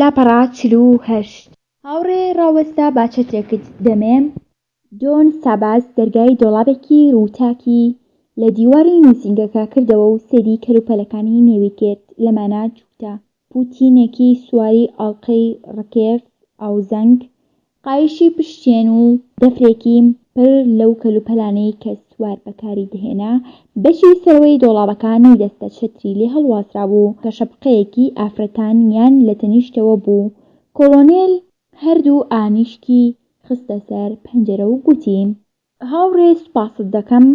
لاپەڕە 48. هاوڕێ ڕاوەستە با چەترێکت دەمێ. دۆن ساباس دەرگای دۆڵابێکی ڕووتاکی لە دیواری نووسینگەکە کردەوە و سەیری کەلوپەلەکانی نێوی کرد، لەمانە جووتە پوتینێکی سواری ئاڵقەی ڕکێف، ئاوزەنگ، قایشی پشتێن و دەفرێکی پڕ لەو کەلوپەلانەی کە سوار بەکاری دەهێنا، بەشی سەرەوەی دۆڵابەکە نیودەستە چەتری لێ هەڵواسرابوو کە شەپقەیەکی ئافرەتانیان لە تەنیشتەوە بوو. کۆڵۆنێل هەردوو ئانیشکی خستە سەر پەنجەرە و گوتی. هاوڕێ سوپاست دەکەم.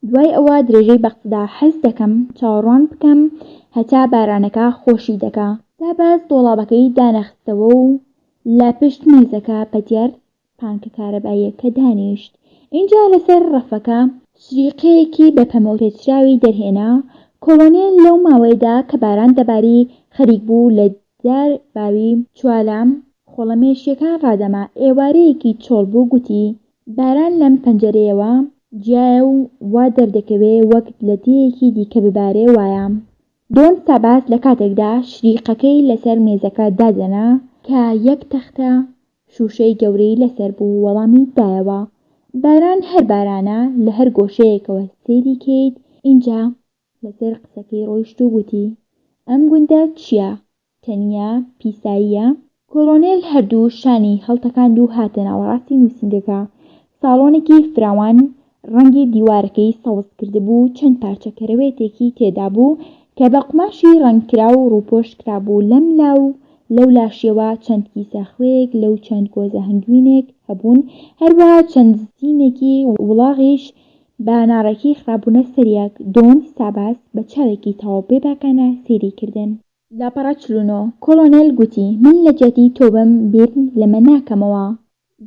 دوای ئەوە درێژەی بە قسەدا حەز دەکەم چاوەڕوان بکەم هەتا بارانەکە خۆشی دەکا. ساباس دۆڵابەکەی دانەخستەوە و لە پشت مێزەکە بە دیار پانکە کارەباییەکە دانیشت. ئینجا لەسەر ڕەفەکە شریقەیەکی بە پەمۆ پێچراوی دەرهێنا. کۆڵۆنێل لەو ماوەیەدا کە باران دەباری خەریک بوو لە دیار باوی چوالە خۆڵەمێشییەکان ڕادەما. ئێوارەیەکی چۆڵ بوو گوتی، باران لەم پەنجەرەیەوە جیایە و وا دەردەکەوێ وەک لە دێیەکی دیکە ببارێ وایە. دۆن ساباس لە کاتێکدا شریقەکەی لەسەر مێزەکە دادەنا کە یەک تەختە شووشەی گەورەی لەسەر بوو وەڵامی دایەوە، باران هەر بارانە لە هەر گۆشەیەکەوە سەیری کەیت ئینجا لەسەر قسەکەی ڕۆیشت و گوتی، ئەم گوندە چییە؟ تەنیا پیساییە؟ کۆڵۆنێل هەردوو شانی هەڵتەکاند و هاتە ناوەڕاستی نووسینگەکە. ساڵۆنێکی فراوان ڕەنگی دیوارەکەی سەوز کردبوو، چەند پارچە کەرەوێتێکی تێدا بوو کە بە قوماشی ڕەنگکراو ڕووپۆش کرابوو، لەملا و لەولاشیەوە چەند کیسە خوێیەک لەو چەند گۆزە هەنگوینێک هەبوون، هەروەها چەند زینێکی وڵاغیش بە ناڕێکی خرابوونە سەریەک، دۆن ساباس بە چاوێکی تەواو بێباکانە سەیری کردن. لاپەڕە 49، کۆڵۆنێل گوتی، من لە جیاتی تۆ بم بیر لەمە ناکەمەوە.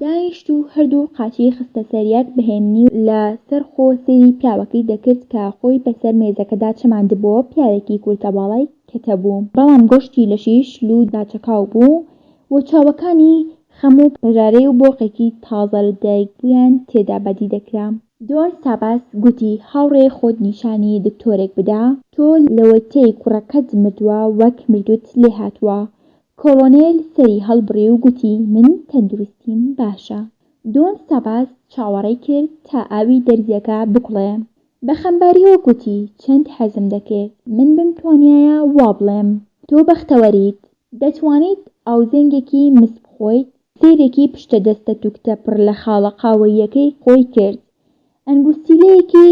دانیشت و هەردوو قاچی خستە سەر یەک بە هێمنی و لە سەر خۆ سەیری پیاوەکەی دەکرد کە خۆی بە سەر مێزەکەدا چەماندبۆوە، پیاوێکی کورتە باڵای کەتە بوو، بەڵام گۆشتی لەشی شل و داچەکاو بوو و چاوەکانی خەم و پەژارەی و بۆقێکی تازە لە دایکبوویان تێدا بەدی دەکرا. دۆن ساباس گوتی، هاوڕێ خۆت نیشانی دکتۆرێک بدە، تۆ لەوەتەی کوڕەکەت مردووە وەک مردووت لێهاتووە. کۆڵۆنێل سەری هەڵبڕی و گوتی، من تەندروستیم باشە. دۆن ساباس چاوەڕێی کرد تا ئاوی دەرزییەکە بکوڵێ. بە خەمبارییەوە گوتی، چەند حەزم دەکرد من بمتوانیایە وا بڵێم. تۆ بەختەوەریت. دەتوانیت ئاوزەنگێکی مس بخۆیت؟ سەیرێکی پشتە دەستە توکتە پڕ لە خاڵە قاوەییەکەی خۆی کرد. ئەنگوستیلەیەکی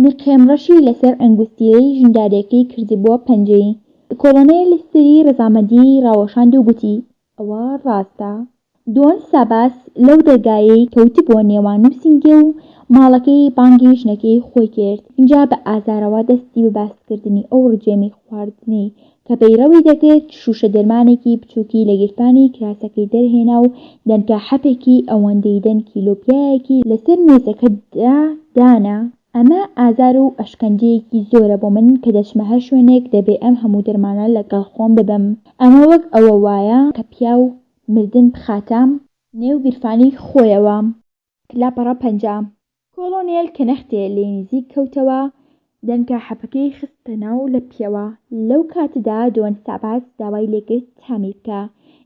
نقێم ڕەشی لەسەر ئەنگوستیلەی ژندارێکەی کردبووە پەنجەی. کۆڵۆنێل سەری ڕەزامەندیی ڕاوەشاند و گوتی، ئەوە ڕاستە. دۆن ساباس لەو دەرگایەی کەوتبووە نێوان نووسینگە و ماڵەکەی بانگی ژنەکەی خۆی کرد، ئینجا بە ئازارەوە دەستی بە باسکردنی ئەو ڕجێمی خواردنەی کە پەیڕەوی دەکرد، شووشە دەرمانێکی بچووکی لە گیرفانی کراسەکەی دەرهێنا و دەنکە حەپێکی ئەوەندەی دەنکی لۆبیایەکی لەسەر مێزەکەدا دانا. ئەمە ئازار و ئەشکەنجەیەکی زۆرە بۆ من کە دەچمە هەر شوێنێک دەبێ ئەم هەموو دەرمانە لەگەڵ خۆم ببەم. ئەمە وەک ئەوە وایە کە پیاو مردن بخاتە نێو گیرفانی خۆیەوە. لاپەڕە 50. کۆڵۆنێل کە نەختێ لێی نزیک کەوتەوە. دەنکە حەپەکەی خستە ناو لەپیەوە. لەو کاتەدا دۆن ساباس داوای لێکرد تامی بکا.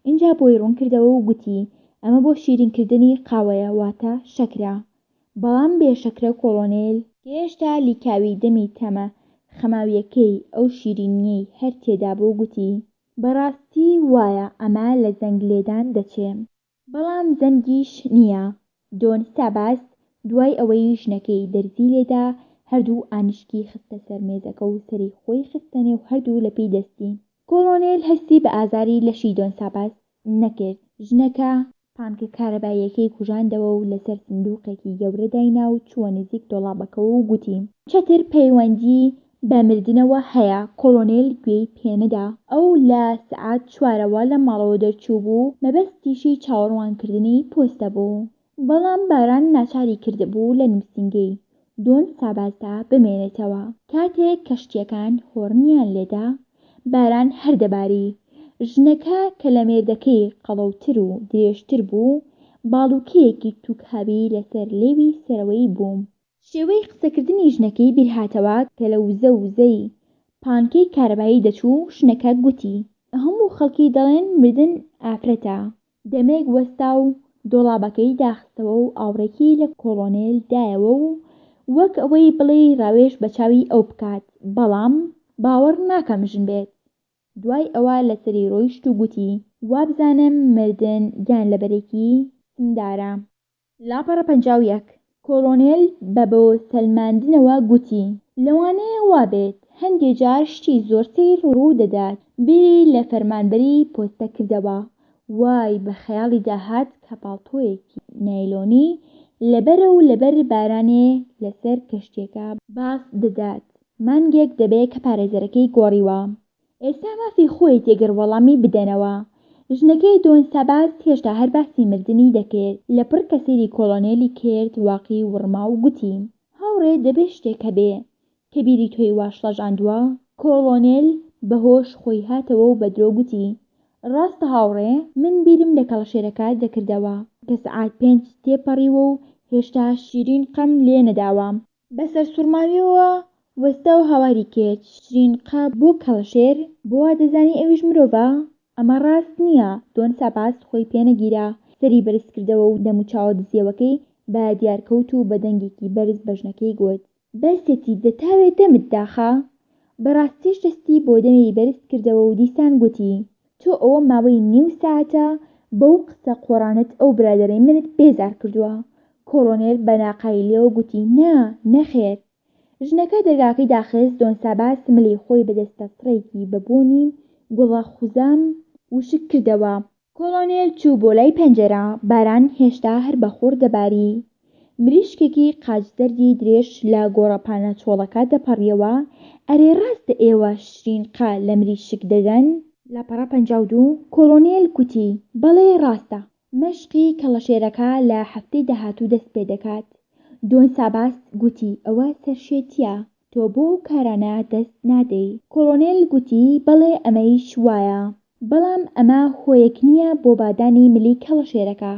ئینجا بۆی ڕوون کردەوە و گوتی، ئەمە بۆ شیرین کردنی قاوەیە واتە شەکرە. بەڵام بێ شەکرە کۆڵۆنێل کە هێشتا لیکاوی دەمی تامە خەماوییەکەی ئەو شیرینییەی هەر تێدا بوو گوتی، بەڕاستی وایە ئەمە لە زەنگ لێدان دەچێ. بەڵام زەنگیش نییە. دۆن ساباس دوای ئەوەی ژنەکەی دەرزی لێدا، هەردوو ئانیشکی خستە سەر مێزەکە و سەری خۆی خستە نێو هەردوو لەپی دەستی. کۆڵۆنێل هەستی بە ئازاری لەشی دۆن ساباس نەکرد. ژنەکە پانکە کارەباییەکەی کوژاندەوە و لەسەر سندووقێکی گەورە داینا و چووە نزیک دۆڵابەکەوە و گوتی. چەتر پەیوەندی بە مردنەوە هەیە. کۆڵۆنێل گوێی پێنەدا. ئەو لە سەعات چوارەوە لە ماڵەوە دەرچووبوو، مەبەستیشی چاوەڕوانکردنی پۆستە بوو. بەڵام باران ناچاری کردبوو لە نووسینگەی دۆن ساباسدا بمێنێتەوە. کاتێک کەشتییەکان هۆڕنیان لێدا، باران هەر دەباری. ژنەکە کە لە مێردەکەی قەڵەوتر و درێژتر بوو، باڵوکەیەکی تووکاوی لەسەر لێوی سەرەوەی بوو. شێوەی قسەکردنی ژنەکەی بیرهاتەوە کە لە وزە وزەی پانکەی کارەبایی دەچوو، ژنەکە گوتی، هەموو خەڵکی دەڵێن مردن ئافرەتە. دەمێک وەستا و دۆڵابەکەی داخستەوە و ئاوڕێکی لە کۆڵۆنێل دایەوە و وەک ئەوەی بڵێی ڕاوێژ بە چاوی ئەو بکات، بەڵام باوەڕ ناکەم ژن بێت. دوای ئەوە لەسەری ڕۆیشت و گوتی، وابزانم مردن گیانلەبەرێکی سمدارە. لاپەڕە 51، کۆڵۆنێل بە بۆ سەلماندنەوە گوتی، لەوانەیە وا بێت، هەندێ جار شتی زۆر سەیر ڕوو دەدات. بیری لە فەرمانبەری پۆستە کردەوە، وای بە خەیاڵیدا هات کە پاڵتۆیەکی نایلۆنی لەبەرە و لەبەر بارانێ لەسەر کەشتییەکە باز دەدات. مانگێک دەبێ کە پارێزەرەکەی گۆڕیوە. ئێستا مافی خۆیەتی گەر وەڵامی بدەنەوە. ژنەکەی دۆن ساباس هێشتا هەر باسی مردنی دەکرد. لەپڕ کە سەیری کۆڵۆنێلی کرد واقی وڕما و گوتی، هاوڕێ دەبێ شتێک هەبێ کە بیری تۆی وا شڵەژاندووە. کۆڵۆنێل بە هۆش خۆی هاتەوە و بە درۆ گوتی، ڕاستە هاوڕێ، من بیرم لە کەڵەشێرەکە دەکردەوە کە سەعات پێنج تێپەڕیوە و هێشتا شیرینقەم لێ نەداوە. بە سەرسوڕماوییەوە وەستا و هاواری کرد، شرینقە بۆ کەڵەشێر؟ بۆ وا دەزانی ئەویش مرۆڤە؟ ئەمە ڕاست نییە! دۆن ساباس خۆی پێ نەگیرا، سەری بەرز کردەوە و دەموچاوە دزێوەکەی بە دیار کەوت و بە دەنگێکی بەرز بە ژنەکەی گوت. بەسیەتی دەتاوێ دەمت داخە؟ بە ڕاستیش دەستی بۆ دەمی بەرز کردەوە و دیسان گوتی، تۆ ئەوە ماوەی نیو سەعاتە بەو قسە قۆڕانەت ئەو برادەرەی منت بێزار کردووە. کۆڵۆنێل بە ناقایلیەوە گوتی، نا، نەخێر. ژنەکە دەرگاکەی داخست، دۆن ساباس ملی خۆی بە دەستەسڕێکی بە بۆنی گوڵە خوزام وشک کردەوە. کۆڵۆنێل چوو بۆ لای پەنجەرە، باران هێشتا هەر بە خوڕ دەباری. مریشکێکی قاچ زەردی درێژ لە گۆڕەپانە چۆڵەکە دەپەڕیەوە، ئەرێ ڕاستە ئێوە شرینقە لە مریشک دەدەن؟ لاپەڕە 52، کۆڵۆنێل گوتی، بەڵێ ڕاستە. مەشقی کەڵەشێرەکە لە هەفتەی داهاتوو دەست پێ دەکات. دۆن ساباس گوتی، ئەوە سەرشێتییە. تۆ بۆ ئەو کارانە دەست نادەی. کۆڵۆنێل گوتی، بەڵێ ئەمەیش وایە. بەڵام ئەمە هۆیەک نییە بۆ بادانی ملی کەڵەشێرەکە.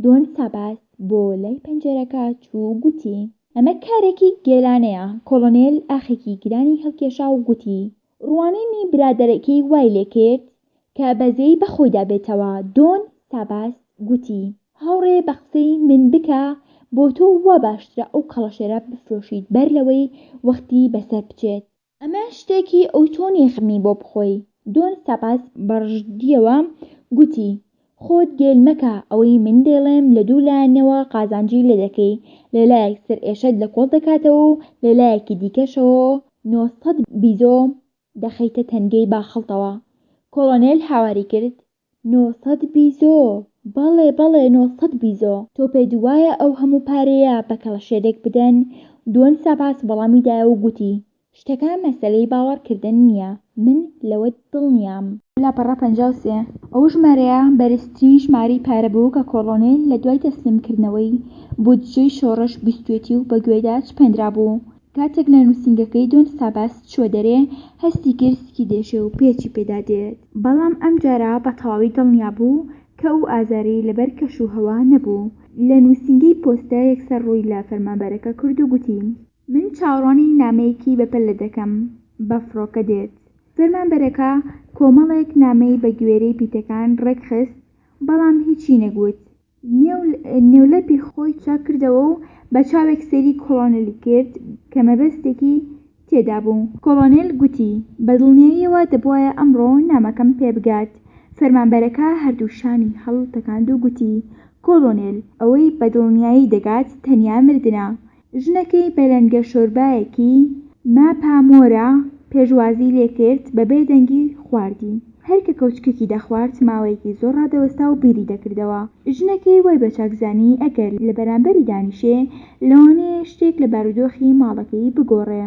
دۆن ساباس بۆ لای پەنجەرەکە چوو و گوتی. ئەمە کارێکی گێلانەیە. کۆڵۆنێل ئاخێکی گرانی هەڵکێشا و گوتی. ڕوانینی برادەرەکەی وای لێ کرد کە بەزەیی بە خۆیدا بێتەوە. دۆن ساباس گوتی. هاوڕێ بە قسەی من بکە، بۆ تۆ وا باشترە ئەو کەڵەشێرە بفرۆشیت بەر لەوەی وەختی بەسەر بچێت. ئەمە شتێکی ئەوتۆ نییە خەمی بۆ بخۆی. دۆن ساباس بە ڕژدییەوە گوتی، خۆت گێل مەکە، ئەوەی من دەیڵێم لە دوو لایەنەوە قازانجی لێ دەکەی، لە لایەک سەرئێشەت لە کۆڵ دەکاتەوە و لە لایەکی دیکەشەوە 900 بیزۆ دەخەیتە تەنگەی باخەڵتەوە. کۆڵۆنێل هاواری کرد، 900 بیزۆ! بەڵێ، بەڵێ، 900 بیزۆ! تۆ پێت وایە ئەو هەموو پارەیە بە کەڵەشێرێک بدەن؟ دۆن ساباس وەڵامی دایەوە و گوتی، شتەکە مەسەلەی باوەڕکردن نییە، من لەوە دڵنیام. لاپەڕە 53، ئەو ژمارەیە بەرزترین ژمارەی پارە بوو کە کۆڵۆنێل لە دوای تەسلیمکردنەوەی بودجەی شۆڕش بیستوێتی و بە گوێیدا چپێندرابوو. کاتێک لە نووسینگەکەی دۆن ساباس چووە دەرێ، هەستی کرد سکی دێشێ و پێچی پێدا دێت. بەڵام ئەمجارە بە تەواوی دڵنیا بوو کە ئەو ئازارەی لەبەر کەشوهەوا نەبوو. لە نووسینگەی پۆستە یەکسەر ڕووی لە فەرمانبەرەکە کرد و گوتی. من چاوەڕوانی نامەیەکی بەپەلە دەکەم. بە فڕۆکە دێت. فەرمانبەرەکە کۆمەڵێک نامەی بە گوێرەی پیتەکان ڕێکخست، بەڵام هیچی نەگوت. نێولەپی خۆی چاک کردەوە و بە چاوێک سەیری کۆڵۆنێلی کرد کە مەبەستێکی تێدا بوو. کۆڵۆنێل گوتی، بە دڵنیاییەوە دەبوایە ئەمڕۆ نامەکەم پێ بگات. فەرمانبەرەکە هەردوو شانی هەڵتەکاند و گوتی، کۆڵۆنێل، ئەوەی بە دڵنیایی دەگات تەنیا مردنە. ژنەکەی بە لەنگە شۆربایەکی ماپامۆرا پێشوازی لێ کرد، بە بێدەنگی خواردی. هەر کە کەوچکێکی دەخوارد ماوەیەکی زۆر ڕادەوەستا و بیری دەکردەوە. ژنەکەی وای بە چاک زانی ئەگەر لە بەرامبەری دانیشێ لەوانەیە شتێک لە بارودۆخی ماڵەکەی بگۆڕێ.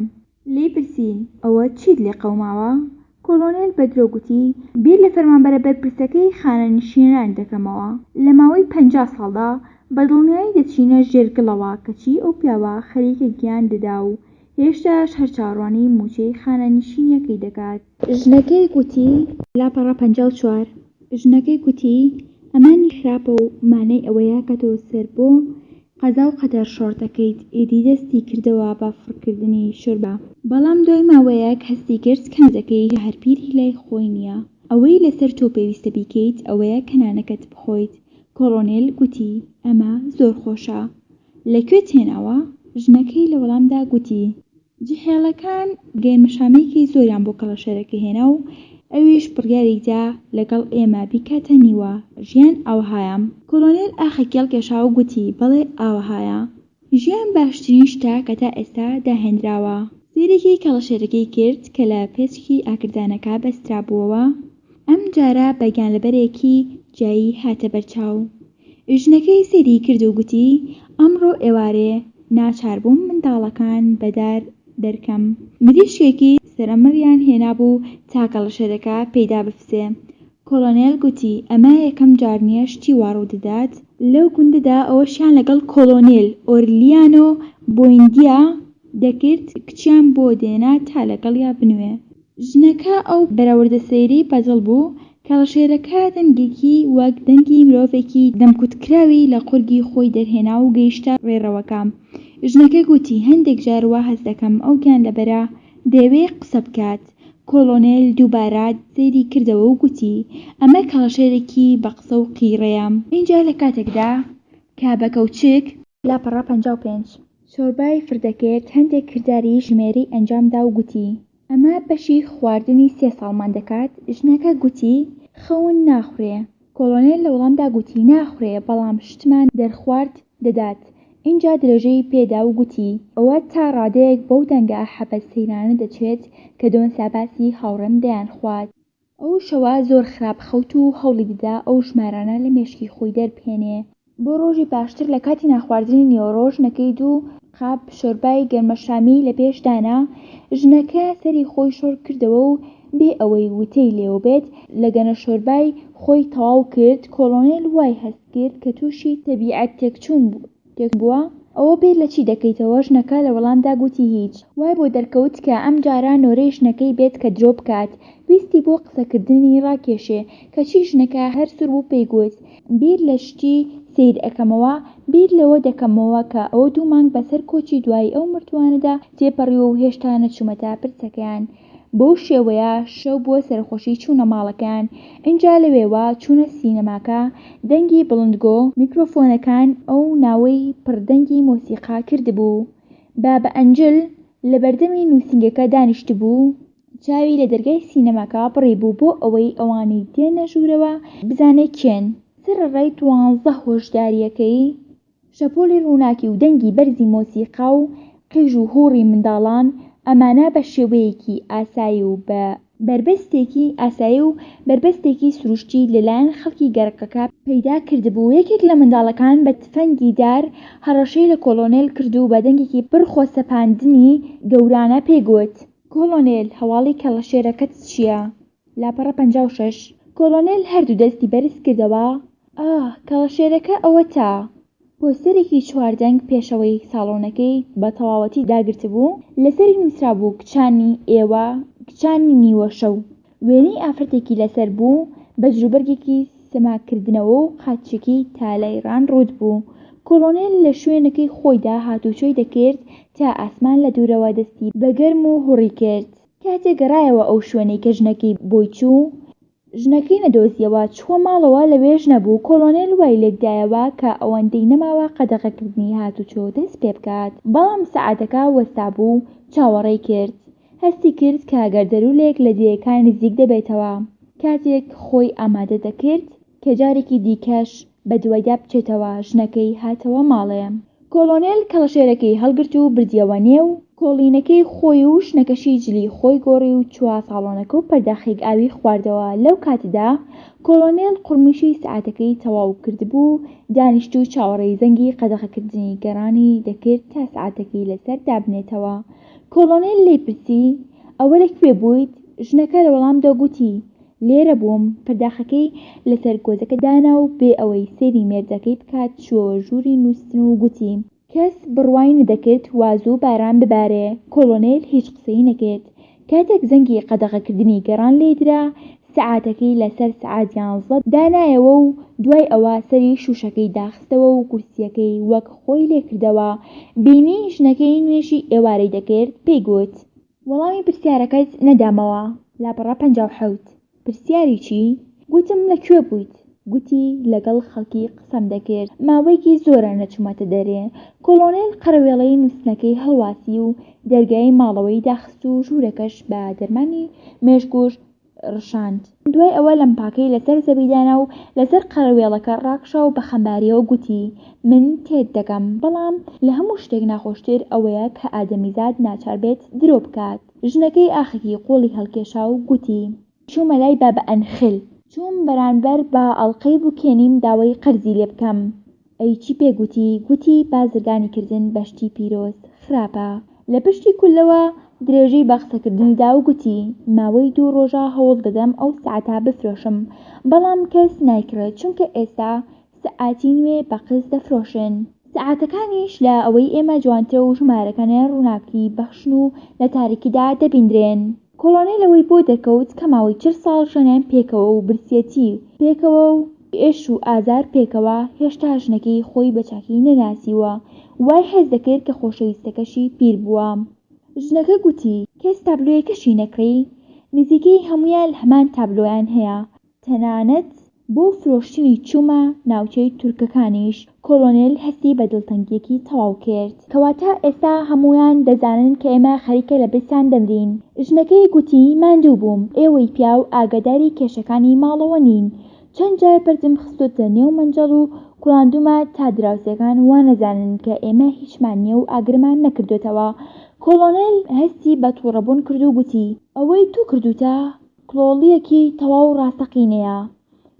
لێی پرسی، ئەوە چیت لێ قەوماوە؟ کۆڵۆنێل بە درۆ گوتی، بیر لە فەرمانبەرە بەرپرسەکەی خانەنشینان دەکەمەوە. لە ماوەی 50 ساڵدا بە دڵنیایی دەچینە ژێر گڵەوە کەچی ئەو پیاوە خەریکە گیان دەدا و هێشتاش هەر چاوەڕوانی مووچەی خانەنشینییەکەی دەکات. ژنەکەی گوتی. لاپەڕە 54 ژنەکەی گوتی، ئەمانی خراپە و مانای ئەوەیە کە تۆ سەر بۆ قەزا و قەدەر شۆڕ دەکەیت، ئیدی دەستی کردەوە بە فڕکردنی شۆربا. بەڵام دوای ماوەیەک هەستی کرد کە مێردەکەی هەر پیری لای خۆی نییە. ئەوەی لەسەر تۆ پێویستە بیکەیت ئەوەیە کە نانەکەت بخۆیت. کۆڵۆنێل گوتی، ئەمە زۆر خۆشە. لە کوێت هێناوە؟ ژنەکەی لە وەڵامدا گوتی. جحێڵەکان گەرمەشامییەکی زۆریان بۆ کەڵەشێرەکە هێنا و ئەویش بڕیاری دا لەگەڵ ئێمە بیکاتە نیوە. ژیان ئاوەهایە. کۆڵۆنێل ئاخێکی هەڵکێشا و گوتی، بەڵێ ئاوەهایە. ژیان باشترین شتە کە تا ئێستا داهێنراوە. سەیرێکی کەڵەشێرەکەی کرد کە لە پێچکی ئاگردانەکە بەسترابووەوە. ئەم جارە بە گیانلەبەرێکی جیایی هاتە بەرچاو. ژنەکەی سەیری کرد و گوتی، ئەمڕۆ ئێوارێ ناچار بووم منداڵەکان بە دار دەرکەم. مریشکێکی سەرەمڕیان هێنابوو تا کەڵەشێرەکە پێیدا بپسێ. کۆڵۆنێل گوتی، ئەمە یەکەم جار نییە شتی وا ڕوو دەدات. لەو گوندەدا ئەوەشیان لەگەڵ کۆڵۆنێل ئۆرلیانۆ بۆیندیا دەکرد، کچیان بۆ دێنا تا لەگەڵیا بنوێ. ژنەکە ئەو بەراوردە سەیرەی بەدڵ بوو، کەڵەشێرەکە دەنگێکی وەک دەنگی مرۆڤێکی دەمکوتکراوی لە قورگی خۆی دەرهێنا و گەیشتە ڕێڕەوەکە. ژنەکە گوتی، هەندێک جار وا هەست دەکەم ئەو گیانلەبەرە دەیەوێ قسە بکات. کۆڵۆنێل دووبارە سەیری کردەوە و گوتی، ئەمە کەڵەشێرێکی بە قسە و قیڕەیە. ئینجا لە کاتێکدا کە بە کەوچک. لاپەڕە 55. شۆربای فڕدەکرد، هەندێک کرداری ژمێرەی ئەنجام دا و گوتی، ئەمە بەشی خواردنی سێ ساڵمان دەکات، ژنەکە گوتی، خەون ناخورێ. کۆڵۆنێل لە وەڵامدا گوتی، ناخورێ، بەڵام شتمان دەرخوارد دەدات. ئینجا درێژەی پێ دا و گوتی، ئەوە تا ڕادەیەک بەو دەنگە حەبە سەیرانە دەچێت کە دۆن ساباسی هاوڕێم دەیانخوات. ئەو شەوە زۆر خراپ خەوت و هەوڵی دەدا ئەو ژمارانە لە مێشکی خۆی دەربهێنێ. بۆ ڕۆژی پاشتر لە کاتی نانخواردنی نیوەڕۆ ژنەکەی دوو قاپ شۆربای گەرمەشامیی لە پێش دانا، ژنەکە سەری خۆی شۆڕ کردەوە و بێ ئەوەی وتەی لێوە بێت لەگەنە شۆربای خۆی تەواو کرد، کۆڵۆنێل وای هەست کرد کە تووشی تەبیعەت تێکچوون بووە، ئەوە بیر لە چی دەکەیتەوە؟ ژنەکە لە وەڵامدا گوتی هیچ. وای بۆ دەرکەوت کە ئەمجارە نۆرەی ژنەکەی بێت کە درۆ بکات. ویستی بۆ قسەکردنی ڕاکێشێ، کەچی ژنەکە هەر سوور بوو پێی گوت، بیر لە شتی سەیر ئەکەمەوە، بیر لەوە دەکەمەوە کە ئەوە دوو مانگ بەسەر کۆچی دوایی ئەو مردووانەدا تێپەڕیوە و هێشتا نەچوومەتە پرسەکەیان. بەو شێوەیە شەو بووە سەرخۆشی چوونە ماڵەکەیان، ئینجا لەوێوە چوونە سینەماکە، دەنگی بڵندگۆ، میکرۆفۆنەکان ئەو ناوەی پڕ دەنگی مۆسیقا کردبوو، بابە ئەنجل لە بەردەمی نووسینگەکە دانیشتبوو، چاوی لە دەرگای سینەماکە بڕیبوو بۆ ئەوەی ئەوانەی دێنە ژوورەوە بزانێ کێن، سەرەڕای دوانزە هۆشدارییەکەی، شەپۆلی ڕووناکی و دەنگی بەرزی مۆسیقا و قیژ و هوڕی منداڵان، ئەمانە بە شێوەیەکی ئاسایی و بە بەربەستێکی ئاسایی و بەربەستێکی سروشتی لە لایەن خەڵکی گەڕەکەکە پەیدا کردبوو، یەکێک لە منداڵەکان بە تفەنگی دار هەڕەشەی لە کۆڵۆنێل کرد و بە دەنگێکی پڕ خۆسەپاندنی گەورانە پێی گوت. کۆڵۆنێل، هەواڵی کەڵەشێرەکەت چییە؟ لاپەڕە 56. کۆڵۆنێل هەردوو دەستی بەرز کردەوە، ئاه، کەڵەشێرەکە ئەوەتا! پۆستەرێکی چواردەنگ پێشەوەی ساڵۆنەکەی بە تەواوەتی داگرتبوو، لەسەری نووسرابوو کچانی ئێوە، کچانی نیوەشەو. وێنەی ئافرەتێکی لەسەر بوو بە جلوبەرگێکی سەماکردنەوە و قاچێکی تا لای ڕان ڕووت بوو. کۆڵۆنێل لە شوێنەکەی خۆیدا هاتوچۆی دەکرد تا ئاسمان لە دوورەوە دەستی بە گەرم و هوڕی کرد. کاتێ گەڕایەوە ئەو شوێنەی کە ژنەکەی بۆی چوو، ژنەکەی نەدۆزیەوە، چووە ماڵەوە لەوێش نەبوو، کۆڵۆنێل وای لێکدایەوە کە ئەوەندەی نەماوە قەدەغەکردنی هاتوچۆ دەست پێبکات، بەڵام سەعاتەکە وەستابوو، چاوەڕێی کرد. هەستی کرد کە گەردەلوولێک لە دێیەکان نزیک دەبێتەوە. کاتێک خۆی ئامادە دەکرد کە جارێکی دیکەش بەدوایدا بچێتەوە، ژنەکەی هاتەوە ماڵێ. کۆڵۆنێل کەڵەشێرەکەی هەڵگرت و بردیەوە نێو کۆڵینەکەی خۆی و ژنەکەشی جلی خۆی گۆڕی و چووە ساڵۆنەکە و پەرداخێک ئاوی خواردەوە. لەو کاتەدا کۆڵۆنێل قوڕمیشی سەعاتەکەی تەواو کردبوو، دانیشت و چاوەڕێی زەنگی قەدەغەکردنی گەڕانی دەکرد تا سەعاتەکەی لەسەر دابنێتەوە. کۆڵۆنێل لێی پرسی، ئەوە لە کوێ بوویت؟ ژنەکە لە وەڵامدا گوتی، لێرە بووم. پەرداخەکەی لەسەر گۆزەکە دانا و بێ ئەوەی سەیری مێردەکەی بکات چووەوە ژووری نووستن و گوتی، کەس بڕوای نەدەکرد وا زوو باران ببارێ. کۆڵۆنێل هیچ قسەی نەکرد. کاتێک زەنگی قەدەغەکردنی گەڕان لێیدرا، سەعاتەکەی لەسەر سەعات یانزە دانایەوە و دوای ئەوە سەری شووشەکەی داخستەوە و کورسییەکەی وەک خۆی لێکردەوە، بینی ژنەکەی نوێژی ئێوارەی دەکرد، پێی گوت. وەڵامی پرسیارەکەت نەدامەوە. لاپەڕە 57. پرسیاری چی؟ گوتم لە کوێ بوویت؟ گوتی لەگەڵ خەڵکی قسەم دەکرد. ماوەیەکی زۆرە نەچوومەتە دەرێ. کۆڵۆنێل قەرەوێڵەی نووستنەکەی هەڵواسی و دەرگای ماڵەوەی داخست و ژوورەکەش بە دەرمانی مێشکوژ ڕشاند. دوای ئەوە لەمپاکەی لەسەر زەوی دانا و لەسەر قەرەوێڵەکە ڕاکشا و بە خەمبارییەوە گوتی، من تێت دەگەم، بەڵام لە هەموو شتێک ناخۆشتر ئەوەیە کە ئادەمیزاد ناچار بێت درۆ بکات. ژنەکەی ئاخێکی قووڵی هەڵکێشا و گوتی. چوومە لای بابە ئەنخل. چووم بەرانبەر بە ئەڵقەی بووکێنیم داوای قەرزی لێ بکەم. ئەی چی پێ گوتی؟ گوتی بازرگانی کردن بە شتی پیرۆز خراپە. لە پشتی کوللەوە درێژەی بە قسەکردنی دا و گوتی، ماوەی دوو ڕۆژە هەوڵ دەدەم ئەو سەعاتە بفرۆشم، بەڵام کەس نایکڕێت، چونکە ئێستا سەعاتی نوێ بە قست دەفرۆشن. سەعاتەکانیش لە ئەوەی ئێمە جوانترە و ژمارەکانیان ڕووناکی بەخشن و لە تاریکیدا دەبیندرێن. کۆڵۆنێل ئەوەی بۆ دەرکەوت کە ماوەی 40 ساڵ ژیانیان پێکەوە و برسیەتی پێکەوە و ئێش و ئازار پێکەوە، هێشتا ژنەکەی خۆی بە چاکی نەناسیوە، وای هەست دەکرد کە خۆشەویستەکەشی پیر بووە. ژنەکە گوتی. کەس تابلۆیەکەشی نەکڕی؟ نزیکەی هەموویان هەمان تابلۆیان هەیە، تەنانەت بۆ فرۆشتنی چوومە ناوچەی تورکەکانیش، کۆڵۆنێل هەستی بە دڵتەنگییەکی تەواو کرد. کەواتە ئێستا هەمووان دەزانن کە ئێمە خەریکە لە برسان دەمرین. ژنەکەی گوتی، ماندوو بووم، ئێوەی پیاو ئاگاداری کێشەکانی ماڵەوە نین. چەند جار بەردم خستۆتە نێو مەنجەڵ و کوڵاندوومە تا دراوسێکان وا نەزانن کە ئێمە هیچمان نییە و ئاگرمان نەکردۆتەوە. کۆڵۆنێل هەستی بە تووڕەبوون کرد و گوتی، ئەوەی تۆ کردووتە کڵۆڵییەکی تەواو ڕاستەقینەیە.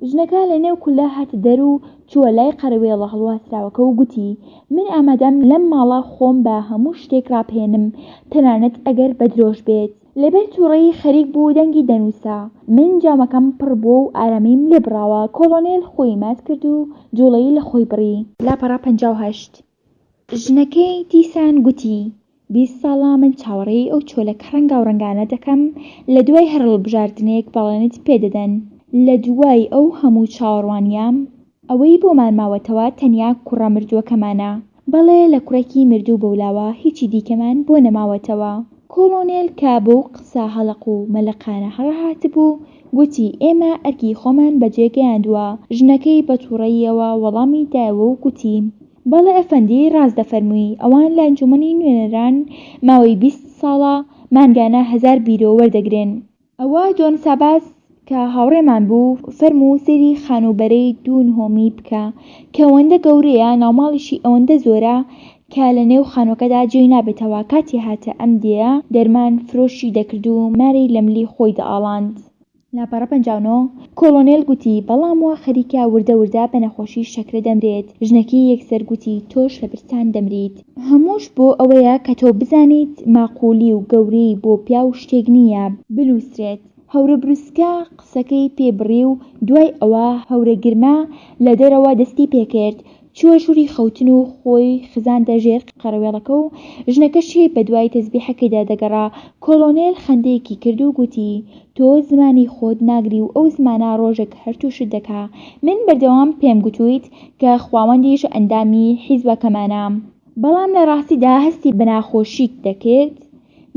ژنەکە لە نێو کوللە هاتە دەر و چووە لای قەرەوێڵە هەڵواسراوەکە و گوتی، من ئامادەم لەم ماڵە خۆم بە هەموو شتێک ڕابهێنم، تەنانەت ئەگەر بە درۆش بێت. لەبەر تووڕەیی خەریک بوو دەنگی دەنووسا. من جامەکەم پڕ بووە و ئارامیم لێ بڕاوە. کۆڵۆنێل خۆی مات کرد و جووڵەی لە خۆی بڕی. لاپەڕە 58. ژنەکەی دیسان گوتی، 20 ساڵە من چاوەڕێی ئەو چۆلەکە ڕەنگاوڕەنگانە دەکەم لە دوای هەر هەڵبژاردنێک بەڵێنت پێ دەدەن. لە دوای ئەو هەموو چاوەڕوانییە، ئەوەی بۆمان ماوەتەوە تەنیا کوڕە مردووەکەمانە. بەڵێ لە کوڕێکی مردوو بەولاوە هیچی دیکەمان بۆ نەماوەتەوە. کۆڵۆنێل کە بەو قسە هەڵەق و مەلەقانە هەڵهاتبوو، گوتی، ئێمە ئەرکی خۆمان بەجێ گەیاندووە. ژنەکەی بە تووڕەییەوە وەڵامی دایەوە و گوتی، بەڵێ ئەفەندی ڕاست دەفەرمووی، ئەوان لە ئەنجومەنی نوێنەران ماوەی 20 ساڵە مانگانە هەزار بیرۆ وەردەگرن. ئەوە دۆن ساباس کە هاوڕێمان بوو فەرموو سەیری خانووبەرەی دوو نهۆمی بکە کە ئەوەندە گەورەیە ناوماڵیشی ئەوەندە زۆرە کە لە نێو خانووەکەدا جێی نابێتەوە کاتێ هاتە ئەم دێیە دەرمان فرۆشی دەکرد و ماری لە ملی خۆی دەئاڵاند. لاپەڕە 59، کۆڵۆنێل گوتی، بەڵام وا خەریکە وردە وردە بە نەخۆشی شەکرە دەمرێت. ژنەکەی یەکسەر گوتی، تۆش لە برسان دەمریت. هەمووش بۆ ئەوەیە کە تۆ بزانیت ماقوولی و گەورەیی بۆ پیاو شتێک نییە بنووسرێت. هەورەبروسکە قسەکەی پێ بڕی و دوای ئەوە هەورەگرمە لە دەرەوە دەستی پێ کرد. چووە ژووری خەوتن و خۆی خزاندە ژێر قەرەوێڵەکە و ژنەکەشی بەدوای تەزبیحەکەیدا دەگەڕا. کۆڵۆنێل خەندەیەکی کرد و گوتی، تۆ زمانی خۆت ناگری و ئەو زمانە ڕۆژێک هەر تووشت دەکا. من بەردەوام پێم گوتوویت کە خواوەندیش ئەندامی حیزبەکەمانە. بەڵام لە ڕاستیدا هەستی بە ناخۆشی دەکرد.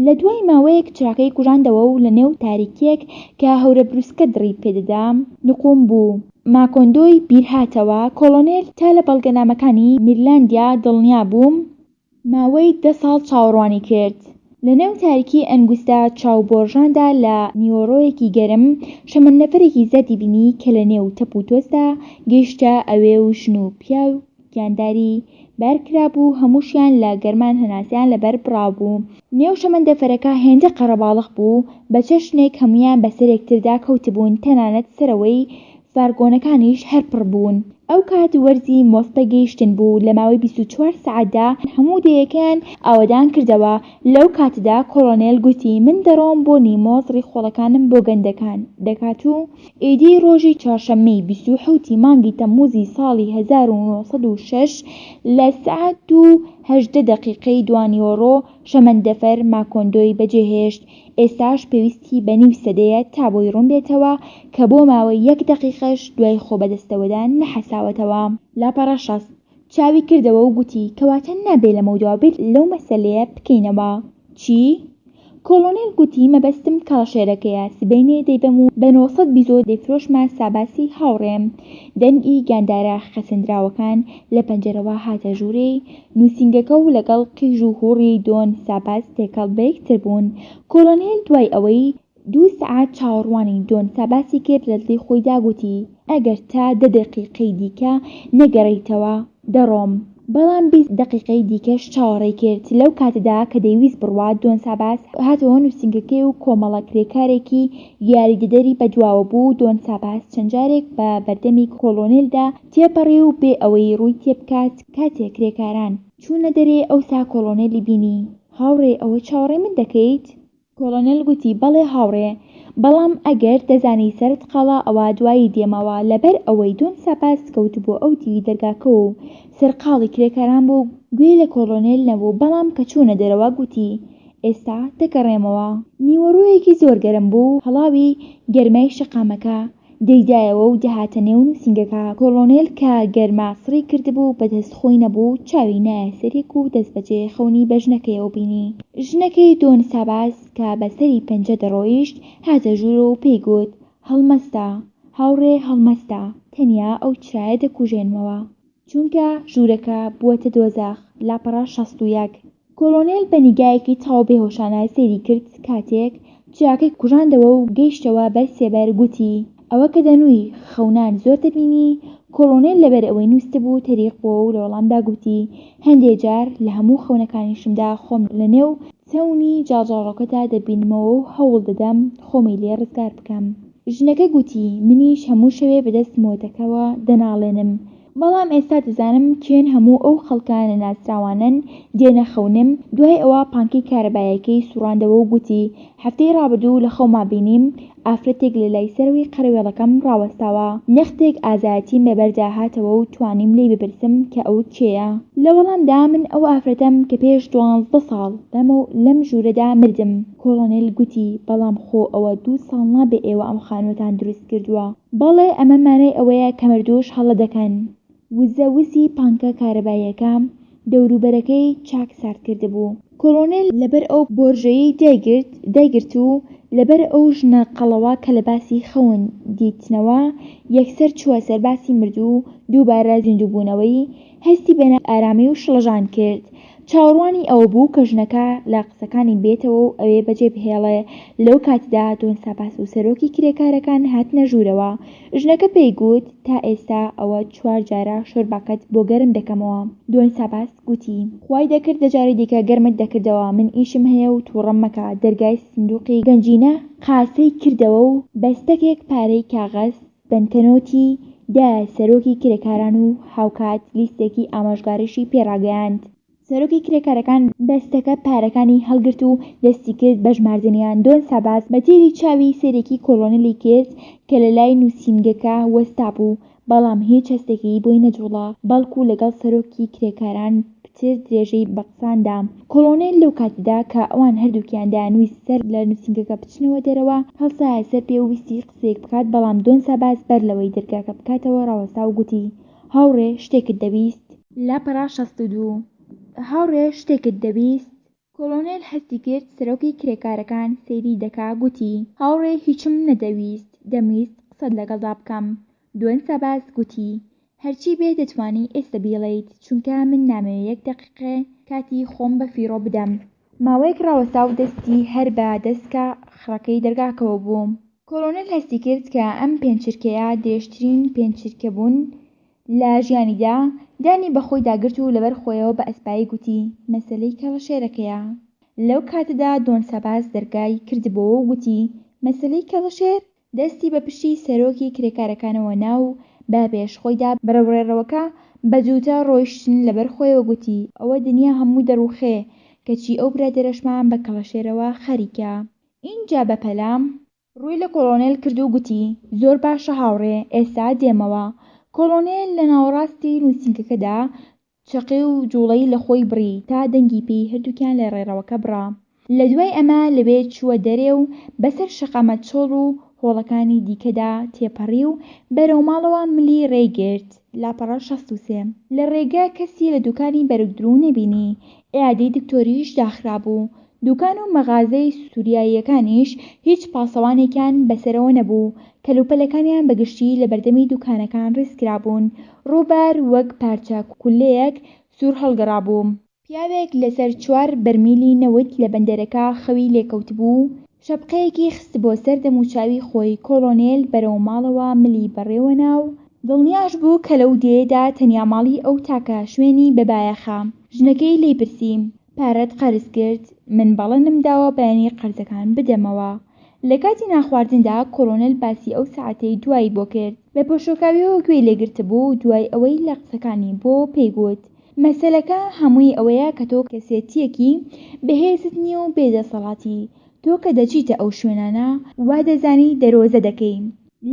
لە دوای ماوەیەک چراکەی کوژاندەوە و لە نێو تاریکییەک کە هەورەبروسکە دڕی پێدەدا نقوم بوو. ماکۆندۆی بیرهاتەوە، کۆڵۆنێل تا لە بەڵگەنامەکانی میرلاندیا دڵنیا بوو، ماوەی دە ساڵ چاوەڕوانی کرد. لە نێو تاریکی ئەنگوستە چاو بۆرژاندا لە نیوەڕۆیەکی گەرم شەمەندەفەرێکی زەردی بینی کە لە نێو تەپ و تۆزدا گەیشتە ئەوێ و ژن و پیاو گیانداری بار کرابوو هەمووشیان لە گەرمان هەناسەیان لەبەر بڕابوو. نێو شەمەندەفەرەکە هێندە قەرەباڵخ بوو بە چەشنێک هەموویان بەسەر یەکتردا کەوتبوون تەنانەت سەرەوەی فارگۆنەکانیش هەر پڕ بوون. ئەو کات وەرزی مۆز پێگەیشتن بوو، لە ماوەی 24 سەعاتدا هەموو دێیەکەیان ئاوەدان کردەوە. لەو کاتەدا کۆڵۆنێل گوتی من دەڕۆم بۆنی مۆز ڕیخۆڵەکانم بۆگەن دەکان دەکات و ئیدی ڕۆژی چوارشەممەی 27 ی مانگی تەمموزی ساڵی 1906 لە سەعات دوو و 18 دەقیقەی دوانیوەڕۆ شەمەندەفەر ماکۆندۆی بەجێهێشت. ئێستاش پێویستی بە نیو سەدەیە تا بۆی ڕوون بێتەوە کە بۆ ماوەی یەک دەقیقەش دوای خۆ بەدەستەوەدان نەحەساوەتەوە. لاپەڕە 60. چاوی کردەوە و گوتی، کەواتە نابێ لەمەودوا بیر لەو مەسەلەیە بکەینەوە. چی؟ کۆڵۆنێل گوتی، مەبەستم کەڵەشێرەکەیە، سبەینێ دەیبەم و بە 900 بیزۆ دەیفرۆشمە ساباسی هاوڕێم. دەنگی گیاندارە خەسێندراوەکان لە پەنجەرەوە هاتە ژوورێی نووسینگەکە و لەگەڵ قیژ و هوڕی دۆن ساباس تێکەڵ بەیەکتر بوون. کۆڵۆنێل دوای ئەوەی دوو سەعات چاوەڕوانی دۆن ساباسی کرد لە دڵی خۆیدا گوتی، ئەگەر تا دە دەقیقەی دیکە نەگەڕێیتەوە دەڕۆم. بەڵام 20 دەقیقەی دیکەش چاوەڕێی کرد. لەو کاتەدا کە دەیویست بڕوات، دۆن ساباس هاتەوە نووسینگەکەی و کۆمەڵە کرێکارێکی یاریدەدەری بەدواوە بوو. دۆن ساباس چەند جارێک بە بەردەمی کۆڵۆنێلدا تێپەڕی و بێ ئەوەی ڕووی تێبکات کاتێ کرێکاران چوونە دەرێ ئەوسا کۆڵۆنێلی بینی. هاوڕێ ئەوە چاوەڕێی من دەکەیت؟ کۆڵۆنێل گوتی، بەڵێ هاوڕێ، بەڵام ئەگەر دەزانی سەرت قاڵە ئەوا دوایی دێمەوە. لەبەر ئەوەی دۆن ساباس کەوتبووە ئەو دیوی دەرگاکەوە و سەرقاڵی کرێکاران بوو گوێی لە کۆڵۆنێل نەبوو، بەڵام کە چوونە دەرەوە گوتی، ئێستا دەگەڕێمەوە. نیوەڕۆیەکی زۆر گەرم بوو، هەڵاوی گەرمای شەقامەکە دەیدایەوە و دەهاتە نێو نووسینگەکە. کۆڵۆنێل کە گەرما سڕی کردبوو بە دەست خۆی نەبوو، چاوی نایە سەرێک و دەستبەجێ خەونی بە ژنەکەیەوە بینی. ژنەکەی دۆن ساباس کە بە سەری پەنجە دەڕۆیشت، هاتە ژوورەوە و پێی گوت، هەڵمەستە، هاوڕێ هەڵمەستە، تەنیا ئەو چرایە دەکوژێنمەوە. چونکە ژوورەکە بووەتە دۆزەخ، لاپەڕە 61. کۆڵۆنێل بە نیگایەکی تەواو بێهۆشانە سەیری کرد کاتێک چراکەی کوژاندەوە و گەیشتەوە بەر سێبەر گوتی، ئەوە کە دەنووی خەونان زۆر دەبینی؟ کۆڵۆنێل لەبەر ئەوەی نووستبوو تەریق بووە و لە وەڵامدا گوتی، هەندێ جار لە هەموو خەونەکانیشمدا خۆم لە نێو چەونی جاڵجاڵۆکەدا دەبینمەوە و هەوڵ دەدەم خۆمی لێ ڕزگار بکەم. ژنەکە گوتی، منیش هەموو شەوێ بەدەست مۆتەکەوە دەناڵێنم. بەڵام ئێستا دەزانم کێن هەموو ئەو خەڵکە نەناسراوانەن دێنە خەونم، دوای ئەوە پانکەی کارەبایەکەی سوڕاندەوە و گوتی، هەفتەی ڕابردوو لە خەوما بینیم ئافرەتێک لە لای سەرەوەی قەرەوێڵەکەم ڕاوەستاوە، نەختێک ئازایەتیم بە بەردا هاتەوە و توانیم لێی بپرسم کە ئەو کێیە؟ لە وەڵامدا من ئەو ئافرەتەم کە پێش دوانزدە ساڵ لەم ژوورەدا مردم. کۆڵۆنێل گوتی، بەڵام خۆ ئەوە دوو ساڵ نابێ ئێوە ئەم خانووەتان دروست کردووە. بەڵێ ئەمە مانای ئەوەیە کە مردووش هەڵە دەکەن. وزە وزی پانکە کارەباییەکە دەوروبەرەکەی چاک سارد کردبوو. کۆڵۆنێل لەبەر ئەو بۆرژەیەی دایگرت دایگرت و لەبەر ئەو ژنە قەڵەوە کە لە باسی خەون دیتنەوە یەکسەر چووە سەر باسی مردوو و دووبارە زیندووبوونەوەی، هەستی بە نائارامی و شڵەژان کرد. چاوەڕوانی ئەوە بوو کە ژنەکە لە قسەکانی بێتەوە و ئەوێ بەجێ بهێڵێ. لەو کاتەدا دۆن ساباس و سەرۆکی کرێکارەکان هاتنە ژوورەوە. ژنەکە پێی گوت، تا ئێستا ئەوە چوار جارە شۆرباکەت بۆ گەرم دەکەمەوە. دۆن ساباس گوتی. خوای دەکرد دە جاری دیکە گەرمت دەکردەوە، من ئیشم هەیە و تووڕەم مەکە. دەرگای سندووقی گەنجینە قاسەی کردەوە و بەستەکێک پارەی کاغەز بەنکەنۆتی دایە سەرۆکی کرێکاران و هاوکات لیستێکی ئامۆژگاریشی پێ ڕاگەیاند. سەرۆکی کرێکارەکان بەستەکە پارەکانی هەڵگرت و دەستی کرد بە ژماردنیان. دۆن ساباس بە تیری چاوی سەیرێکی کۆڵۆنێلی کرد کە لە لای نووسینگەکە وەستابوو. بەڵام هیچ هەستێکی بۆی نەجوڵا، بەڵکو لەگەڵ سەرۆکی کرێکاران پتر درێژەی بە قسان دا. کۆڵۆنێل لەو کاتەدا کە ئەوان هەردووکیان دەیانویست سەر لە نووسینگەکە بچنەوە دەرەوە، هەڵسایە سەر پێ و ویستی قسەیەک بکات، بەڵام دۆن ساباس بەر لەوەی دەرگاکە بکاتەوە ڕاوەستا و گوتی، هاوڕێ شتێکت دەویست؟ لاپەڕە 62 هاوڕێ شتێکت دەویست؟ کۆڵۆنێل هەستی کرد سەرۆکی کرێکارەکان سەیری دەکا، گوتی، هاوڕێ هیچم نەدەویست، دەمویست قسەت لەگەڵدا بکەم. دۆن ساباس گوتی، هەرچی بێ دەتوانی ئێستە بیڵێیت، چونکە من نامەوێ یەک دەقیقێ کاتی خۆم بە فیڕۆ بدەم. ماوەیەک ڕاوەستا و دەستی هەر بە دەسکە خڕەکەی دەرگاکەوە بوو. کۆڵۆنێل هەستی کرد کە ئەم پێنج چرکەیە درێژترین پێنج چرکە بوون لە ژیانیدا، دانی بە خۆیدا گرت و لەبەر خۆیەوە بە ئەسپایی گوتی، مەسەلەی کەڵەشێرەکەیە. لەو کاتەدا دۆن ساباس دەرگای کردبۆوە و گوتی، مەسەلەی کەڵەشێر؟ دەستی بە پشتی سەرۆکی کرێکارەکانەوە نا و بە پێش خۆیدا بەرەو ڕێڕەوەکە بە جووتە ڕۆیشتن لەبەر خۆیەوە گوتی، ئەوە دنیا هەموو دەڕووخێ، کەچی ئەو برادەرەشمان بە کەڵەشێرەوە خەریکە. ئینجا بە پەلە ڕووی لە کۆڵۆنێل کرد و گوتی، زۆر باشە هاوڕێ، ئێستا دێمەوە. کۆڵۆنێل لە ناوەڕاستی نووسینگەکەدا چەقی و جووڵەی لە خۆی بڕی تا دەنگی پێی هەردووکیان لە ڕێڕەوەکە بڕا. لە دوای ئەمە لەوێ چووە دەرێ و بەسەر شەقامە چۆڵ و هۆڵەکانی دیکەدا تێپەڕی و بەرەو ماڵەوە ملی ڕێی گرت. لاپەڕە 63. لە ڕێگە کەسی لە دوکانی بەرگدروو نەبینی. عیادەی دکتۆریش داخرابوو. دوکان و مەغازەی سوریاییەکانیش هیچ پاسەوانێکیان بەسەرەوە نەبوو، کەلوپەلەکانیان بە گشتی لە بەردەمی دوکانەکان ڕیزکرابوون، ڕووبار وەک پارچە کوللەیەک سوور هەڵگەڕابوو. پیاوێک لەسەر چوار بەرمیلی نەوت لە بەندەرەکە خەوی لێکەوتبوو، شەپقەیەکی خستبۆ سەر دەموچاوی خۆی، کۆڵۆنێل بەرەو ماڵەوە ملی بەڕێوە نا و دڵنیاش بوو کە لەو دێیەدا تەنیا ماڵی ئەو تاکە شوێنی بەبایەخە. ژنەکەی لێی پرسی، پارەت قەرز کرد، من بەڵێنم داوە بەیانی قەرزەکان بدەمەوە. لە کاتی نانخواردندا کۆڵۆنێل باسی ئەو سەعاتەی دوایی بۆ کرد. بە پەشۆکاوییەوە گوێی لێ گرتبوو، دوای ئەوەی لە قسەکانی بۆ پێی گوت، مەسەلەکە هەمووی ئەوەیە کە تۆ کەسێتییەکی بەهێزت نییە و بێ دەسەڵاتی، تۆ کە دەچیتە ئەو شوێنانە وا دەزانی دەرۆزە دەکەی.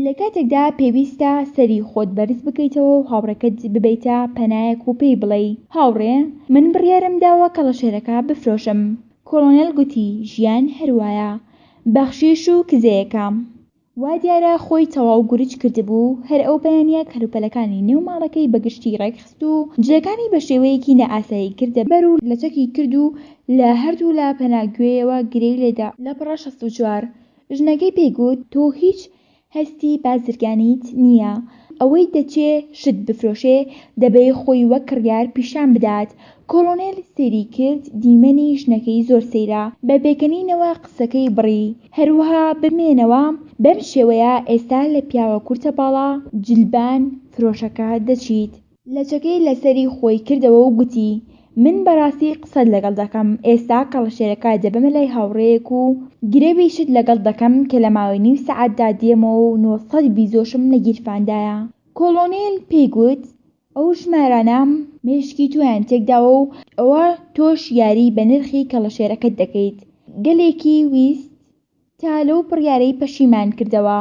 لە کاتێکدا پێویستە سەری خۆت بەرز بکەیتەوە و هاوڕێکەت ببەیتە پەنایەک و پێی بڵێی، هاوڕێ، من بڕیارم داوە کەڵەشێرەکە بفرۆشم. کۆڵۆنێل گوتی، ژیان هەر وایە. بەخشیش و کزەیەکە. وا دیارە خۆی تەواو گورج کردبوو، هەر ئەو بەیانییە کەلوپەلەکانی نێو ماڵەکەی بە گشتی ڕێکخست و جلەکانی بە شێوەیەکی نائاسایی کردە بەر و لەچەکی کرد و لە هەردوو لا پەناگوێیەوە گرێی لێدا. لاپەڕە 64 ژنەکەی پێی گوت، تۆ هیچ هەستی بازرگانیت نییە، ئەوەی دەچێ شت بفرۆشێ دەبێ خۆی وەک کڕیار پیشان بدات. کۆڵۆنێل سەیری کرد دیمەنی ژنەکەی زۆر سەیرە، بە پێکەنینەوە قسەکەی بڕی، هەروەها بمێنەوە بەم شێوەیە ئێستا لە پیاوە کورتە باڵا جلبان فرۆشەکە دەچیت. لەچەکەی لەسەری خۆی کردەوە و گوتی، من بەڕاستی قسەت لەگەڵ دەکەم، ئێستا کەڵەشێرەکە دەبەمە لای هاوڕێیەک و گرەویشت لەگەڵ دەکەم کە لە ماوەی نیو سەعاتدا دێمەوە و 900 بیزۆشم لە گیرفاندایە. کۆڵۆنێل پێی گوت، ئەو ژمارانە مێشکی تۆیان تێکداوە و ئەوە تۆش یاری بە نرخی کەڵەشێرەکەت دەکەیت. گەلێکی ویست تا لەو بڕیارەی پەشیمان کردەوە،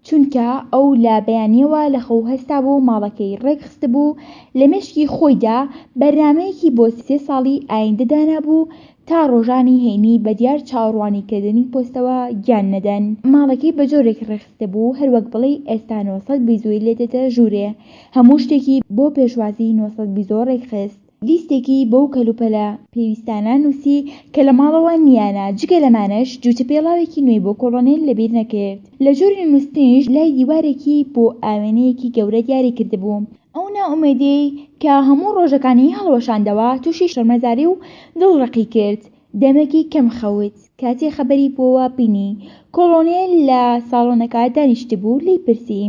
چونکە ئەو لە بەیانیەوە لە خەو هەستابوو ماڵەکەی ڕێک خستبوو، لە مێشکی خۆیدا بەرنامەیەکی بۆ سێ ساڵی ئایندە دانابوو تا ڕۆژانی هەینی بە دیار چاوەڕوانی کردنی پۆستەوە گیان نەدەن. ماڵەکەی بە جۆرێک ڕێکخستبوو هەروەک بڵێی ئێستا 900 بیزۆی لێ دێتە ژوورێ، هەموو شتێکی بۆ پێشوازی 900 بیزۆ ڕێکخست. لیستێکی بەو کەلوپەلە پێویستانە نووسی کە لە ماڵەوە نییانە، جگە لەمانەش جووتە پێڵاوێکی نوێی بۆ کۆڵۆنێل لەبیر نەکرد. لە ژووری نووستنیش لای دیوارێکی بۆ ئاوێنەیەکی گەورە دیاری کردبوو. ئەو نائومێدییەی کە هەموو ڕۆژەکانی هەڵوەشاندەوە تووشی شەرمەزاری و دڵڕەقی کرد. دەمێکی کەم خەوت. کاتێ خەبەری بۆوە بینی کۆڵۆنێل لە ساڵۆنەکە دانیشتبوو، لێی پرسی.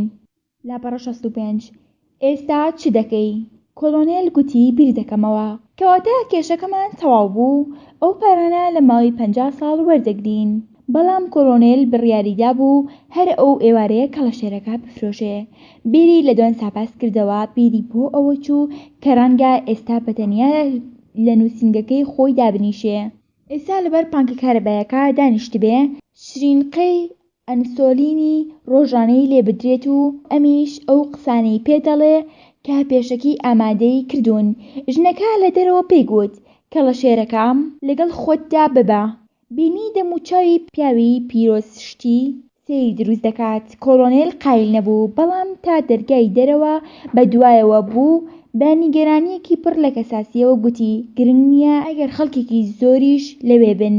لاپەڕە 65، ئێستا چ دەکەی؟ کۆڵۆنێل گوتی بیر دەکەمەوە. کەواتە کێشەکەمان تەواو بوو، ئەو پارانە لە ماوەی 50 ساڵ وەردەگرین. بەڵام کۆڵۆنێل بڕیاری دابوو هەر ئەو ئێوارەیە کەڵەشێرەکە بفرۆشێ. بیری لە دۆن ساباس کردەوە، بیری بۆ ئەوە چوو کە ڕەنگە ئێستا بە تەنیا لە نووسینگەکەی خۆی دابنیشێ. ئێستا لەبەر پانکە کارەبایەکە دانیشتبێ، شرینقەی. ئەنسۆلینی ڕۆژانەی لێ بدرێت و ئەمیش ئەو قسانەی پێ دەڵێ کە پێشەکی ئامادەی کردوون. ژنەکە لە دەرەوە پێی گوت، کەڵەشێرەکە لەگەڵ خۆتدا ببە. بینی دەموچاوی پیاوی پیرۆز شتی سەیر دروست دەکات. کۆڵۆنێل قایل نەبوو، بەڵام تا دەرگای دەرەوە بە دوایەوە بوو بە نیگەرانییەکی پڕ لە کەساسییەوە گوتی، گرنگ نییە ئەگەر خەڵکێکی زۆریش لەوێ بن،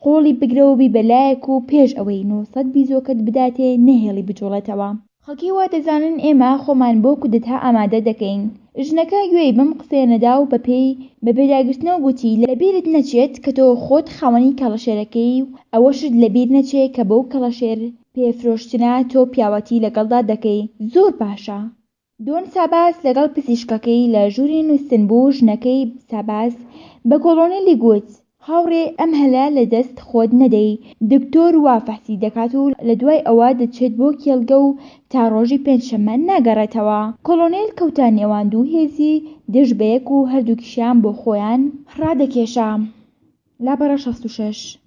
قۆڵی بگرە و بیبە لایەک و پێش ئەوەی 900 بیزۆکەت بداتێ نەهێڵی بجوڵێتەوە. خەڵکی وا دەزانن ئێمە خۆمان بۆ کودەتا ئامادە دەکەین. ژنەکە گوێی بەم قسەیە نەدا و بە پێی بە پێداگرتنەوە گوتی، لە بیرت نەچێت کە تۆ خۆت خاوەنی کەڵەشێرەکەی و ئەوەشت لە بیر نەچێ کە بەو کەڵەشێر پێ فرۆشتنە تۆ پیاوەتی لەگەڵدا دەکەی. زۆر باشە. دۆن ساباس لەگەڵ پزیشکەکەی لە ژووری نووستن بوو، ژنەکەی ساباس بە کۆڵۆنێلی گوت، هاوڕێ ئەم هەلە لە دەست خۆت نەدەی، دکتۆر وا فەحسی دەکات و لە دوای ئەوە دەچێت بۆ کێڵگە و تا ڕۆژی پێنجشەممە ناگەڕێتەوە. کۆڵۆنێل کەوتە نێوان دوو هێزی دژ بەیەک و هەردووکیشیان بۆ خۆیان ڕادەکێشا. لاپەڕە 66.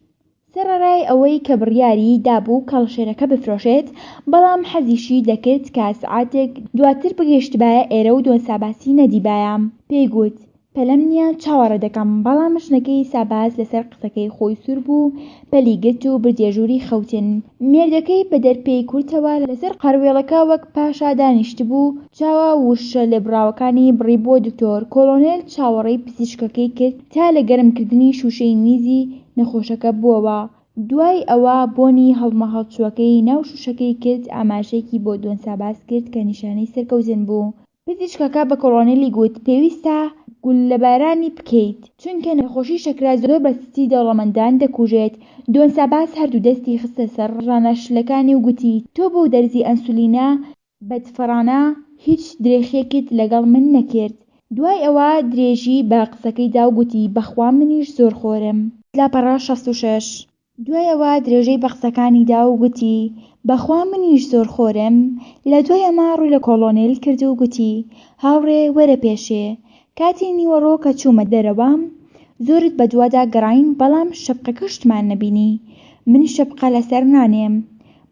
سەرەڕای ئەوەی کە بڕیاری دابوو کەڵەشێرەکە بفرۆشێت، بەڵام حەزیشی دەکرد کە سەعاتێک دواتر بگەیشتبایە ئێرە و دۆن ساباسی نەدیبایە. پێی گوت، پەلەم نییە چاوەڕێ دەکەم. بەڵام ژنەکەی ساباس لەسەر قسەکەی خۆی سوور بوو، پەلی گرت و بردیە ژووری خەوتن. مێردەکەی بە دەرپێی کورتەوە لەسەر قەڕوێڵەکە وەک پاشا دانیشتبوو، چاوە ورشە لێبڕاوەکانی بڕیبووە دکتۆر. کۆڵۆنێل چاوەڕێی پزیشکەکەی کرد تا لە گەرمکردنی شووشەی میزی نەخۆشەکە بووەوە. دوای ئەوە بۆنی هەڵمە هەڵچووەکەی ناو شووشەکەی کرد، ئاماژەیەکی بۆ دۆن ساباس کرد کە نیشانەی سەرکەوتن بوو. پزیشکەکە بە کۆڵۆنێلی گوت، پێویستە گوللەبارانی بکەیت، چونکە نەخۆشی شەکرە زۆر بە سستی دەوڵەمەندان دەکوژێت. دۆن ساباس هەردوو دەستی خستە سەر ڕانە شلەکانی و گوتی، تۆ بەو دەرزی ئەنسولینە بەدفەڕانە هیچ درێخییەکت لەگەڵ من نەکرد. دوای ئەوە درێژی بە قسەکەی دا و گوتی، بەخوا منیش زۆرخۆرم. لاپەڕە 66. دوای ئەوە درێژەی بە قسەکانی دا و گوتی، بەخوا منیش زۆرخۆرم. لە دوای ئەمە ڕووی لە کۆڵۆنێل کرد و گوتی، هاوڕێ وەرە پێشێ. کاتی نیوەڕۆ کە چوومە دەرەوە، زۆرت بە دوادا گەڕاین بەڵام شەپقەکەشتمان نەبینی. من شەپقە لەسەر نانێم.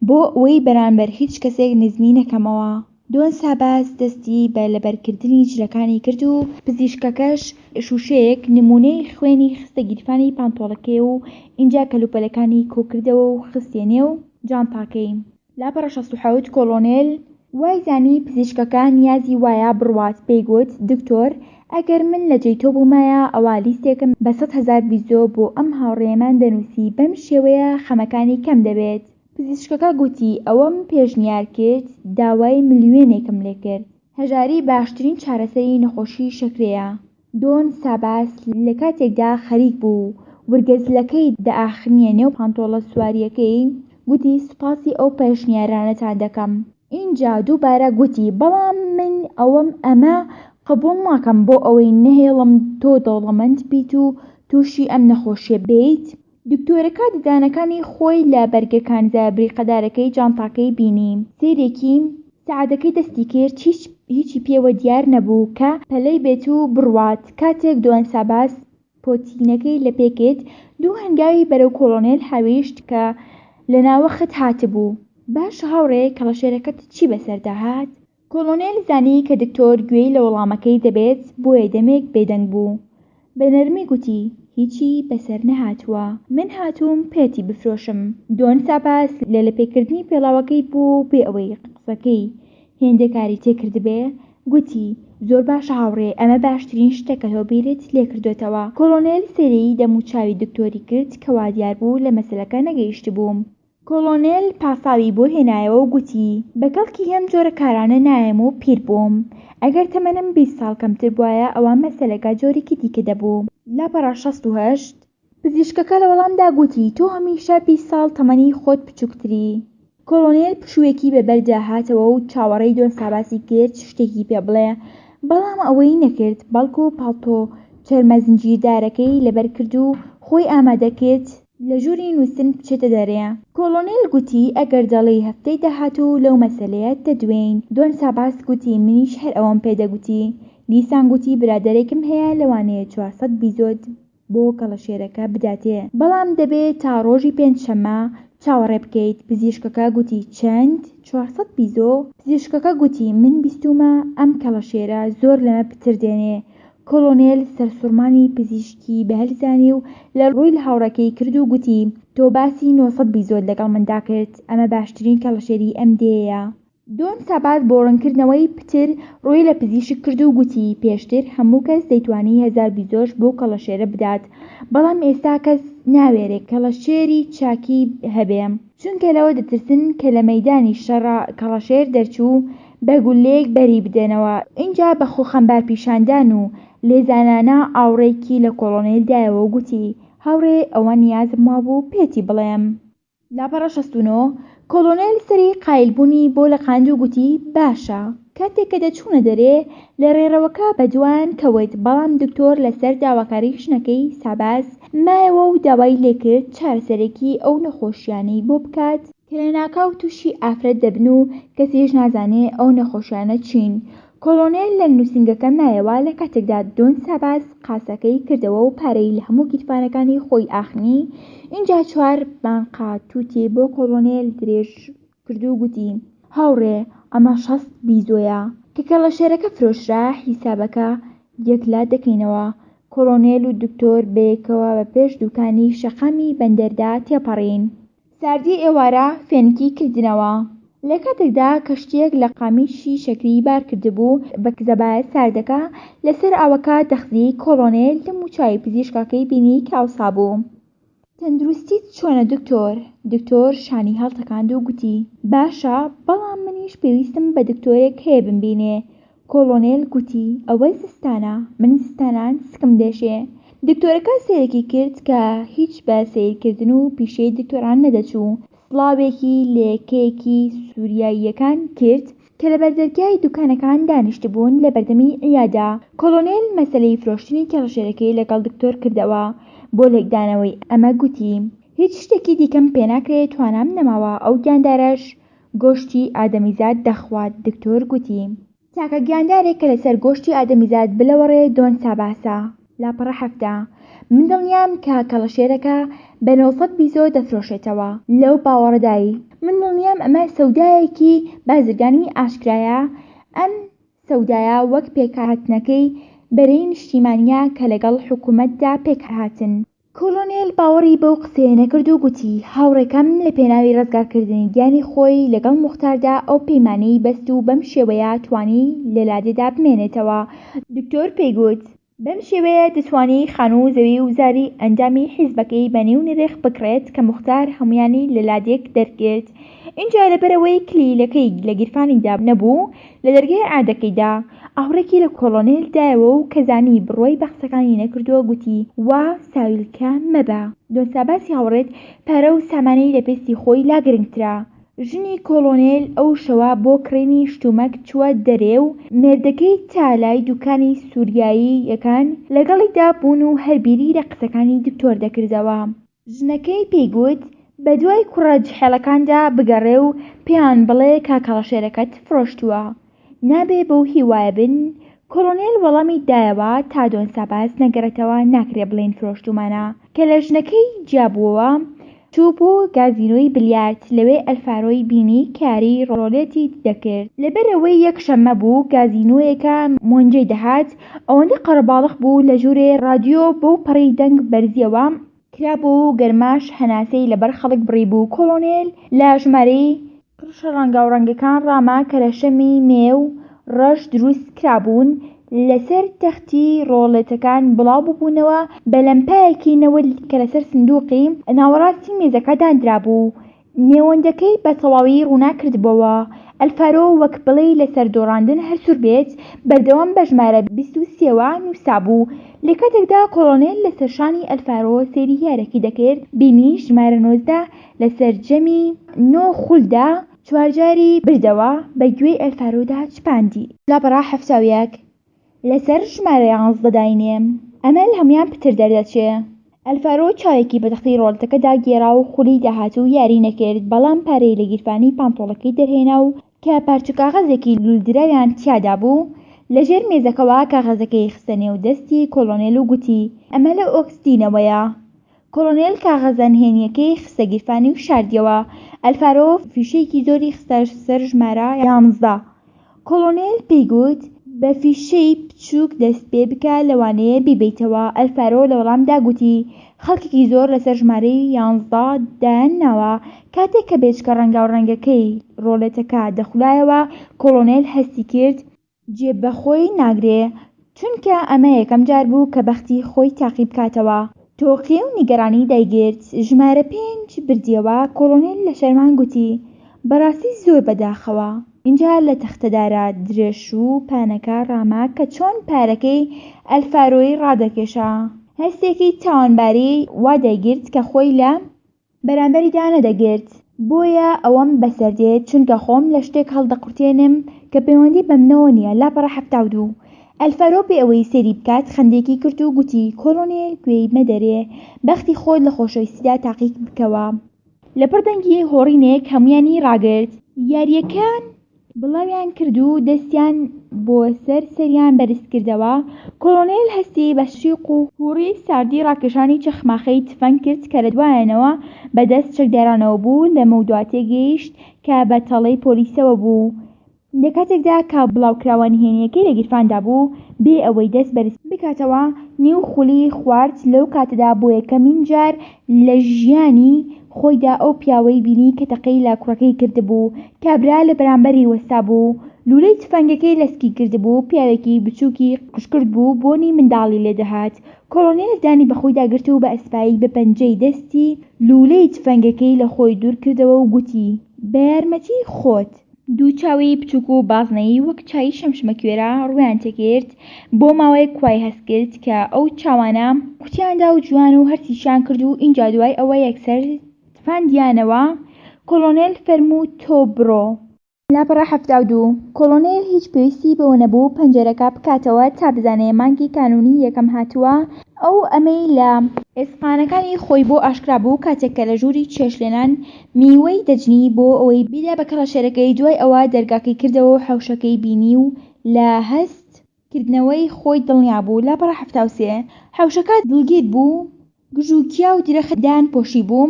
بۆ ئەوەی بەرانبەر هیچ کەسێک نزمی نەکەمەوە. دۆن ساباس دەستی بە لەبەرکردنی جلەکانی کرد و پزیشکەکەش شووشەیەک نموونەی خوێنی خستە گیرفانی پانتۆڵەکەی و ئینجا کەلوپەلەکانی کۆکردەوە و خستیە نێو جانتاکەی. لاپەڕە 67 کۆڵۆنێل وای زانی پزیشکەکە نیازی وایە بڕوات، پێی گوت، دکتۆر، ئەگەر من لە جێی تۆ بوومایە ئەوا لیستێکم بە 100,000 بیزۆ بۆ ئەم هاوڕێیەمان دەنووسی، بەم شێوەیە خەمەکانی کەم دەبێت. پزیشکەکە گوتی، ئەوەم پێشنیار کرد، داوای ملیۆنێکم لێ کرد. هەژاری باشترین چارەسەری نەخۆشی شەکرەیە. دۆن ساباس لە کاتێکدا خەریک بوو ورگە زلەکەی دەئاخنییە نێو پانتۆڵە سوارییەکەی، گوتی، سوپاسی ئەو پێشنیارانەتان دەکەم. ئینجا دووبارە گوتی، بەڵام من ئەوەم ئەمە قبوڵ ناکەم بۆ ئەوەی نەهێڵم تۆ دەوڵەمەند بیت و تووشی ئەم نەخۆشییە بیت. دکتۆرەکە ددانەکانی خۆی لە بەرگە کانزایە بریقەدارەکەی جانتاکەی بینی. سەیرێکی سەعاتەکەی دەستی کرد، هیچ هیچی پێوە دیار نەبوو کە پەلەی بێت و بڕوات. کاتێک دۆن ساباس پۆتینەکەی لە پێ کرد، دوو هەنگاوی بەرەو کۆڵۆنێل هاویشت کە لە ناوەخت هاتبوو. باشە هاوڕێ، کەڵەشێرەکەت چی بەسەردا هات؟ کۆڵۆنێل زانی کە دکتۆر گوێی لە وەڵامەکەی دەبێت، بۆیە دەمێک بێدەنگ بوو. بە نەرمی گوتی، هیچی بەسەر نەهاتووە. من هاتووم پێتی بفرۆشم. دۆن ساباس لە لەپێکردنی پێڵاوەکەی بوو و بێ ئەوەی قسەکەی هێندە کاری تێکردبێ، گوتی، زۆر باشە هاوڕێ، ئەمە باشترین شتە کە تۆ بیرت لێکردۆتەوە. کۆڵۆنێل سەیری دەموچاوی دکتۆری کرد کە وادیار بوو لە مەسەلەکە نەگەیشتبوو. کۆڵۆنێل پاساوی بۆ هێنایەوە و گوتی، بە کەڵکی ئەم جۆرە کارانە نایەم و پیر بووم. ئەگەر تەمەنم 20 ساڵ کەمتر بوایە ئەوا مەسەلەکە جۆرێکی دیکە دەبوو. لاپەڕە 68. پزیشکەکە لە وەڵامدا گوتی، تۆ هەمیشە 20 ساڵ تەمەنی خۆت بچووکتری. کۆڵۆنێل پشوویەکی بە بەردا هاتەوە و چاوەڕێی دۆن ساباسی کرد شتێکی پێ بڵێ، بەڵام ئەوەی نەکرد، بەڵکو پاڵتۆ چەرمە زنجیردارەکەی لەبەر کرد و خۆی ئامادە کرد لە ژووری نووستن بچێتە دەرێ. کۆڵۆنێل گوتی، ئەگەر دەڵێی هەفتەی داهاتوو لەو مەسەلەیە دەدوێین. دۆن ساباس گوتی، منیش هەر ئەوەم پێ دەگوتی. دیسان گوتی، برادەرێکم هەیە لەوانەیە 400 بیزۆت بۆ کەڵەشێرەکە بداتێ، بەڵام دەبێ تا ڕۆژی پێنجشەممە چاوەڕێ بکەیت. پزیشکەکە گوتی، چەند؟ 400 پیزۆ؟ پزیشکەکە گوتی، من بیستوومە ئەم کەڵەشێرە زۆر لەمە پتر دێنێ. کۆڵۆنێل سەرسوڕمانی پزیشکی بە هەل زانی و لە ڕووی لە هاوڕێکەی کرد و گوتی، تۆ باسی 900 بیزۆت لەگەڵ مندا کرد، ئەمە باشترین کەڵەشێری ئەم دێیەیە. دۆن ساباس بۆ ڕوونکردنەوەی پتر ڕووی لە پزیشک کرد و گوتی، پێشتر هەموو کەس دەیتوانی 1000 بیزۆش بەو کەڵەشێرە بدات، بەڵام ئێستا کەس ناوێرێ کەڵەشێری چاکی هەبێ، چونکە لەوە دەترسن کە لە مەیدانی شەڕا کەڵەشێر دەرچوو بە گوللەیەک بەری بدەنەوە. ئینجا بە خۆ خەمبار پیشاندان و لێزانانە ئاوڕێکی لە کۆڵۆنێل دایەوە و گوتی، هاوڕێ ئەوە نیازم وابوو پێتی بڵێم. لاپەڕە 69، کۆڵۆنێل سەری قایلبوونی بۆ لەقاند و گوتی، باشە. کاتێک کە دەچوونە دەرێ، لە ڕێڕەوەکە بەدوایان کەوت، بەڵام دکتۆر لەسەر داواکاری ژنەکەی، ساباس، مایەوە و داوای لێکرد چارەسەرێکی ئەو نەخۆشییانەی بۆ بکات، کە لەناکاو تووشی ئافرەت دەبن و کەسیش نازانێ ئەو نەخۆشیانە چین. کۆڵۆنێل لە نووسینگەکە مایەوە لە کاتێکدا دۆن ساباس قاسەکەی کردەوە و پارەی لە هەموو گیرفانەکانی خۆی ئاخنی، ئینجا چوار بانقە تووتی بۆ کۆڵۆنێل درێژ کرد و گوتی، هاوڕێ ئەمە 60 بیزۆیە. کە کەڵەشێرەکە فرۆشرا حیسابەکە یەکلا دەکەینەوە. کۆڵۆنێل و دکتۆر بەیەکەوە بە پێش دووکانی شەقامی بەندەردا تێپەڕین. ساردی ئێوارە فێنکی کردنەوە. لە کاتێکدا کەشتییەک لە قامیشی شەکری بار کردبوو بە کزەبایە ساردەکە لەسەر ئاوەکە دەخزی، کۆڵۆنێل دەموچاوی پزیشکەکەی بینی کە ئاوسابوو. تەندروستیت چۆنە دکتۆر؟ دکتۆر شانی هەڵتەکاند و گوتی. باشە، بەڵام منیش پێویستم بە دکتۆرێک هەیە بمبینێ. کۆڵۆنێل گوتی، ئەوە زستانە، من زستانان سکم دێشێ. دکتۆرەکە سەیرێکی کرد کە هیچ بە سەیرکردن و پیشەی دکتۆران نەدەچوو، سڵاوێکی لە یەکەیەکی سوریاییەکان کرد کە لە بەردەرگای دوکانەکان دانیشتبوون لە بەردەمی عیادە. کۆڵۆنێل مەسەلەی فرۆشتنی کەڵەشێرەکەی لەگەڵ دکتۆر کردەوە. بۆ لێکدانەوەی ئەمە گوتی، هیچ شتێکی دیکەم پێناکرێ توانام نەماوە ئەو گیاندارەش گۆشتی ئادەمیزاد دەخوات دکتۆر گوتی. تاکە گیاندارێک کە لەسەر گۆشتی ئادەمیزاد بلەوەڕێ دۆن ساباسە. لاپەڕە 70. من دڵنیام کە کەڵەشێرەکە بە 900 بیزۆ دەفرۆشێتەوە. لەو باوەڕەدای. من دڵنیام ئەمە سەودایەکی بازرگانی ئاشکرایە، ئەم سەودایە وەک پێکهاتنەکەی بەرەی نیشتیمانییە کە لەگەڵ حکومەتدا پێکهاتن. کۆڵۆنێل باوەڕی بەو قسەیە نەکرد و گوتی، هاوڕێکەم لە پێناوی ڕزگارکردنی گیانی خۆی لەگەڵ موختاردا ئەو پەیمانەی بەست و بەم شێوەیە توانی لە لادێدا بمێنێتەوە. دکتۆر پێی گوت، بەم شێوەیە دەتوانی خانوو و زەوی و زاری ئەندامی حیزبەکەی بە نیو نرخ بکڕێت کە موختار هەموویانی لە لادێک دەرکرد. ئینجا لەبەرئەوەی کلیلەکەی لە گیرفانیدا نەبوو، لە دەرگای عادەکەی دا. ئاوڕێکی لە کۆڵۆنێل دایەوە و کە زانی بڕوای بە قسەکانی نەکردووە گوتی، وا ساویلکە مەبە. دۆن ساباسی هاوڕێت پارە و سامانی لە پێستی خۆی لا گرنگترە. ژنی کۆڵۆنێل ئەو شەوە بۆ کڕینی شتومەک چووە دەرێ و مێردەکەی تا لای دوکانی سوریایی یەکان لەگەڵیدا بوون و هەر بیری لە قسەکانی دکتۆر دەکردەوە. ژنەکەی پێی گوت، بە دوای کوڕە جحێڵەکاندا بگەڕێ و پێیان بڵێ کە کەڵەشێرەکەت فرۆشتووە. نابێ بەو هیوایە بن. کۆڵۆنێل وەڵامی دایەوە، تا دۆن ساباس نەگەڕێتەوە ناکرێ بڵێین فرۆشتوومانە. کە لە ژنەکەی جیا بووەوە، چوو بۆ گازینۆی بلیارد، لەوێ ئەلفارۆی بینی کە یاریی ڕۆلێتی دەکرد. لەبەرئەوەی یەک شەممە بوو، گازینۆیەکە مۆنجەی دەهات، ئەوەندە قەرەباڵخ بوو لە ژوورێ ڕادیۆ بەو پەڕی دەنگ بەرزییەوە کرابوو و گەرماش هەناسەی لەبەر خەڵک بڕیبوو. کۆڵۆنێل لە ژمارەی قرشە ڕەنگاوڕەنگەکان ڕاما کە لە شەمی مێ و ڕەش دروست کرابوون، لەسەر تەختی ڕۆڵێتەکان بڵاو ببوونەوە بە لەمپایەکی نەوت کە لەسەر سندووقی ناوەڕاستی مێزەکە داندرابوو، نێوەندەکەی بە تەواوی ڕووناک کردبۆوە. ئەلفارۆ وەک بڵێی لەسەر دۆڕاندن هەر سوور بێت، بەردەوام بە ژمارە 23ەوە نووسابوو. لە کاتێکدا کۆڵۆنێل لەسەر شانی ئەلفارۆ سەیری یارەکەی دەکرد، بینی ژمارە 19 لە سەرجەمی نۆ خولدا چوارجاری بردەوە، بە گوێی ئەلفارۆدا چپاندی. لاپەڕە 71 لەسەر ژمارە 11 داینێ، ئەمە لە هەموویان پتر دەردەچێ. ئەلفارۆ چاوێکی بە تەختەی ڕۆڵەتەکەدا گێڕا و خولی داهاتوو یاری نەکرد، بەڵام پارەی لە گیرفانی پانتۆڵەکەی دەرهێنا و کە پارچە کاغەزێکی لوولدراویان تیادا بوو، لە ژێر مێزەکەوە کاغەزەکەی خستە نێو دەستی کۆڵۆنێل و گوتی، ئەمە لە ئۆکسدینەوەیە. کۆڵۆنێل کاغەزە نهێنییەکەی خستە گیرفانی و شاردیەوە. ئەلفارۆ فیشەیەکی زۆری خستە سەر ژمارە یانزدە. کۆڵۆنێل پێی گوت، بە فیشەی بچووک دەست پێ بکە لەوانەیە بیبەیتەوە. ئەلفارۆ لە وەڵامدا گوتی، خەڵکێکی زۆر لەسەر ژمارەی یانزدە دایان ناوە. کاتێک کە بێچکە ڕەنگاوڕەنگەکەی ڕۆڵێتەکە دەخولایەوە، کۆڵۆنێل هەستی کرد، جێ بە خۆی ناگرێ، چونکە ئەمە یەکەم جار بوو کە بەختی خۆی تاقی بکاتەوە. تۆقی و نیگەرانی دایگرت. ژمارە پێنج بردیەوە، کۆڵۆنێل لە شەرمان گوتی، بەڕاستی زۆر بە داخەوە. ئینجا لە تەختەدارە درێژ و پانەکە ڕاما کە چۆن پارەکەی ئەلفارۆی ڕادەکێشا. هەستێکی تاوانباری وا دایگرت کە خۆی لە. بەرامبەریدا نەدەگرت، بۆیە ئەوەم بەسەر دێت، چونکە خۆم لە شتێک هەڵدەقورتێنم کە پەیوەندی بەمنەوە نییە، لاپەڕە 72. ئەلفارۆ بێ ئەوەی سەیری بکات خەندەیەکی کرد و گوتی، کۆڵۆنێل گوێی مەدەرێ، بەختی خۆت لە خۆشەویستیدا تاقی بکەوە. لەپڕ دەنگی هۆڕینێک هەموویانی ڕاگرت. یارییەکان بڵاویان کرد و دەستیان بۆ سەر سەریان بەرز کردەوە، کۆڵۆنێل هەستی بە شیق و هوڕی ساردی ڕاکێشانی چەخماخەی تفەنگ کرد کە لە دوایانەوە بە دەست چەکدارانەوە بوو، لەمەودوا تێگەیشت کە بە تەڵەی پۆلیسەوە بوو. لە کاتێکدا کە بڵاوکراوە نهێنییەکەی لە گیرفاندا بوو، بێ ئەوەی دەست بەرز بکاتەوە نیو خولی خوارد، لەو کاتەدا بۆ یەکەمین جار لە ژیانی خۆیدا ئەو پیاوەی بینی کە تەقەی لە کوڕەکەی کردبوو. کابرا لە بەرامبەری وەستابوو. لوولەی تفەنگەکەی لە سکی کردبوو. پیاوێکی بچووکی قژکورت بوو، بۆنی منداڵی لێ دەهات. کۆڵۆنێل دانی بە خۆیدا گرت و بە ئەسپایی بە پەنجەی دەستی لوولەی تفەنگەکەی لە خۆی دوور کردەوە و گوتی، بە یارمەتیی خۆت. دوو چاوی بچووک و بازنەیی وەک چاوی شەمشمەکوێرە ڕوویان تێکرد، بۆ ماوەیەک وای هەست کرد کە ئەو چاوانە کوتیان دا و جوان و هەرسیشیان کرد و ئینجا دوای ئەوە یەکسەر تفاندیانەوە، کۆڵۆنێل فەرموو تۆ بڕۆ. لاپەڕە 72. کۆڵۆنێل هیچ پێویستی بەوە نەبوو پەنجەرەکە بکاتەوە تا بزانێ مانگی کانوونی یەکەم هاتووە، ئەو ئەمەی لە ئێسقانەکانی خۆی بۆ ئاشکرا بوو کاتێک کە لە ژووری چێشتلێنان میوەی دەجنی بۆ ئەوەی بیدا بە کەڵەشێرەکەی دوای ئەوە دەرگاکەی کردەوە و حەوشەکەی بینی و لە هەست کردنەوەی خۆی دڵنیا بوو لاپەڕە 73 حەوشەکە دڵگیر بوو گژوگیا و درەخت دایان پۆشیبوو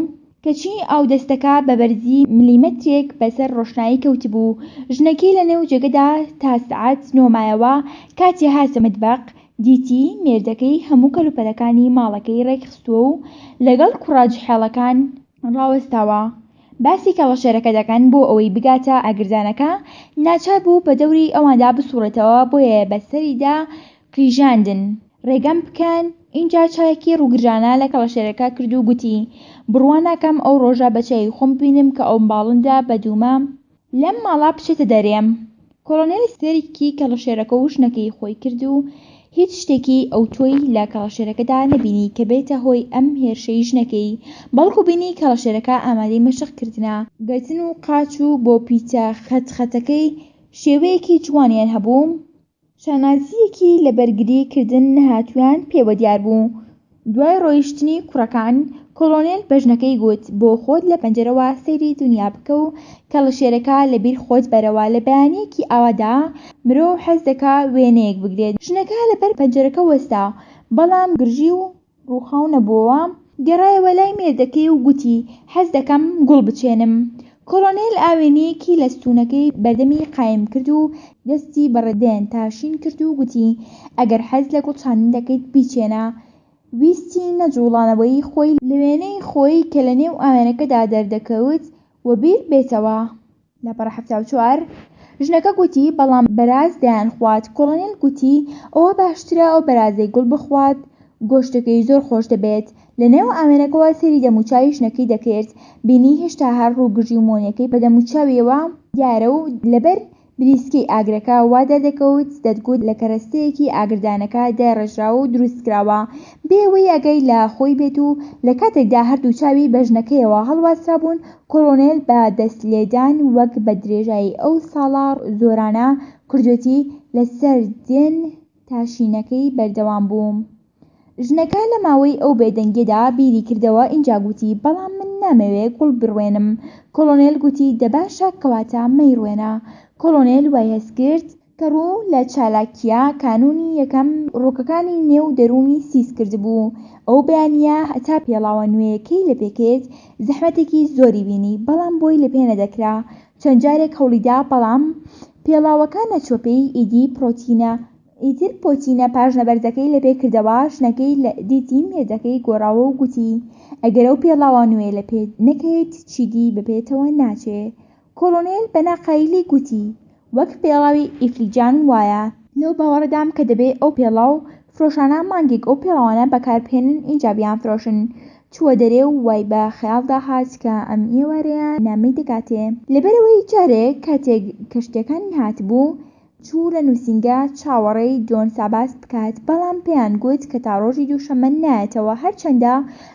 کەچی ئاودەستەکە بە بەرزی ملیمەترێک بەسەر ڕۆشنایی کەوتبوو ژنەکەی لە نێو جێگەدا تا سەعات نۆ مایەوە کاتێ هاتە مەتبەق دیتی مێردەکەی هەموو کەلوپەلەکانی ماڵەکەی ڕێکخستووە و لەگەڵ کوڕە جحێڵەکان ڕاوەستاوە باسی کەڵەشێرەکە دەکەن بۆ ئەوەی بگاتە ئاگردانەکە ناچار بوو بە دەوری ئەواندا بسوڕێتەوە بۆیە بە سەریدا قیژاندن ڕێگەم بکەن ئینجا چاوێکی ڕووگرژانە لە کەڵەشێرەکە کرد و گوتی بڕوا ناکەم ئەو ڕۆژە بە چاوی خۆم ببینم کە ئەو باڵندە بە دوومە لەم ماڵە بچێتە دەرێ. کۆڵۆنێل سەیرێکی کەڵەشێرەکە و ژنەکەی خۆی کرد و هیچ شتێکی ئەوتۆی لە کەڵەشێرەکەدا نەبینی کە بێتە هۆی ئەم هێرشەی ژنەکەی، بەڵکو بینی کەڵەشێرەکە ئامادەی مەشق کردنە. گرتن و قاچ و بۆ پیتە خەت خەتەکەی شێوەیەکی جوانیان هەبوو. شانازییەکی لە بەرگری کردن نەهاتوویان پێوە دیار بوو. دوای ڕۆیشتنی کوڕەکان، کۆڵۆنێل بە ژنەکەی گوت، بۆ خۆت لە پەنجەرەوە سەیری دونیا بکە و کەڵەشێرەکە لە بیر خۆت بەرەوە، لە بەیانییەکی ئاوادا مرۆ حەز دەکا وێنەیەک بگرێت. ژنەکە لە بەر پەنجەرەکە وەستا، بەڵام گرژی و ڕووخاو نەبووەوە، گەڕایەوە لای مێردەکەی و گوتی، حەز دەکەم گوڵ بچێنم. کۆڵۆنێل ئاوێنەیەکی لە ستوونەکەی بەردەمی قایم کرد و دەستی بە ڕدێن تاشین کرد و گوتی، ئەگەر حەز لە گوڵچاندن دەکەیت بیچێنە. ویستی نەجووڵانەوەی خۆی لە وێنەی خۆی کە لە نێو ئاوێنەکەدا دەردەکەوت وەبیر بێتەوە. لاپەڕە 74. ژنەکە گوتی، بەڵام بەراز دەیانخوات. کۆڵۆنێل گوتی، ئەوە باشترە ئەو بەرازەی گوڵ بخوات، گۆشتەکەی زۆر خۆش دەبێت. لە نێو ئاوێنەکەوە سەیری دەموچاوی ژنەکەی دەکرد، بینی هێشتا هەر ڕووگرژی و مۆنییەکەی بە دەموچاویەوە دیارە و لەبەر بریسکەی ئاگرەکە وا دەردەکەوت دەتگوت لە کەرەستەیەکی ئاگردانەکە دایڕێژراوە و دروستکراوە بێ ئەوەی ئاگای لە خۆی بێت و لە کاتێکدا هەردوو چاوی بە ژنەکەیەوە هەڵواسرابوون کۆڵۆنێل بە دەست لێدان وەک بە درێژایی ئەو ساڵە زۆرانە کردوێتی لە سەر دێن تاشینەکەی بەردەوام بوو. ژنەکە لە ماوەی ئەو بێدەنگیەدا بیری کردەوە ئینجا گوتی بەڵام من نامەوێ گوڵ بڕوێنم. کۆڵۆنێل گوتی دە باشە کەواتە مەیڕوێنە. کۆڵۆنێل وای هەست کرد. کە ڕوو لە چالاکییە کانوونی یەکەم ڕۆکەکانی نێو دەروونی سیس کردبوو. ئەو بەیانییە هەتا پێڵاوە نوێیەکەی لەپێ کرد، زەحمەتێکی زۆری بینی، بەڵام بۆی لەپێ نەدەکرا. چەند جارێک هەوڵی دا، بەڵام پێڵاوەکە نەچووە پێی، ئیدی پرۆتینە ئیتر پۆتینە پاژنە بەرزەکەی لەپێ کردەوە، ژنەکەی دیتی مێردەکەی گۆڕاوە و گوتی، ئەگەر ئەو پێڵاوە نوێیە لەپێ نەکەیت، چیدی بە پێتەوە ناچێ. کۆڵۆنێل بە ناقایلی گوتی، وەک پێڵاوی ئیفلیجان وایە. لەو باوەڕەدام کە دەبێ ئەو پێڵاو فرۆشانە مانگێک ئەو پێڵاوانە بەکار بهێنن ئینجا بیانفرۆشن. چووە دەرێ و وای بە خەیاڵدا هات کە ئەم ئێوارەیە نامەی دەگاتێ. لەبەرئەوەی جارێک کاتێک کەشتیەکانی هاتبوو، چوو لە نووسینگە چاوەڕێی دۆن ساباس بکات، بەڵام پێیان گوت کە تا ڕۆژی دووشەممە نایەتەوە، هەرچەندە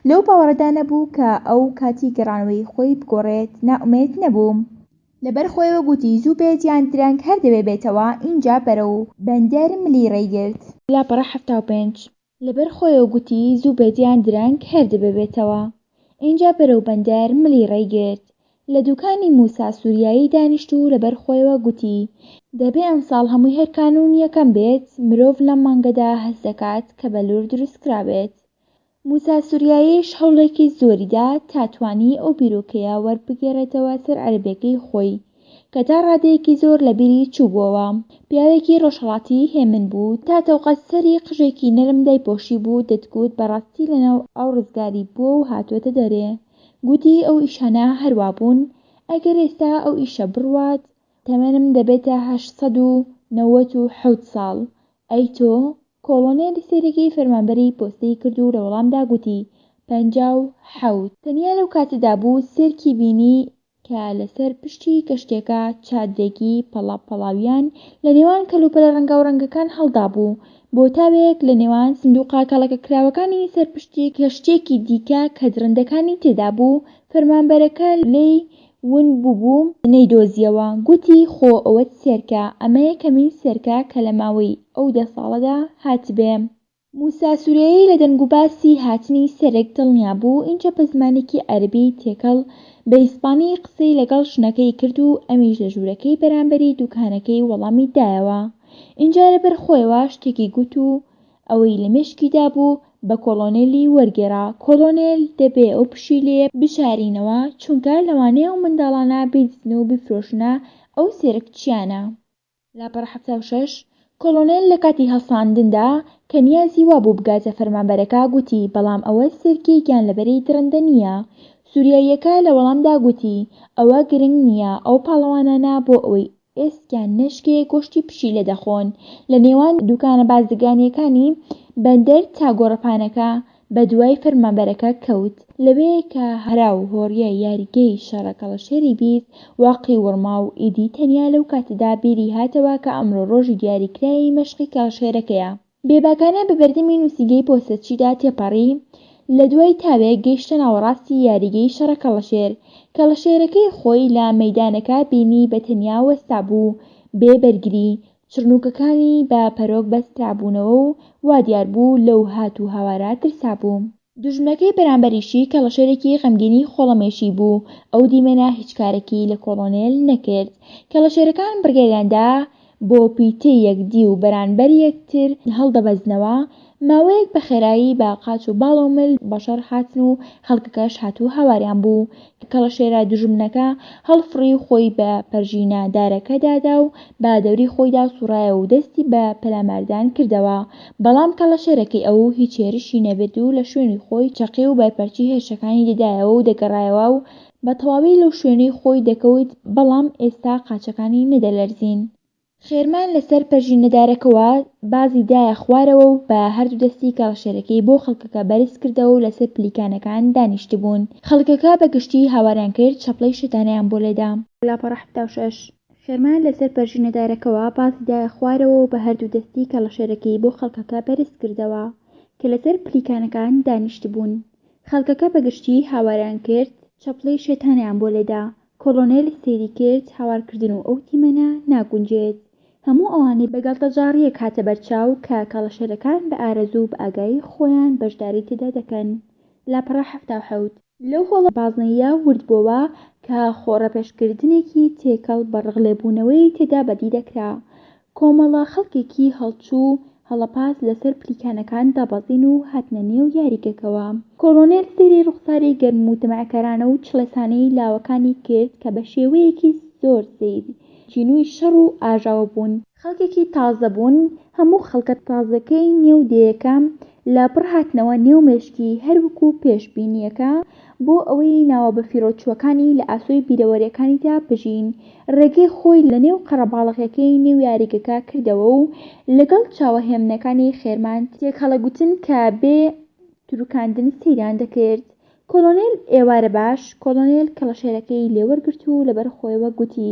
لەو باوەڕەدا نەبوو کە ئەو کاتی گەڕانەوەی خۆی بگۆڕێت، نائومێد نەبوو. لەبەر خۆیەوە گوتی زوو بێت یان درەنگ هەر دەبێ بێتەوە، ئینجا بەرەو بەندەر ملی ڕێی گرت. لاپەڕە 75. لەبەر خۆیەوە گوتی زوو بێت یان درەنگ هەر دەبێ بێتەوە. ئینجا بەرەو بەندەر ملی ڕێی گرت. لە دووکانی مووسا سووریایی دانیشت و لەبەر خۆیەوە گوتی دەبێ ئەمساڵ هەمووی هەر کانوون یەکەم بێت، مرۆڤ لەم مانگەدا هەست دەکات کە بەلوور دروست کرابێت. موسا سوریاییش هەوڵێکی زۆری دا تا توانی ئەو بیرۆکەیە وەربگێڕێتەوە سەر عەرەبیەکەی خۆی کە تا ڕادەیەکی زۆر لە بیری چووبووەوە. پیاوێکی ڕۆژهەڵاتی هێمن بوو تا تەوقە سەری قژێکی نەرم دایپۆشیبوو دەتگوت بە ڕاستی لە ناو ئاو ڕزگاری بووە و هاتووەتە دەرێ. گوتی ئەو ئیشانە هەر وابوون ئەگەر ئێستا ئەو ئیشە بڕوات تەمەنم دەبێتە 897 ساڵ ئەی تۆ؟ کۆڵۆنێل سەیرێکی فەرمانبەری پۆستەی کرد و لە وەڵامدا گوتی، 57. تەنیا لەو کاتەدا بوو سێرکی بینی کە لەسەر پشتی کەشتییەکە چادرێکی پەڵە پەڵاویان لە نێوان کەلوپەلە ڕەنگاوڕەنگەکان هەڵدابوو. بۆ تاوێک لە نێوان سندووقە کەڵەکەکراوەکانی سەر پشتی کەشتییەکی دیکە کە دڕندەکانی تێدا بوو، فەرمانبەرەکە لێی ون بووبوو نەیدۆزییەوە. گوتی، خۆ ئەوەت سێرکە، ئەمە یەکەمین سێرکە کە لە ماوەی ئەو دە ساڵەدا هاتبێ. مووسا سورەیی لە دەنگوباسی هاتنی سێرک دڵنیا بوو، ئینجا بە زمانێکی عەرەبی تێکەڵ بە ئیسپانی قسەی لەگەڵ ژنەکەی کرد و ئەمیش لە ژوورەکەی بەرامبەری دووکانەکەی وەڵامی دایەوە. ئینجا لەبەر خۆیەوە شتێکی گوت و ئەوەی لە مێشکیدا بوو بە کۆڵۆنێلی وەرگێڕا، کۆڵۆنێل، دەبێ ئەو پشیلەیە بشارینەوە، چونکە لەوانەیە ئەو منداڵانە بیدزن و بیفرۆشنە ئەو سێرکچییانە. لاپەڕە 76، کۆڵۆنێل لە کاتی هەڵساندندا کە نیازی وا بوو بگاتە فەرمانبەرەکە، گوتی، بەڵام ئەوە سێرکی گیانلەبەری دڕندە نییە. سووریاییەکە لە وەڵامدا گوتی، ئەوە گرنگ نییە، ئەو پاڵەوانانە بۆ ئەوەی ئێسکیان نەشکێ گۆشتی پشیلە دەخۆن. لە نێوان دوکانە بازرگانییەکانی بەندەر تا گۆڕەپانەکە بە دوای فەرمانبەرەکە کەوت. لەوێ کە هەرا و هۆڕیای یاریگەی شەڕە کەڵەشێری 20 واقی وڕما و ئیدی تەنیا لەو کاتەدا بیری هاتەوە کە ئەمڕۆ ڕۆژی دیاریکراوی مەشقی کەڵەشێرەکەیە. بێباکانە بە بەردەمی نووسینگەی پۆستەچیدا تێپەڕی، لە دوای تاوێک گەیشتە ناوەڕاستی یاریگەی شەڕە کەڵەشێر. کەڵەشێرەکەی خۆی لە مەیدانەکە بینی بە تەنیا وەستابوو، بێ بەرگری. چڕنووکەکانی بە پەرۆک بەسترابوونەوە و وا دیار بوو لەو هات و هاوارە ترسابوو. دوژمنەکەی بەرامبەریشی کەڵەشێرێکی غەمگینی خۆڵەمێشی بوو، ئەو دیمەنە هیچ کارێکی لە کۆڵۆنێل نەکرد. کەڵەشێرەکان بڕیاریان دا بۆ پیتەی یەکدی و بەرانبەر یەکتر هەڵدەبەزنەوە، ماوەیەک بە خێرایی بە قاچ و باڵ و مل بەشەڕ هاتن و خەڵکەکەش هات و هاواریان بوو. کەڵەشێرە دوژمنەکە هەڵفڕی و خۆی بە پەرژینە دارەکەدا دا و بە دەوری خۆیدا سوڕایەوە و دەستی بە پەلاماردان کردەوە، بەڵام کەڵەشێرەکەی ئەو هیچ هێرشی نەبرد و لە شوێنی خۆی چەقی و بەرپەرچی هێرشەکانی دەدایەوە و دەگەڕایەوە و بە تەواوی لەو شوێنەی خۆی دەکەوت، بەڵام ئێستا قاچەکانی نەدەلەرزین. خێرمان لەسەر پەرژینەدارەکەوە بازی دایە خوارەوە و بە هەردوو دەستی کەڵەشێرەکەی بۆ خەڵکەکە بەرز کردەوە و لەسەر پلیکانەکان دانیشتبوون. خەڵکەکە بە گشتی هاواریان کرد، چەپڵەی شێتانەیان بۆ لێدا. لاپەڕە 76. خێرمان لەسەر پەرژینەدارەکەوە بازی دایە خوارەوە و بە هەردوو دەستی کەڵەشێرەکەی بۆ خەڵکەکە بەرز کردەوە کە لەسەر پلیکانەکان دانیشتبوون. خەڵکەکە بە گشتی هاواریان کرد، چەپڵەی شێتانەیان بۆ لێدا. کۆڵۆنێل سەیری کرد هاوارکردن و ئەو دیمەنە ناگونجێت. هەموو ئەوانەی بە گاڵتەجاڕییەک هاتە بەرچاو کە کەڵەشێرەکان بە ئارەزوو و بە ئاگایی خۆیان بەشداری تێدا دەکەن. لاپەڕە 77. لەو هۆڵە بازنەییە ورد بۆوە کە خۆڕەپێشکردنێکی تێکەڵ بە ڕقلێبوونەوەی تێدا بەدی دەکرا. کۆمەڵە خەڵکێکی هەڵچوو هەڵەپاس لەسەر پلیکانەکان دابەزین و هاتنە نێو یاریگەکەوە. کۆڵۆنێل سەیری ڕوخساری گەرم و تەماعکەرانە و چڵێسانەی لاوەکانی کرد کە بە شێوەیەکی زۆر سەیر تینووی شەڕ و ئاژاوە بوون. خەڵکێکی تازە بوون، هەموو خەڵکە تازەکەی نێو دێیەکە لە پڕ هاتنەوە نێو مێشکی، هەر وەکوو پێشبینییەکە بۆ ئەوەی ناوە بەفیڕۆچووەکانی لە ئاسۆی بیرەوەرییەکانیدا بژین، ڕێگەی خۆی لە نێو قەرەباڵغییەکەی نێو یاریگەکە کردەوە و لەگەڵ چاوە هێمنەکانی خێرمان تێکهەڵەگوتن کە بێ تروکاندن سەیریان دەکرد. کۆڵۆنێل ئێوارە باش! کۆڵۆنێل کەڵەشێرەکەی لێ وەرگرت و لەبەر خۆیەوە گوتی،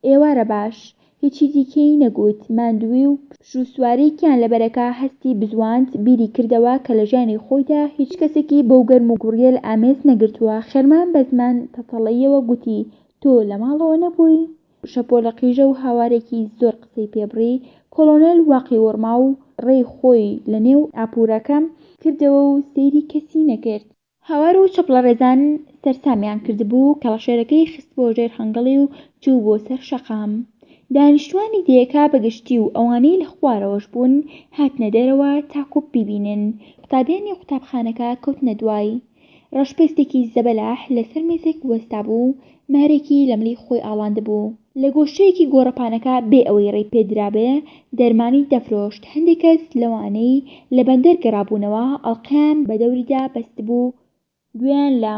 ئێوارە باش! هیچی دیکەی نەگوت، ماندوویی و پشووسواریی گیانلەبەرەکە هەستی بزواند، بیری کردەوە کە لە ژیانی خۆیدا هیچ کەسێکی بەو گەرم و گوڕییە لە ئامێز نەگرتووە، خێرمان بە زمان تەتەڵەییەوە گوتی، تۆ لە ماڵەوە نەبووی؟ شەپۆلە قیژە و هاوارێکی زۆر قسەی پێ بڕی، کۆڵۆنێل واقی وڕما و ڕێی خۆی لە نێو ئاپوورەکە کردەوە و سەیری کەسی نەکرد. هاوار و چەپڵەڕێزان سەرسامیان کردبوو، کەڵەشێرەکەی خستبووە ژێر هەنگڵی و چووبووە سەر شەقام. دانیشتووانی دێیەکە بە گشتی و ئەوانەی لە خوارەوەش بوون هاتنە دەرەوە تاکوو بیبینن. قوتابیانی قوتابخانەکە کەوتنە دوای. ڕەشپێستێکی زەبەلاح لەسەر مێزێک وەستابوو، مارێکی لە ملی خۆی ئاڵاندبوو. لە گۆشەیەکی گۆڕەپانەکە بێ ئەوەی ڕێی پێ درابێ دەرمانی دەفرۆشت، هەندێ کەس لەوانەی لە بەندەر گەڕابوونەوە ئەڵقەیان بە دەوریدا بەستبوو گوێیان لە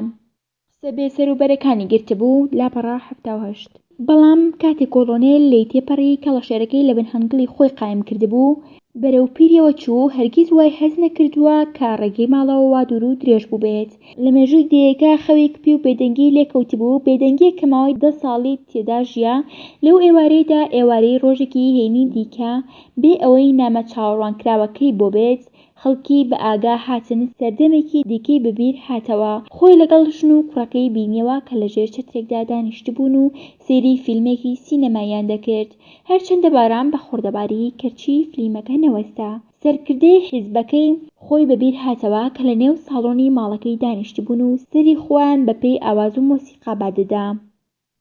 قسە بێ سەروبەرەکانی گرتبوو، لاپەڕە 78. بەڵام کاتێ کۆڵۆنێل لێی تێپەڕی کەڵەشێرەکەی لە بن هەنگڵی خۆی قایم کردبوو، بەرەو پیریەوە چوو، هەرگیز وای هەست نەکردووە کە ڕێگەی ماڵەوە وا دوور و درێژ بووبێت. لە مێژووی دێیەکە خەوی کپی و بێدەنگیی لێ کەوتبوو، بێدەنگییەک کە ماوەی دە ساڵی تێدا ژیا. لەو ئێوارەیەدا، ئێوارەی ڕۆژێکی هەینی دیکە، بێ ئەوەی نامە چاوەڕوانکراوەکەی بۆ بێت، خەڵکی بە ئاگا هاتن، سەردەمێکی دیکەی بە بیر هاتەوە. خۆی لەگەڵ ژن و کوڕەکەی بینیەوە کە لە ژێر چەترێکدا دانیشتبوون و سەیری فیلمێکی سینەماییان دەکرد. هەرچەندە باران بە خوڕدەباری، کەچی فلیمەکە نەوەستا. سەرکردەی حیزبەکەی خۆی بە بیر هاتەوە کە لە نێو ساڵۆنی ماڵەکەی دانیشتبوون و سەری خۆیان بە پێی ئاواز و مۆسیقا بادەدا.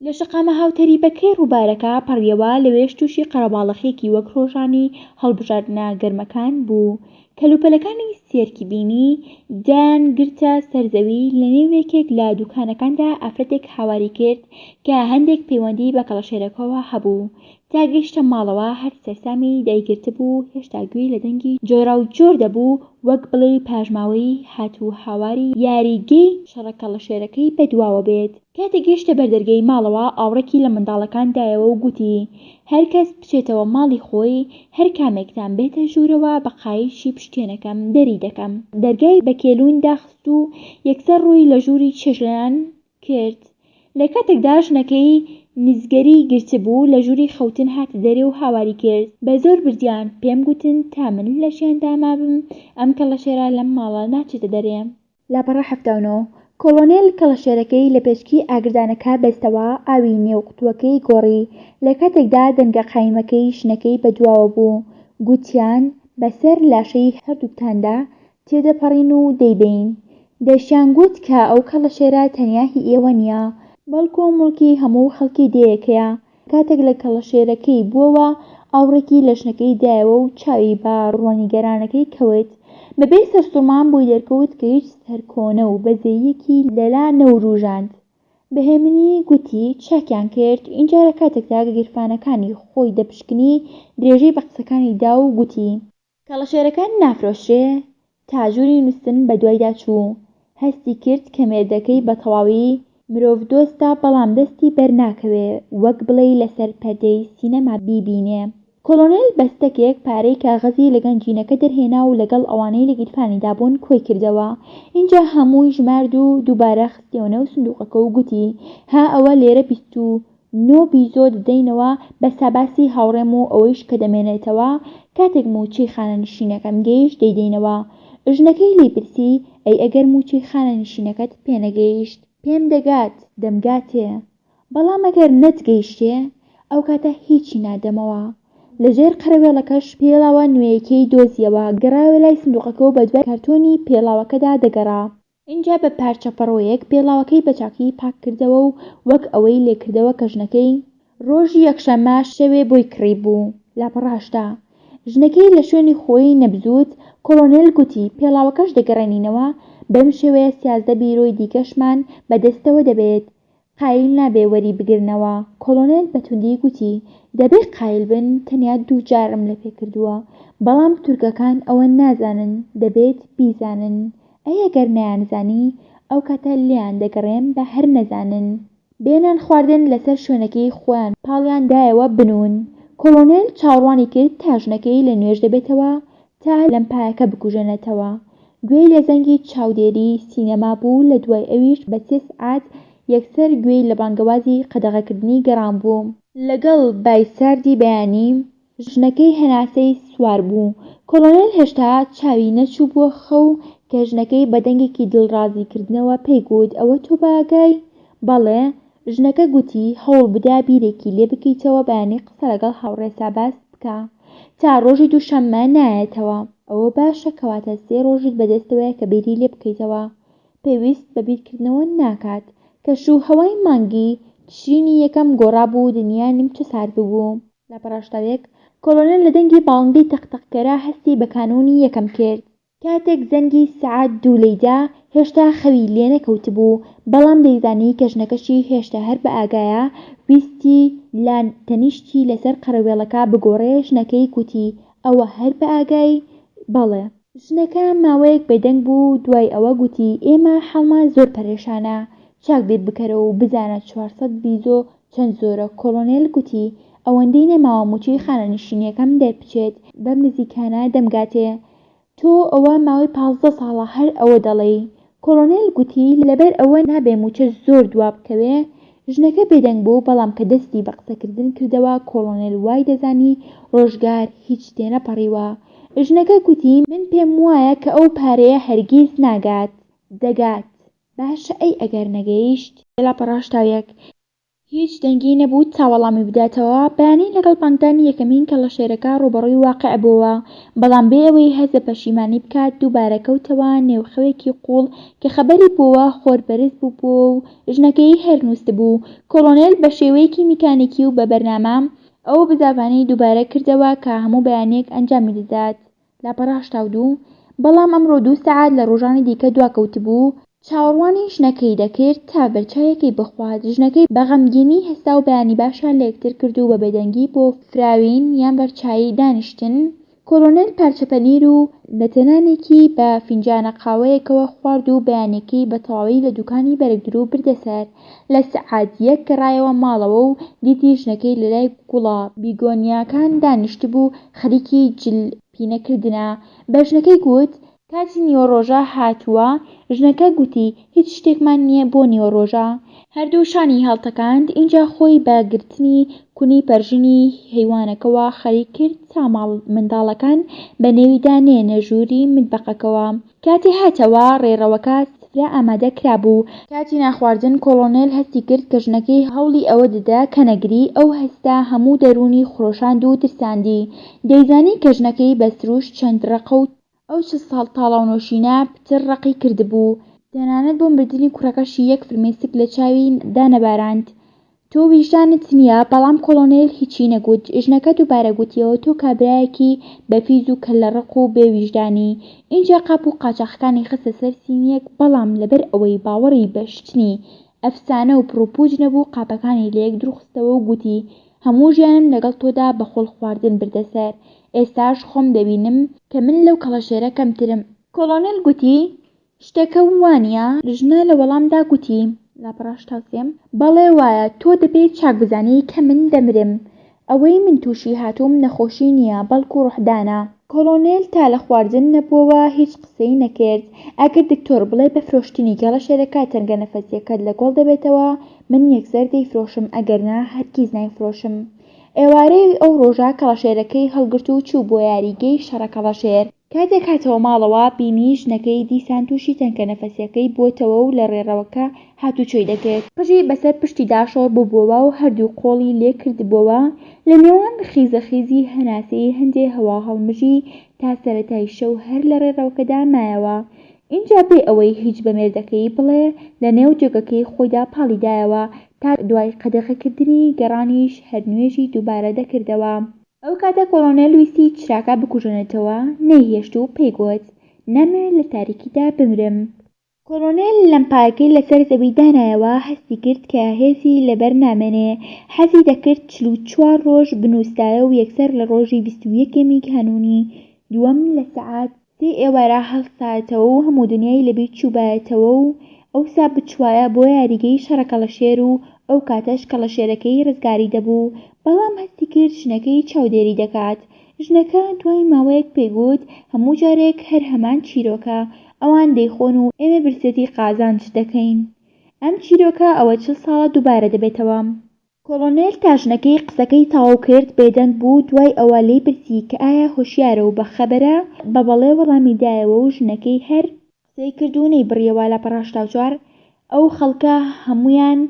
لە شەقامە هاوتەریبەکەی ڕووبارەکە پەڕیەوە، لەوێش تووشی قەرەباڵەخییەکی وەک ڕۆژانی هەڵبژاردنە گەرمەکان بوو. کەلوپەلەکانی سێرکی بینی، دایان گرتە سەر زەوی، لە نێو یەکێک لە دوکانەکاندا ئافرەتێک هاواری کرد کە هەندێک پەیوەندی بە کەڵەشێرەکەوە هەبوو. تا گەیشتە ماڵەوە هەر سەرسامی دایگرتبوو، هێشتا گوێی لە دەنگی جۆراوجۆر دەبوو، وەک بڵێی پاشماوەی هات و هاواری یاریگەی شەڕە کەڵەشێرەکەی بەدواوە بێت. کاتێک گەیشتە بەردەرگەی ماڵەوە ئاوڕێکی لە منداڵەکان دایەوە و گوتی، هەر کەس بچێتەوە ماڵی خۆی، هەر کامێکتان بێتە ژوورەوە بە قایشی پشتێنەکەم دەری دەکەم. دەرگای بە کێلوون داخست و یەکسەر ڕووی لە ژووری چێشتلێنان کرد. لە کاتێکدا ژنەکەی نزگەری گرتبوو، لە ژووری خەوتن هاتە دەرێ و هاواری کرد، بە زۆر بردیان، پێم گوتن تا من لە ژیاندا مابم ئەم کەڵەشێرە لەم ماڵە ناچێتە دەرێ. لاپەڕە 79، کۆڵۆنێل کەڵەشێرەکەی لە پێچکی ئاگردانەکە بەستەوە، ئاوی نێو قوتووەکەی گۆڕی، لە کاتێکدا دەنگە قایمەکەی ژنەکەی بە دواوە بوو، گوتیان بەسەر لاشەی هەردووکتاندا تێدەپەڕین و دەیبەین. دەشیانگوت کە ئەو کەڵەشێرە تەنیا هی ئێوە نییە، بەڵکۆ موڵکی هەموو خەڵکی دێیەکەیە. کاتێک لە کەڵەشێرەکەی بووەوە، ئاوڕێکی لە ژنەکەی دایەوە و چاوی بە ڕووە نیگەرانەکەی کەوت. بەبێ سەرسوڕمان بۆی دەرکەوت کە هیچ سەرکۆنە و بەزەییەکی لەلا نەوروژاند. بە هێمنی گوتی، چاکیان کرد. ئینجا لە کاتێکدا گیرفانەکانی خۆی دەپشکنی، درێژەی بە قسەکانی دا و گوتی. کەڵەشێرەکە نافرۆشرێ؟ تا ژووری نووستن بە دوایدا چوو. هەستی کرد کە مێردەکەی بە تەواوی مرۆڤدۆستە بەڵام دەستی بەر ناکەوێ وەک بڵێی لەسەر پەردەی سینەما بیبینێ. کۆڵۆنێل بەستەکێک پارەی کاغەزی لە گەنجینەکە دەرهێنا و لەگەڵ ئەوانەی لە گیرفانیدا بوون کۆی کردەوە. ئینجا هەمووی ژمارد و دووبارە خستیەوە نێو سندووقەکە و گوتی، ها ئەوە لێرە 29 بیزۆ دەدەینەوە بە ساباسی هاوڕێم و ئەوەیش کە دەمێنێتەوە کاتێک مووچەی خانەنشینەکەم گەیشت دەیدەینەوە. ژنەکەی لێی پرسی، ئەی ئەگەر مووچەی خانەنشینەکەت پێ نەگەیشت؟ پێم دەگات، دەمگاتێ. بەڵام ئەگەر نەتگەیشتێ، ئەو کاتە هیچی نادەمەوە. لە ژێر قەرەوێڵەکەش پێڵاوە نوێیەکەی دۆزییەوە، گەڕایەوە لای سندووقەکە و بەدوای کارتۆنی پێڵاوەکەدا دەگەڕا. ئینجا بە پارچە پەڕۆیەک پێڵاوەکەی بە چاکی پاک کردەوە و وەک ئەوەی لێ کردەوە کە ژنەکەی ڕۆژی یەکشەممە شەوێ بۆی کڕیبوو. لاپەڕە 80. ژنەکەی لە شوێنی خۆی نەبزووت، کۆڵۆنێل گوتی، پێڵاوەکەش دەگەڕێنینەوە، بەم شێوەیە 13 بیرۆی دیکەشمان بە دەستەوە دەبێت. قایل نابێ وەری بگرنەوە. کۆڵۆنێل بە توندی گوتی، دەبێ قایل بن، تەنیا دوو جارم لە پێ کردووە. بەڵام تورکەکان ئەوە نازانن، دەبێت بیزانن. ئەی ئەگەر نەیانزانی؟ ئەو کاتە لێیان دەگەڕێم با هەر نەزانن. بێ نان خواردن لەسەر شوێنەکەی خۆیان پاڵیان دایەوە بنوون. کۆڵۆنێل چاوەڕوانی کرد تا ژنەکەی لە نوێژ دەبێتەوە تا لەمپایەکە بکوژێنێتەوە. گوێی لە زەنگی چاودێری سینەما بوو لە دوای ئەویش بە سێ سەعات یەکسەر گوێی لە بانگەوازی قەدەغەکردنی گەڕان بوو. لەگەڵ بای ساردی بەیانی ژنەکەی هەناسەی سوار بوو. کۆڵۆنێل هێشتا چاوی نەچووبووە خەو کە ژنەکەی بە دەنگێکی دڵڕازیکردنەوە پێی گوت ئەوە تۆ بە ئاگای؟ بەڵێ. ژنەکە گوتی هەوڵ بدە بیرێکی لێ بکەیتەوە بەیانی قسە لەگەڵ هاوڕێ ساباس بکە تا ڕۆژی دووشەممە نایەتەوە. ئەوە باشە کەواتە سێ ڕۆژت بەدەستەوەیە کە بیری لێ بکەیتەوە. پێویست بە بیرکردنەوە ناکات. کەش و هەوای مانگی تشرینی یەکەم گۆڕابوو دنیا نیمچە سارد ببوو. لاپەڕە 81، کۆڵۆنێل لە دەنگی باڵندەی تەق تەقکەرا هەستی بە کانوونی یەکەم کرد. کاتێک زەنگی سەعات دوو لێیدا، هێشتا خەوی لێ نەکەوتبوو، بەڵام دەیزانی کە ژنەکەشی هێشتا هەر بە ئاگایە، ویستی لە تەنیشتی لەسەر قەرەوێڵەکە بگۆڕێ، ژنەکەی گوتی، ئەوە هەر بە ئاگای؟ بەڵێ. ژنەکە ماوەیەک بێدەنگ بوو، دوای ئەوە گوتی، ئێمە حاڵمان زۆر پەرێشانە، چاک بیر بکەرەوە و بزانە 400 بیزۆ چەند زۆرە، کۆڵۆنێل گوتی، ئەوەندەی نەماوە مووچەی خانەنشینییەکەم دەربچێت، بەم نزیکانە دەمگاتێ. تۆ ئەوە ماوەی 15 ساڵە هەر ئەوە دەڵێی. کۆڵۆنێل گوتی، لەبەر ئەوە نابێ مووچە زۆر دوا بکەوێ. ژنەکە بێدەنگ بوو، بەڵام کە دەستی بە قسەکردن کردەوە، کۆڵۆنێل وای دەزانی ڕۆژگار هیچ تێنەپەڕیوە. ژنەکە گوتی، من پێم وایە کە ئەو پارەیە هەرگیز ناگات. دەگات. باشە ئەی ئەگەر نەگەیشت؟ لاپەڕە 81. هیچ دەنگی نەبوو تا وەڵامی بداتەوە، بەیانی لەگەڵ بانگدانی یەکەمین کەڵەشێرەکە ڕووبەڕووی واقیع بۆوە، بەڵام بێ ئەوەی هەست بە پەشیمانی بکات دووبارە کەوتەوە نێو خەوێکی قووڵ کە خەبەری بۆوە خۆر بەرز بووبووەوە و ژنەکەی هەر نووستبوو. کۆڵۆنێل بە شێوەیەکی میکانیکی و بە بەرنامە ئەو بزاڤانەی دووبارە کردەوە کە هەموو بەیانییەک ئەنجامی دەدات. لاپەڕە 82، بەڵام ئەمڕۆ دوو سەعات لە ڕۆژانی دیکە دواکەوتبوو، چاوەڕوانی ژنەکەی دەکرد تا بەرچاوێکی بخوات، ژنەکەی بە غەمگینی هەستا و بەیانی باشیان لە یەکتر کرد و بە بێدەنگی بۆ فراوین یان بەرچایی دانیشتن، کۆڵۆنێل پارچە پەنیر و لەتەنانێکی بە فینجانە قاوەیەکەوە خوارد و بەیانیەکەی بە تەواوی لە دوکانی بەرگدروو بردە سەر، لە سەعات یەک گەڕایەوە ماڵەوە و دیتی ژنەکەی لە لای گوڵە بیگۆنیاکان دانیشتبوو خەریکی جل پینە کردنە، بە ژنەکەی گوت، کاتی نیوەڕۆژە هاتووە، ژنەکە گوتی، هیچ شتێکمان نییە بۆ نیوەڕۆژە. هەردوو شانی هەڵتەکاند، ئینجا خۆی بە گرتنی کونی پەرژینی هەیوانەکەوە خەریک کرد تا منداڵەکان بە نێویدا نەیەنە ژووری متبەقەکەوە. کاتێ هاتەوە، ڕێڕەوەکە سفرە ئامادە کرابوو. کاتی نانخواردن کۆڵۆنێل هەستی کرد کە ژنەکەی هەوڵی ئەوە دەدا کە نەگری، ئەو هەستە هەموو دەروونی خرۆشاند و ترساندی. دەیزانی کە ژنەکەی بە سروشت چەند ڕەقە و ئەو 40 ساڵ تاڵاونۆشینە پتر ڕەقی کردبوو. تەنانەت بۆ مردنی کوڕەکەشی یەک فرمێسک لە چاوی دانەباراند. تۆ ویژدانت نییە؟ بەڵام کۆڵۆنێل هیچی نەگوت. ژنەکە دووبارە گوتیەوە تۆ کابرایەکی بەفیز و کەللەڕەق و بێ ویژدانی. ئینجا قاپ و قاچاخەکانی خستە سەر سینییەک، بەڵام لەبەر ئەوەی باوەڕی بە شتنی ئەفسانە و پڕوپووچ نەبوو قاپەکانی لەیەک دوورخستەوە و گوتی هەموو ژیانم لەگەڵ تۆدا بە خۆڵ خواردن بردە سەر، ئێستاش خۆم دەبینم کە من لەو کەڵەشێرە کەمترم. کۆڵۆنێل گوتی شتەکە وانییە؟ ژنە لە وەڵامدا گوتی، لاپەڕە 83، بەڵێ وایە، تۆ دەبێ چاک بزانی کە من دەمرم. ئەوەی من تووشی هاتووم نەخۆشی نییە، بەڵکو ڕۆحدانە. کۆڵۆنێل تا لە خواردن نەبووەوە هیچ قسەی نەکرد. ئەگەر دکتۆر بڵێ بە فرۆشتنی کەڵەشێرەکە تەنگەنەفەسییەکەت لە گۆڵ دەبێتەوە، من یەکسەر دەیفرۆشم، ئەگەرنا هەرگیز نایفرۆشم. ئێوارەی ئەو ڕۆژە کەڵەشێرەکەی هەڵگرت و چوو بۆ یاریگەی شەڕەکەڵەشێر. کاتێک هاتەوە ماڵەوە بینی ژنەکەی دیسان تووشی تەنکەنەفەسیەکەی بووەتەوە و لە ڕێڕەوەکە هاتوچۆی دەکرد. قژی بەسەر پشتیدا شۆڕ بووبووەوە و هەردوو قۆڵی لێ کردبووەوە، لە نێوان خیزەخیزی هەناسەی هەندێ هەوا هەڵمژی تا سەرەتای شەو هەر لە ڕێڕەوەکەدا مایەوە. ئینجا بێ ئەوەی هیچ بە مێردەکەی بڵێ لە نێو جێگەکەی خۆیدا پاڵی دایەوە تا دوای قەدەغەکردنی گەڕانیش هەر نوێژی دووبارە دەکردەوە. ئەو کاتە کۆڵۆنێل ویستی چراکە بکوژێنێتەوە، نەیهێشت و پێی گوت، نامەوێت لە تاریکیدا بمرم. کۆڵۆنێل لەمپایەکەی لەسەر زەوی دانایەوە، هەستی کرد کە هێزی لەبەر نامێنێ، حەزی دەکرد 44 ڕۆژ بنووستایە و یەکسەر لە ڕۆژی بیستویەکەمی کانوونی دووەم لە سەعات سێی ئێوارە هەڵسایەتەوە و هەموو دنیای لەبیر چووبایەتەوە و ئەوسا بچوایە بۆ یاریگەی شەڕەکەڵەشێر و ئەو کاتەش کەڵەشێرەکەی ڕزگاری دەبوو، بەڵام هەستی کرد ژنەکەی چاودێری دەکات. ژنەکە دوای ماوەیەک پێی گوت، هەموو جارێک هەر هەمان چیرۆکە، ئەوان دەیخۆن و ئێمە برسێتی قازانج دەکەین. ئەم چیرۆکە ئەوە چل ساڵە دووبارە دەبێتەوە. کۆڵۆنێل تا ژنەکەی قسەکەی تەواو کرد بێدەنگ بوو، دوای ئەوە لێی پرسی کە ئایا هۆشیارە و بە خەبەرە، بە بەڵێ وەڵامی دایەوە و ژنەکەی هەر قسەی کرد و نەیبڕیەوە لاپەڕە 84 ئەو خەڵکە هەموویان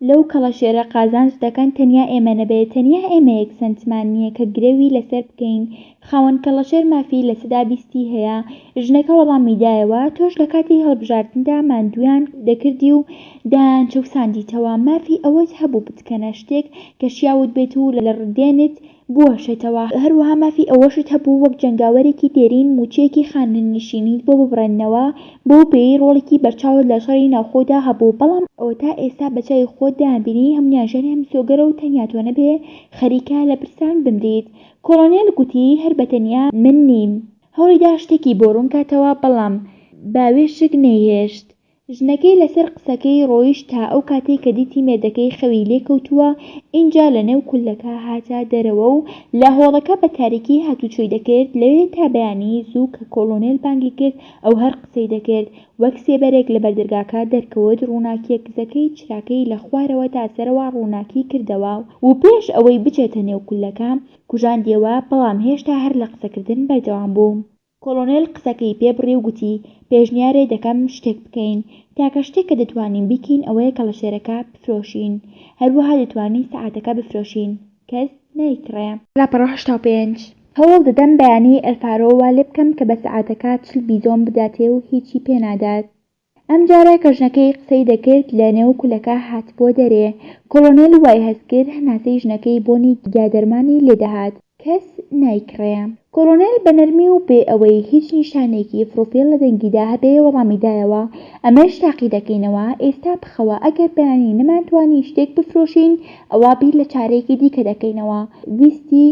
لەو کەڵەشێرە قازانج دەکەن تەنیا ئێمە نەبێ تەنیا ئێمە یەک سەنتمان نیە کە گرەوی لەسەر بکەین خاوەن کەڵەشێر مافی لەسەدا بیستی هەیە ژنەکە وەڵامی دایەوە تۆش لەکاتی هەڵبژاردندا ماندوویان دەکردی و دەیانچەوساندیتەوە مافی ئەوەت هەبوو بتکەنە شتێک کە شیاوت بێت و لە ڕدێنت بوەشێتەوە، هەروەها مافی ئەوەشت هەبوو وەک جەنگاوەرێکی دێرین مووچەیەکی خانەنشینیت بۆ ببڕێننەوە، بەو پێیەی ڕۆڵێکی بەرچاوت لە شەڕی ناوخۆدا هەبوو، بەڵام ئەوەتا ئێستا بە چاوی خۆت دەیانبینی هەموویان ژیانیان مسۆگەرە و تەنیا تۆ نەبێ خەریکە لە برسان بمریت. کۆڵۆنێل گوتی، هەر بە تەنیا من نیم. هەوڵیدا شتێکی بۆ ڕوونکاتەوە، بەڵام باوێشک نەیهێشت. ژنەکەی لەسەر قسەکەی ڕۆیشت تا ئەو کاتەی کە دیتی مێردەکەی خەوی لێ کەوتووە ئینجا لە نێو کوللەکە هاتە دەرەوە و لە هۆڵەکە بە تاریکی هاتوچۆی دەکرد لەوێ تا بەیانی زوو کە کۆڵۆنێل بانگی کرد ئەو هەر قسەی دەکرد وەک سێبەرێک لە بەردەرگاکە دەرکەوت ڕووناکیە کزەکەی چراکەی لە خوارەوە تا سەرەوە ڕووناکی کردەوە و پێش ئەوەی بچێتە نێو کوللەکە کوژاندیەوە بەڵام هێشتا هەر لە قسەکردن بەردەوام بوو. کۆڵۆنێل قسەکەی پێ بڕی و گوتی، پێشنیارێ دەکەم شتێک بکەین. تاکە شتێک کە دەتوانین بیکەین ئەوەیە کەڵەشێرەکە بفرۆشین. هەروەها دەتوانین سەعاتەکە بفرۆشین. کەس نایکڕێ. لاپەڕە 85. هەوڵ دەدەم بەیانی ئەلفارۆ وا لێ بکەم کە بە سەعاتەکە چل بیزۆم بداتێ و هیچی پێ نادات. ئەمجارە کە ژنەکەی قسەی دەکرد لە نێو کولەکە هاتبووە دەرێ. کۆڵۆنێل وای هەست کرد هەناسەی ژنەکەی بۆنی گیادەرمانی لێ دەهات. کەس نایکڕێ. کۆڵۆنێل بە نەرمی و بێ ئەوەی هیچ نیشانەیەکی فڕوفێڵ لە دەنگیدا هەبێ وەڵامی دایەوە، ئەمەش تاقی دەکەینەوە، ئێستا بخەوە، ئەگەر بەیانی نەمانتوانی شتێک بفرۆشین ئەوا بیر لە چارەیەکی دیکە دەکەینەوە. ویستی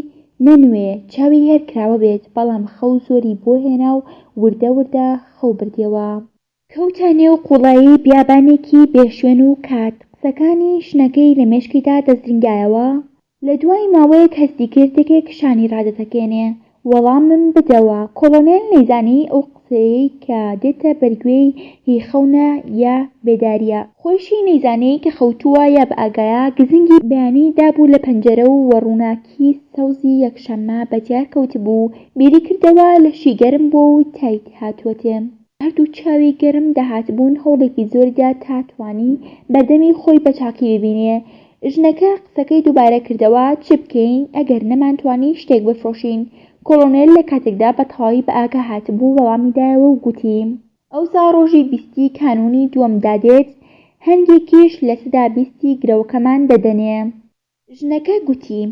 نەنوێ، چاوی هەر کراوە بێت، بەڵام خەو زۆری بۆ هێنا و وردە وردە خەو بردیەوە. کەوتە نێو قوڵایی بیابانێکی بێ شوێن و کات، قسەکانی ژنەکەی لە مێشکیدا دەزرینگایەوە. لە دوای ماوەیەک هەستی کرد یەکێک شانی ڕادەتەکێنێ. وەڵامم بدەوە. کۆڵۆنێل نەیزانی ئەو قسەیەی کە دێتە بەرگوێی هی خەونە یا بێدارییە. خۆیشی نەیزانی کە خەوتووە یا بە ئاگایە، گزنگی بەیانی دابوو لە پەنجەرە و ڕووناکی سەوزی یەکشەممە بە دیار کەوتبوو، بیری کردەوە لەشی گەرم بووە و تای هاتووەتێ. هەردوو چاوی گەرم داهاتبوون، هەوڵێکی زۆری دا تا توانی بەردەمی خۆی بە چاکی ببینێ. ژنەکە قسەکەی دووبارە کردەوە، چ بکەین ئەگەر نەمانتوانی شتێک بفرۆشین؟ کۆڵۆنێل لە کاتێکدا بە تەواوی بە ئاگا هاتبوو وەڵامی دایەوە و گوتی. ئەوسا ڕۆژی بیستی کانوونی دووەم دادێت، هەنگێکیش لەسەدا بیستی گرەوەکەمان دەدەنێ. ژنەکە گوتی،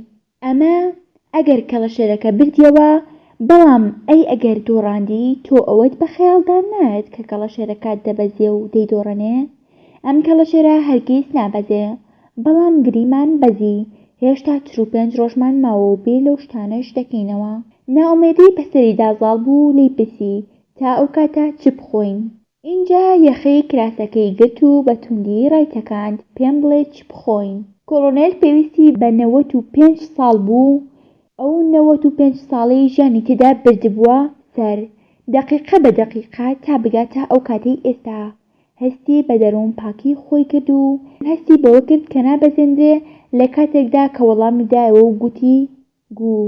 ئەمە ئەگەر کەڵەشێرەکە بردیەوە، بەڵام ئەی ئەگەر دۆڕاندی، تۆ ئەوەت بە خەیاڵدا نایەت کە کەڵەشێرەکە دەبەزێ و دەیدۆڕێنێ؟ ئەم کەڵەشێرە هەرگیز نابەزێ. بەڵام گریمان بەزی، هێشتا 45 ڕۆژمان ماوە و بیر لەو شتانەش دەکەینەوە. نائومێدی بەسەریدا زاڵ بوو و لێی پرسی، تا ئەو کاتە چ بخۆین؟ ئینجا یەخەی کراسەکەی گرت و بە توندی ڕایتەکاند، پێم بڵێ چ بخۆین؟ کۆڵۆنێل پێویستی بە 95 ساڵ بوو، ئەو 95 ساڵەی ژیانی تێدا بردبووە سەر، دەقیقە بە دەقیقە تا بگاتە ئەو کاتەی ئێستا. هەستی بە دەروون پاکی خۆی کرد و هەستی بەوە کرد کە نابەزێندرێ لە کاتێکدا کە وەڵامی دایەوە و گوتی، گوو.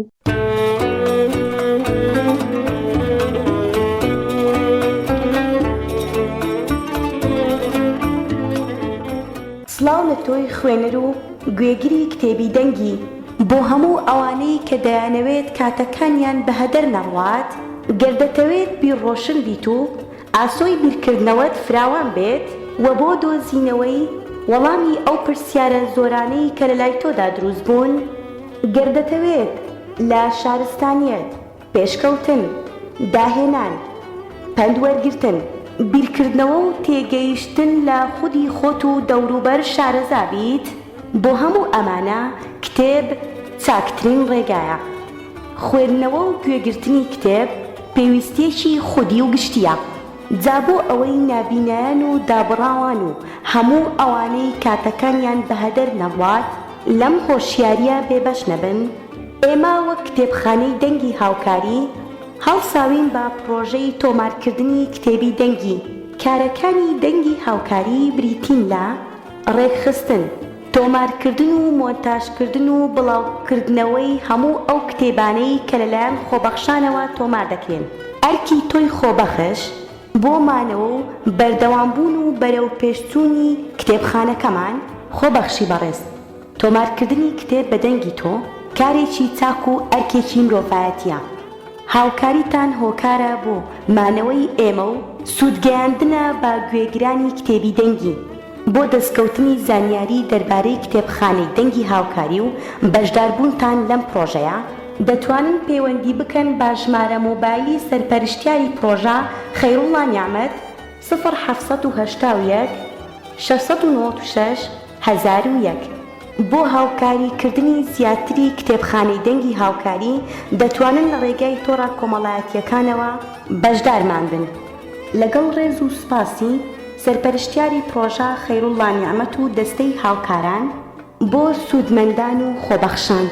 سڵاو لە تۆی خوێنەر و گوێگری کتێبی دەنگی. بۆ هەموو ئەوانەی کە دەیانەوێت کاتەکانیان بە هەدەر نەڕوات، گەر دەتەوێت بیر ڕۆشن بیت و ئاسۆی بیرکردنەوەت فراوان بێت و بۆ دۆزینەوەی وەڵامی ئەو پرسیارە زۆرانەی کە لەلای تۆدا دروست بوون، گەر دەتەوێت. لە شارستانیەت، پێشکەوتن، داهێنان، پەند وەرگرتن، بیرکردنەوە و تێگەیشتن لە خودی خۆت و دەوروبەر شارەزا بیت، بۆ هەموو ئەمانە کتێب چاکترین ڕێگایە. خوێندنەوە و گوێگرتنی کتێب پێویستییەکی خودی و گشتییە. جا بۆ ئەوەی نابینایان و دابڕاوان و هەموو ئەوانەی کاتەکانیان بەهەدەر نەڕوات لەم هۆشیارییە بێبەش نەبن، ئێمە وەک کتێبخانەی دەنگی هاوکاری هەڵساوین بە پڕۆژەی تۆمارکردنی کتێبی دەنگی. کارەکانی دەنگی هاوکاری بریتین لە، ڕێکخستن، تۆمارکردن و مۆنتاژکردن و بڵاوکردنەوەی هەموو ئەو کتێبانەی کە لەلایەن خۆبەخشانەوە تۆمار دەکرێن. ئەرکی تۆی خۆبەخش بۆ مانەوە و بەردەوامبوون و بەرەوپێشچوونی کتێبخانەکەمان، خۆبەخشی بەڕێز، تۆمارکردنی کتێب بە دەنگی تۆ کارێکی چاک و ئەرکێکی مرۆڤایەتییە. هاوکاریتان هۆکارە بۆ مانەوەی ئێمە و سوودگەیاندنە بە گوێگرانی کتێبی دەنگی. بۆ دەستکەوتنی زانیاری دەربارەی کتێبخانەی دەنگی هاوکاری و بەشداربوونتان لەم پڕۆژەیە، دەتوانن پەیوەندی بکەن بە ژمارە مۆبایلی سەرپەرشتیاری پڕۆژە خەیروڵڵا نیعمەت، سفر 781 696 1001. بۆ هاوکاری کردنی زیاتری کتێبخانەی دەنگی هاوکاری دەتوانن لە ڕێگای تۆڕە کۆمەڵایەتییەکانەوە بەشدارمان بن. لەگەڵ ڕێز و سوپاسی سەرپەرشتیاری پڕۆژە خەیروڵڵا نیعمەت و دەستەی هاوکاران بۆ سوودمەندان و خۆبەخشان.